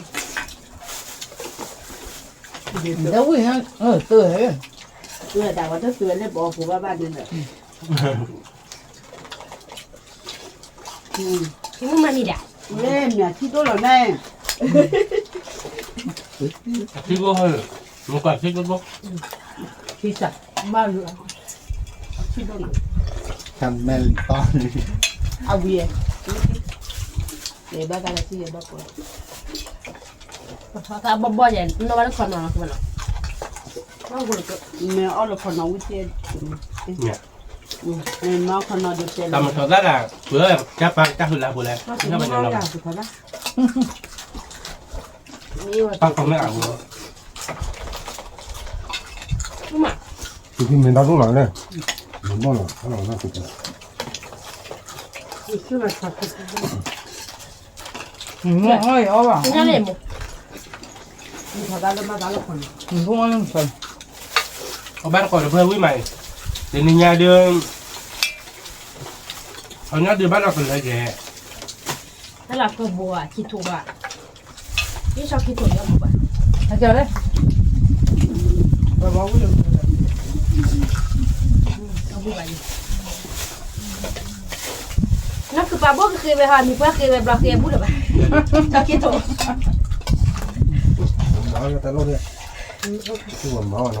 ဒီးဝံၣ်, သုး, သုးဒၣ်ဝဲတသုးဝဲလၢပအီၣ်ဖိဘၣ်ဘၣ်န့ၣ်ဒီး, မ့ၢ်မၤမံၤဒၣ်, မ့ၢ်မ့ၢ်ထံဒိၣ်လီၤန့ၣ်, ထံဒိၣ်, မ့ၢ်ကွၢ်ထံဒိၣ်ဒိၣ်, ထံစး, ဘၣ်လူၤ, ထံဒိၣ်လီၤ, ခါမဲလ်တီ, အဝံၤ, ယဘၣ်တၢ်လၢထံယဘၣ်ကွၢ်, တၢ်ဘီၣ်ဘီၣ်ယဲၢ် နီၢ်ဘၣ်တခီနီၤလီၤ, မ့ၢ်အီၣ်လၢခီနီၤဝံၤတ့ၢ်, မ့ၢ်အီၣ်ခီနီၤဒုးတဲလီၤ, တၢ်မၤထီၣ်သၣ်ဒၣ်, ပှၤကၢ်ပာ်ကတၢ်ဟုးလၢပှဲၤလဲၣ်, တၢ်မၤထီၣ်သၣ်, ပၢ်ကီၢ်မ့ၢ်အဂီၢ်, သုမ့ၢ်တၢ်ဒိၣ်လီၤန့ၣ်, မ့ၢ်ဘီၣ်လီၤ, မ့ၢ်အီၣ်ဘၣ်, အဘၣ်တကိးတဖၢဝံၣ်မးအံၤ, တနံၤညါဒုး, အညါဒုးဘၣ်လီၤကလၢယဲ, တၢ်လၢကဘိးဘၣ် ခံထိဘၣ်, ယဆီခံထိယဘိးဘၣ်, အကလဲၣ်, ဘၣ်ဘၣ်ဝံၣ်လီၤ, ဘိးဘၣ်ယဲ, နီၢ်ကုၢ်ပာ်ဘိၣ်ကဃ့ဝဲဟီ မံၤပှၢ်ဃ့ဝဲဘျီဃ့အဘူၣ်လၢၤဘၣ်, ဆီခံထိ, မၤတၢ်လီၢ်န့ၣ်, သူၣ်မၤအီၤနီၤ ခိၣ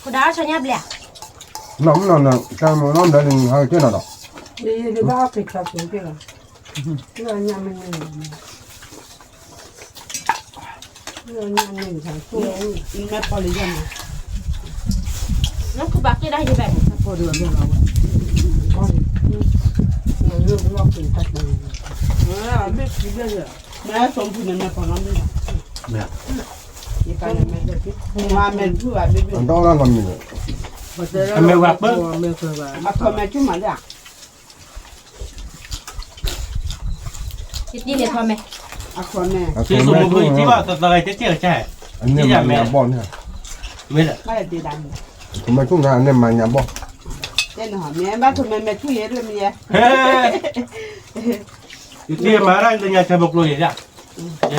်ဒါဆီညါဘျဲၣ်, နီၢ်မနီၢ်န့ၣ် တၢ်မနီၢ်ဘျဲၣ်န့ၣ် ဟးက့ၤနီၤဒီး, ဘၣ်အီၣ်က့ၤခါက့ၤလီၤ, ညၣ်မ့ၢ်န့ၣ်, မ့ၢ်ပီၢ်လံယဲၢ်မး, နီၢ်ကုၢ်ပာ်က့ၤဒၣ်ယဲၢ်ဘၣ်န့ၣ်, ပီၢ်လံဘၣ်လီၤဝဲ, မ့ၢ်ဆိဖူန့ၣ်မ့ၢ်ပီၢ်နီတမံၤဘၣ်, မ့ၢ်, မ့ၢ်ဝဲပၢ်, အမဲာ်ဆူၣ်မးဒၣ်, ယတံၤန့ၣ်ထီၣ်မဲာ်, အမဲာ်ဆူၣ်မး, အမဲာ်ဆူၣ်န့ၣ် အမဲာ်ဆူၣ်န့ၣ် အမဲာ်ညါဘီၣ်, တဲနဟီ မ့ၢ်ဘၣ်ထိးမဲာ်မဲာ်ဆူၣ်ယဲၢ်လၢမ့ၢ်ယဲ, ယတံၤမၤရၣ်လၢညါဆၢဖိကျိယဲၢ်ဒၣ်,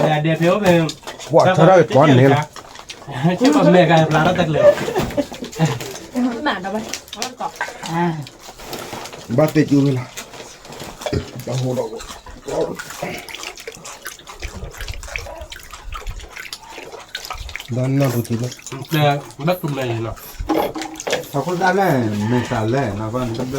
ယဒဲဖဲအိၣ်ဖဲ, ကွၢ်ဆၢထၢၣ်ကီန့ၣ်လီၤ, မဲာ်ကပျၢ်တၢ်တကျဲ, မၤဒီးဝဲ, ဘၣ်သ့ၣ်ကၠူဝဲလီၤ, ဘၣ်ဟိဒီး, ဘၣ်နၢ်ပူၤတံၢ်လၢ, ဘၣ်တူၢ်မဲာ်လီၤ, ထီၣ်ခိၣ်သၣ်လဲၣ် မဲာ်သၣ်လဲၣ် နဘၣ်နတဘျၢၣ်,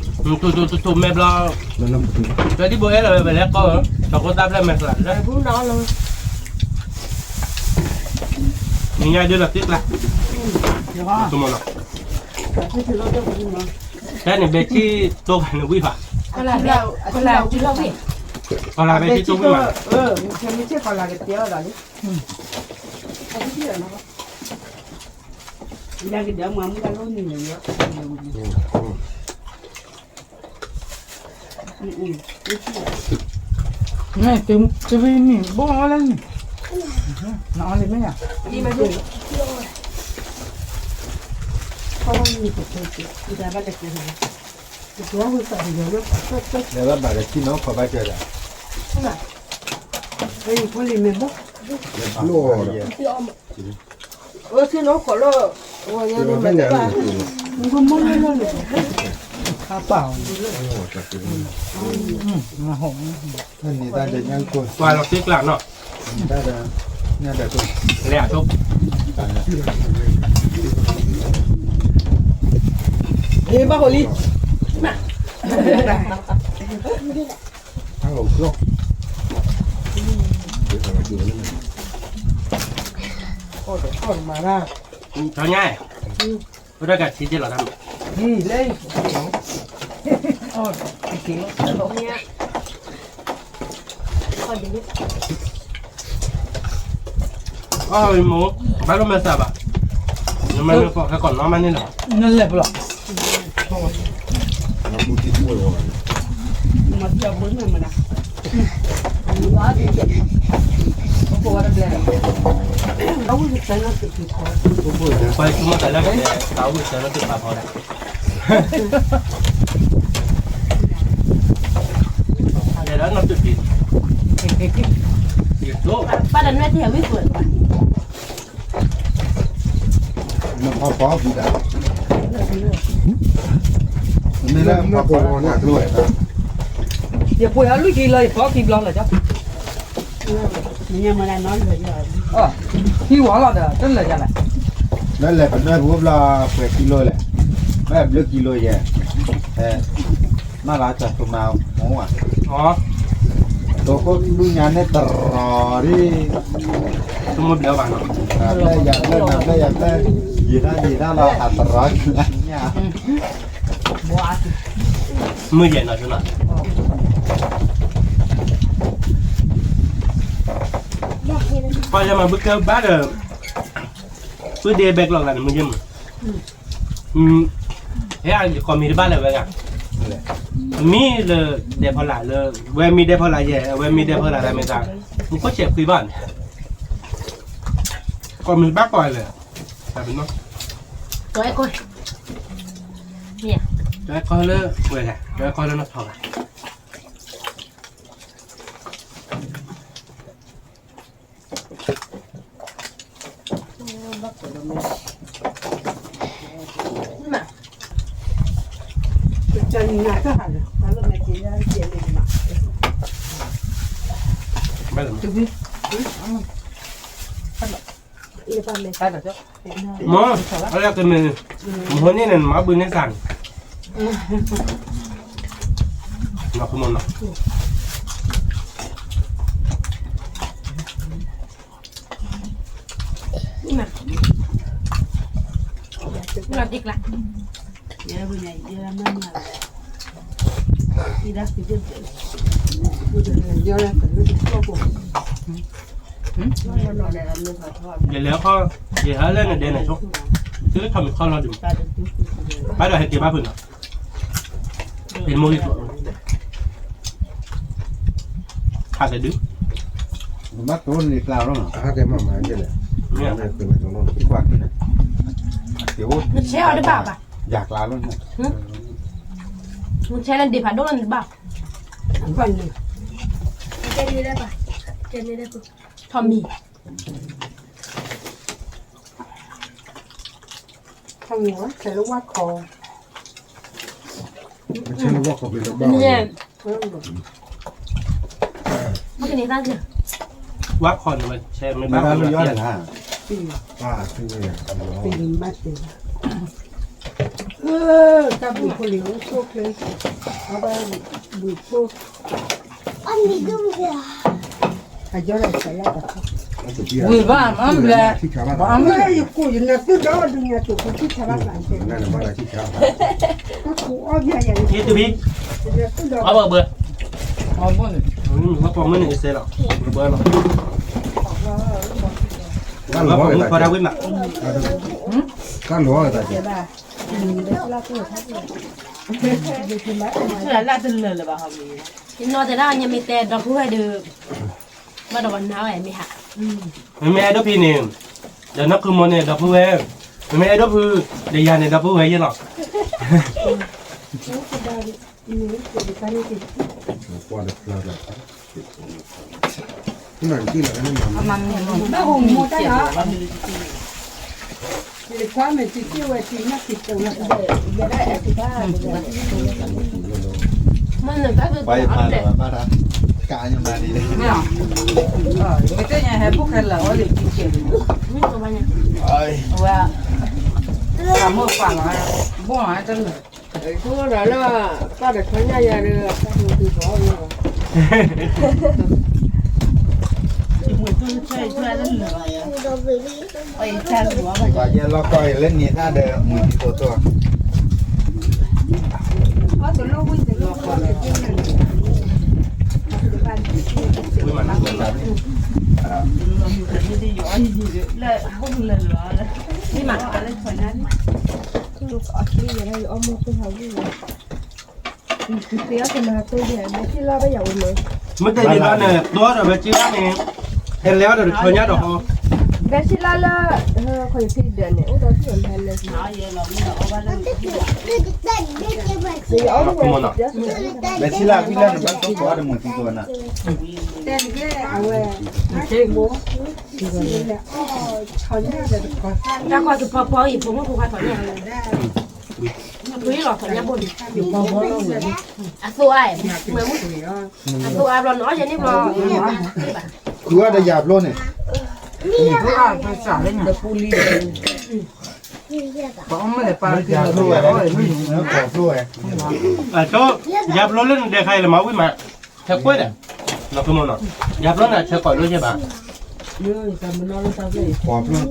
ထီၣ်ခိၣ်ဒီးနီၤ, ထီၣ်မဲာ်ဘျီ, တဒ်ဘိအဲၣ်လီၤဝဲပလဲၤကီၢ်, ထီၣ်ခိၣ်သၣ်ဖျၢၣ်မဲာ်သၣ်လဲၣ်, နညါဒုးလီၤသ့ကျါ, တမနီၤ, ဖဲန့ၣ်ဘဲထံတိၢ်ဂၤန့ၣ်ဝံၣ်ဘၣ်, ကလၤဘဲထံတိၢ်ဝံၣ်မး, ယကဒၣ်မၤမူဒါလိၣ်န့ၣ်လီၤ, မ့ၢ်တဝံၤမံၤဘိၣ်အီၣ်လၢန့ၣ်, နအီၣ်လံမ့ၢ်ဧါ, လဲၤဘၣ်ဘၣ်ကထံၣ်နီၢ်ခီဘၣ်ကၢဒၣ်, လၢဖိလံၤမ့ၢ်ဘိၣ်, လၢဘၣ်, အၢ ဆ့ၣ်နီၤခီလၢ, ဝဲညါန့ၣ်မၤတဘၣ်, အပၢ်, ပှၤလီၤသ့ကျါနီၤ, လဲၤအဒိ, ဘၣ်ဃိလံ, ထီၣ်ညါ, ဝဲဒၣ်ကဆံးက့လီၤတၢ်မး, လၢ, အီၣ်မိၢ်, ဘၣ်လိၣ်မဲာ်သၣ်ဘၣ်, နမၤနဖီၣ်ခဲကီၢ်နီၢ်မးန့ၣ်လီၤ, နလဲၤပလီၢ် ပှၤဆိကမိၣ်တၢ်လၢ, တၢ်အိၣ်ဝဲတၢ်လၢတၢ်ဖီဒၣ်, လဲၤဒီးနီၢ်တုၤဖံ, ယတိ, ပၢ်တနွဲၣ်တၢ်ဝံၣ်ကွဲး, နဖီၣ်ဖီၣ်ဘုဒၣ်, မ့ၢ်လၢဖီၣ်ဖီၣ်န့ၣ်ကျိဝဲ, ယပှ့ၤအီၤလွံၢ်ကံလီၤ ယဖီၣ်ခံဘျီလီၤကၠီ, ဟံးဝဲလီၤဒီး တလၢာ်ယၤလဲၣ်, လၢလဲၤပနွဲၣ်ပူၤဘျီ ပှဲၤကံလိလဲၣ်, မ့ၢ်ဘျုးကံလိယဲၢ်, မ့ၢ်လၢတၢ်သူမၤမိၢ်ဧါ, တိၤခိၣ်လူညါန့ၣ်တရီၤဒ်, နဘျဲၣ်ယၤဘျဲၣ် နဘျဲၣ်ယၤဘျဲၣ် ယံာ်တၢ်ယံာ်တၢ်လီၤ အတရီညါ, မုၢ်ယဲၢ်နီၤဆိနီၤ, ပှၤလၢမၤဘုကဲဘၣ်ဒီး, ပုၢ်ဒ့ဘဲကျီၢ်ဂၤန့ၣ် မုၢ်ယဲၢ်မုၢ်, ဟဲယကီၢ်မံၤတဘၣ်လၢၤဝဲဂၤ, မံလၢဒဲဖီလာ်လၢ, ဝဲမံဒဲဖီလာ်ယဲၢ် ဝဲမံဒဲဖီလာ်တၢ်မ့ၢ်သး, မူခိၣ်ဆဲးဖှံဘၣ်န့ၣ်, ကီၢ်မံၤဘၣ်ကီၢ်လဲၣ်, တၢ်ပနီၣ်, တၢ်အဲၣ်ကီၢ်လၢဝဲဂၤ တၢ်အဲၣ်ကီၢ်လၢနီၢ်ထီၣ်ဂၤ မ့ၢ်, အလၢကမ့ၢ်, မဟိန့ၣ်န့ၣ် မၤဘုန့ၢ်သၣ်န့ၣ်, နီၢ်ခိမ့ၢ်နီၤ ယလဲၤခီ, ယဟဲလၢနဒဲန့ၣ်, သုထီၣ်မ့ၢ်ခီလီၤဒုး, ဘၣ်ဒီးဟဲက့ၤဘၣ်ဖုးနီၤ, ဖဲမိၢ်ဂံၢ်ကျိာ်, ခးသဒု, ဘၣ်တိၢ်န့ၣ်ကျါလီၤနီၤ, နဆဲးအီၤတဘၣ်ဘၣ်, ယၤကျါလီၤ, နဆဲးလၢဒ့ၣ်ဖးဒိၣ်လီၤန့ၣ်တဘၣ်, ထီၣ်မံၤ ဝါခီ, ဝါခီန့ၣ်, မ့ၢ်ဘၣ်လၢယွၤန့ၣ်, တၢ်ဘုၣ်ဖိလံၤအိၣ်ဆိၣ်ချ့, အဘၣ်ဘုၣ်ဖိ ဝံၤဘၣ်မၤဘျဲ, ဘၣ်မ့ၢ်ယကိၣ်ယနၢ်သူၣ်ဒီးဒုးညါတိာ်ခိၣ်ခံထးဘၣ်ဘၣ်, အဘၣ်ဘၣ်, အဘၣ်မုၢ်န့ၣ်အစဲးလီၤ, ဘၣ်လီၤ, ဘၣ်လီၤဝဲတၢ်ကဲ, ဘၣ်လီၤဝဲတၢ်ကဲ, လၢတလၢာ်လၢၤဘၣ်, ယနီၢ်တဲဒၣ်ညါမ့ၢ်တဲဒီပုၢ်ဝဲၢ်ဒီး, ဘၣ်ဒီးပှၤနါဝဲမ့ၢ်ဟး, မ့မ့ၢ်အဲၣ်ဒိးဖံန့ၣ်, ဒီးနီၢ်ကုမီၤန့ၣ် ဒီပုၢ်ဝဲၢ်, မ့မ့ၢ်အဲၣ်ဒိးဖု, ဒီးယၤန့ၣ် ဒီပုၢ်ဝဲၢ်ယဲၢ်လီၤ. ပှၤယဲၢ်လီၢ်ကီၢ်အံၤလၢန့ၢ်တၢ်ဒီးမုၢ်တံၤသိးသိး, မ့ၢ်တန့ၢ်ဘၣ်န့ၣ် တီဒီးဝဲက့ၤလၢန့ၣ်, ဟဲလဲၤအီၤဒီးတခီညါဒီးဟီ, ဘဲစံလါလၢ, ခီယဖံဒၢးန့ၣ် အိၣ်ဒီးဖံအီၤလဲၤ, ဘဲစံလါဝံၤလၢနဘၣ်ကိးအီၤဒီးမုၢ်တံၤသိးနၤ, တဲတက့ၢ်အဝဲ, တၢ်ကီၢ်တပှၤပှၤအံၤ ဖိမုၣ်ဖိခွါထီၣ်ညါ, အသိအါ, အသိအါဘျီနအီၣ်ယဲၢ်န့ၣ်ဘျီ, ခုအီၤဒီးယၤဘျီန့ၣ်, ယၤဘျီလၢနဒဲခါအံၤလၢမၤဝံၤမး, ဆဲးကွဲးဒီး, နီၢ်ကမီၤနီၤ, ယၤဘျီန့ၣ်ဆဲးကွဲးလိာ်ယဲၢ်ဘၣ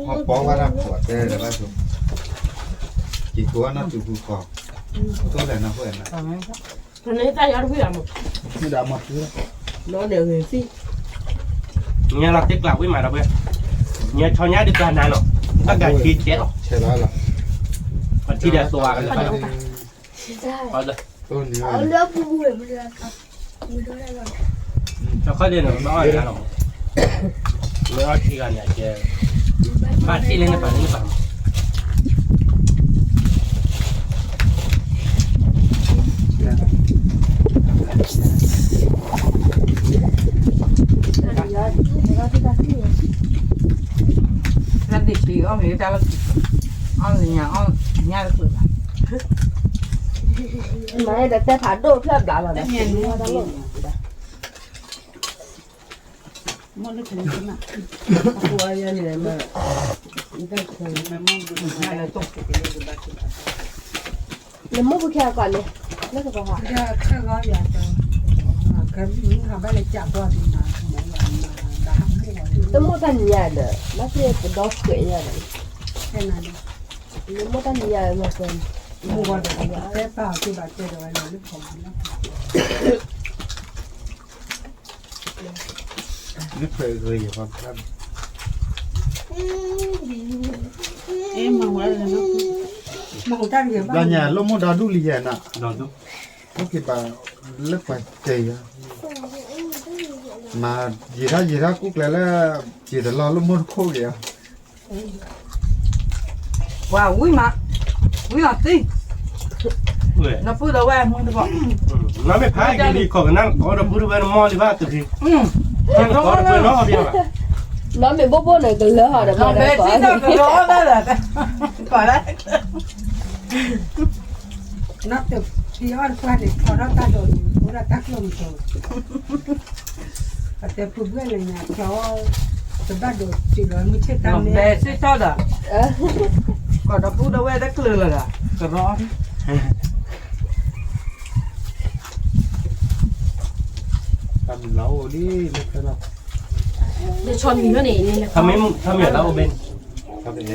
်, ပီဝဲဒၣ်ဖီတဲလၢဘၣ်ဆိ က့ၤကိးအနီၢ်သူၣ်ဖူခီ, သိၣ်လဲၤနီၢ်ဃိနၤ, နတၢ်ယီတဝံၣ်အမး, မ့ၢ်ဒၣ်မၤသံလီၤ, နီၢ်န့ၣ်ဂ့ၤသံ, ညါလီၤတ့ကျးဝံၣ်မးဒီးဝဲ, ညါဆီညါဒုးကျါနၤလီၤ, ဘၣ်ကးထံကဲလီၤ, ဆဲးလီၤလီၤ, ပထံဒီးသွါကလၢာ်, အခီၣ်ဒ့ၣ်န့ၣ် ဘၣ်အီၣ်နၤလီၤ, မ့ၢ်အီၣ်ထံဂၤန့ၣ်ကဲ, ဘၣ်တ့ၢ်လၢနပာ်လၢနပာ်မး တၢ်သ့ၣ်ထံအီၣ်မ့ၢ်တၢ်လီၢ်ခံ, အီၣ်လၢညါအီၣ်ညါတချုးဘၣ်, မ့ၢ်ဒီးတဲဖးဒိၣ်ဖျၢၣ်ဘျးလီၤ, တမ့ၢ်နတၢ်လီၢ်, မ့ၢ်လၢကန့ၣ်ကနၣ်, အဃိအယဲန့ၣ်, နမိၢ်ပူၤခံဂၤကွၢ်န့ၣ်, လၢကပၤ, တမိၢ်တၢ်နံၤညါဒီး, ဘၣ်သ့ၣ်ပဒီစဲးညါဒီး, နမိၢ်တၢ်နံၤညါ, နခွဲးဂ့ၤယၤ, ဘျီညါလိၣ်မိၢ်ဒီဒူၣ်လံယဲၢ်နၤ, အိၣ်က့ၤဘၣ်လၢပှၤတဲယၤ, မၤယံာ်ထီၣ်ယံာ်ထီၣ်ကူၣ်ကျဲလၢ, ယံာ်တလီၢ်လိၣ်မိၢ်တခိၣ်က့ၤဧါ ပှၤဝံၣ်မး, ဝံၣ်လီၤသံ, နပုၢ်ဒီးဝဲမူတဘီ, နီၢ်မ့ၢ်ဖးက့ၤလံ ခိးကနၣ်ကီးဒီပုၢ်တဝဲနမီၢ်လံဘၣ်တဂ့ၤ, နီၢ်မ့ၢ်ဘိၣ်ဘိၣ်န့ၣ် ကလၢာ်ဟီၣ်ဒီးဘၣ်ဒီးကီး, နီၢ်မ့ၢ်ဘိၣ်ဘိၣ်န့ၣ် ကလၢာ်ဟီၣ်ဒီးဘၣ်ဒီးကီး, နီၢ်တဖံးအီၣ်တပှၢ်န့ၣ် ဖျီထီၣ်တၢ်ဒိးန့ၣ် အိၣ်ဒၣ်တၢ်ကျိၣ်မုၢ်စိၤ, အတဲဖုဘှဲၣ်လၢညါဖျီ, တဘၣ်ဒိးတုၤလီၤမုၢ်ဆ့ၣ်တၢ်မဲာ်, ဘဲစ့ၢ်ထီၣ်ဒီး, ကီးဒီပုၢ်ဒီဝဲၢ်တကျၢၤလၢၤဒီး, ကရီ, တၢ်မုၢ်လၢ်အိၣ်ဒ်လၢခဲလီၤ, ဒုးဆီမံၤလီၤန့ၣ်, ဆီမံၤလၢအိၣ်ဘ့ၣ်န့ၣ်,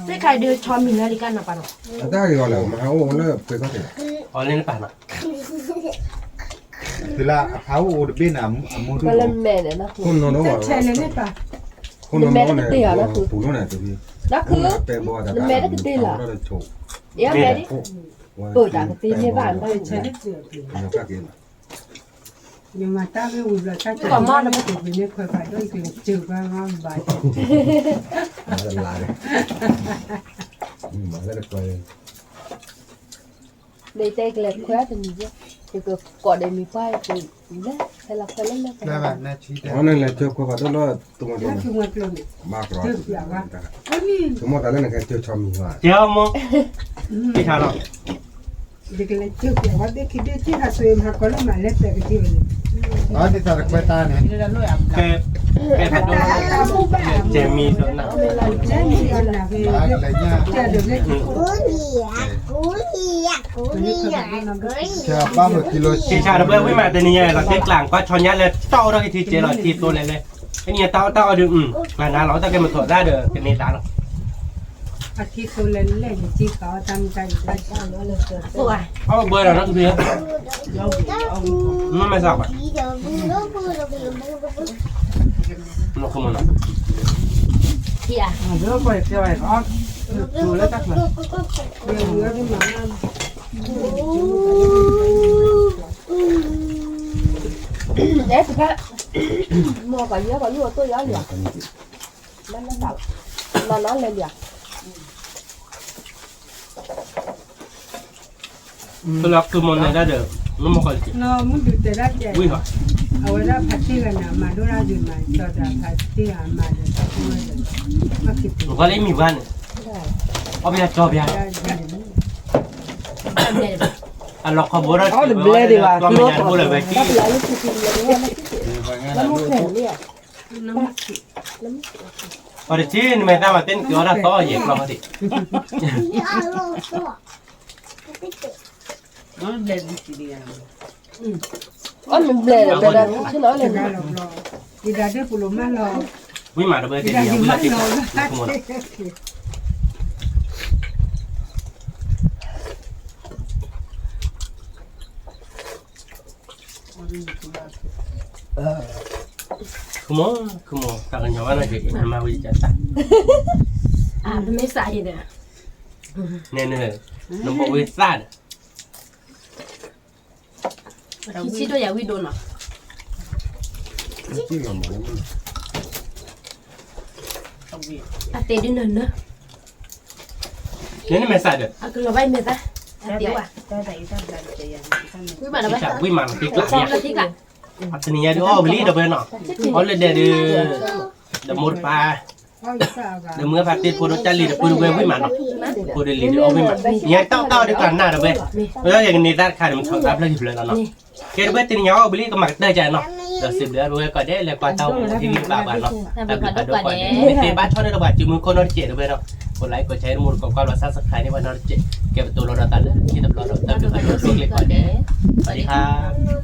သ့ၣ်ခါဒုးဆီမံၤလၢလံကၣ်နီၤပၢ်နီၤ, အတၢ်ဂ့ၤအီၤလၢမဟါအိၣ်လၢပှဲၤခီၣ်ထံး, အီၤလၢနပၢ်နီၤ, တုၤလၢအဖးအိၣ်အိၣ်တဘ့ၣ်န့ၣ် အမိၢ်ဒိၣ်လီၤ, ခိၣ်နီၢ်နီၢ်, ခိၣ်နီၢ်နီၢ်န့ၣ်, ပူၤလိၣ်န့ၣ်တဘ့ၣ်, နမဲတကတ့ၢ်လီၤ, အမဲတကတ့ၢ်လီၤ, ပၢတၢ်ကသ့န့ၢ်ဘၣ်, မၤတၢ်ဂ့ၢ်ဝံၤဘျီတၢ်ကဲဘၣ်, မၤတၢ်ကလဲၤခွဲတနံၤ, ယကကိးဒီးမံၤပှၢ်ယကလဲၤ, ဟဲလီၤခွဲလၢလၢ, အဝဲန့ၣ်လဲၤကၢခွဲဖးဒိၣ်လၢတမီၤကျိန့ၣ်, မၤကရီ, တမီၤတၢ်လၢနကဲကၢဆီမံၤဟါ, ကဲမီၤ, သ့ၣ်ခါလီၤ ဒ်လဲၣ်ကၠိပျဲဝဲဒၣ်ခံဒ့ၣ်က့ၢ်ဟးစ့မၤကီလၢမၤလဲၣ်ပျဲကထံဝဲန့ၣ်, အဒ်သးတခွဲးတၢ်န့ၣ်, ကဲ, ကဲဖးဒိၣ်, ကဲမံၤဒီးနၤ, ကဲမံၤဒီးနၤ, ကဲဒီးကဲ, ကဲပၢ်မၤကံလိ, ကဲဆၣ်တဘၣ်ဝဲကံလိ, ကဲဆၣ်တဘၣ်ဝံၣ်မးတနံၤညါလီၤ ကဲကျၢ်ကွၢ်ဆီညါလဲၤတီၣ်အိၣ်ထီၣ်က့ၤထံကဲလီၤ ထံသိလဲၣ်လဲၣ်, အနံၤအတၢ်အီၣ်တၢ်အီဒီး, ကျၢ်နၤလီၤတၢ်ကဲမၤထီၣ်ဒၣ်ဒီး ကန့ၢ်သးလီၤ အဘၢဒီးနီၢ်ကဘ့ၣ်, နီၢ်မဲာ်သၣ်ဘၣ်, နီၢ်ခိမနီၤ, အဲ တခါ, မ့ၢ်ပှၤယီၤပှၤယီၤအသိးယီၤလံဧါ, မ့ၢ်မ့ၢ်သး, နီၢ်နီၢ်လဲၤလံဧါ, ပလီၤကမီၤနဲဒၣ်ဒီး, မ့ၢ်မ့ၢ်ဃီ, ဝံၣ်ဃီ, အဝဲဒၣ်ဖးတံၢ်ဂၤန့ၣ် အမၤဒိၣ်ဒၣ်ဒုးမၤ ကၠီၤတၢ်ဖးတံၢ်ဂၤမၤဒီးတၢ်ဖိဝဲဒီး, မ့ၢ်ခံပူၤ, နကွၢ်လၢမံၤဘၣ်န့ၣ်, အီၣ်ဘၣ်ကၠီဘၣ် အလီၤခီဘိဒီး, ကမၤညၣ်တဘိလၢၤဝဲကံ, ပှၤတထံၣ်နမဲာ်သၣ်မၤသ့ၣ်နက့ၤအီၣ်ဒၣ်သီယဲၢ်ကျီၢ်ခီဒံး, အီၣ်မ့ၢ်ဘျဲၣ်ဒီး ပဒၣ်ဆ့ၣ်နီၤအီၣ်လဲၣ်, ယဒၣ်ဒ့ပူၤလိာ်မးလီၤ, ဝံၣ်မးဒီးဘၣ်တဲဒံးယၤ ဝံၣ်လီၤတံၢ်ကျါ ကမိၣ်နီၤ ကမိၣ် ကမိၣ် တၢ်ကညီၤဘၣ်နီၤ က့ၤနမၤဝံၤကသၣ် ပမ့ၢ်စးအံၤဒီး နဲန့ၣ် နဘီဝံၤသၣ်ဒီး ခံဆံဒိၣ်ယၤဝံၣ်ဒိၣ်နီၤ အသ့ဒ်နၤနၤ န့ၣ်နမဲာ်သၣ်ဒီး အကလီၤဘၣ်အမဲာ်သၣ် အသ့ဝဲ ဝံၣ်မးဒီးဝဲ ဝံၣ်မးလီၤတံၢ်ကျါ လီၤတံၢ်ကျါ အတနံၤညါဒုးအီၣ်ဝံၤလံဒီးဝဲနီၤ အီၣ်လၢဒဲးဒုး ဒီးမိၢ်တပၢ် ဒီးမုၢ်ဖးတ့ၢ်ဖိဒီးတၢ်လံၤဒီးပုၢ်ဒုးဝဲဝံၣ်မးနီၤ ဖိဒီးလံၤဒုးအီၣ်ဝံၣ်မး ညါတၢ်တၢ်အီၣ်ဒုးကျါနၢ်ဒီးဝဲ ပယီၤယကန့ၢ်သၣ်တခါဒီး မ့ၢ်ထီၣ်သၣ်ဖျၢၣ်ကဖျၢၣ်လီၤနီၤ ကဲတဝဲတနံၤညါအီၣ်ဝံၤလံ ကမၤကတၢၢ်ကနီၤ ဒီးစံးဘျုးအဝဲကိးဂၤဒဲး လဲၤကွၢ်တၢ်အိၣ်မူဟ့ၣ်ဂံၢ်ဘါဘၣ်နီၤ တၢ်ဘျုးဖးဒိၣ်ကိးဂၤဒဲး မ့ၢ်သ့ဘၣ်ထီၣ်န့ၢ်ဒီးပှၤစုမုၢ်ခိၣ်နီတစဲးတဝဲနီၤ ကိးlikeကိးshare တမူတကိးကွၢ်လီၤ subscribe န့ၢ်ပှၤနီတစဲး ကဲပတိၤလီၤဒီးသးလၢခံတဘျီဒီး တၢ်ဘျုးဖးဒိၣ်ကျိၤကျဲကိးဂၤဒဲး စဝၤဒံခါ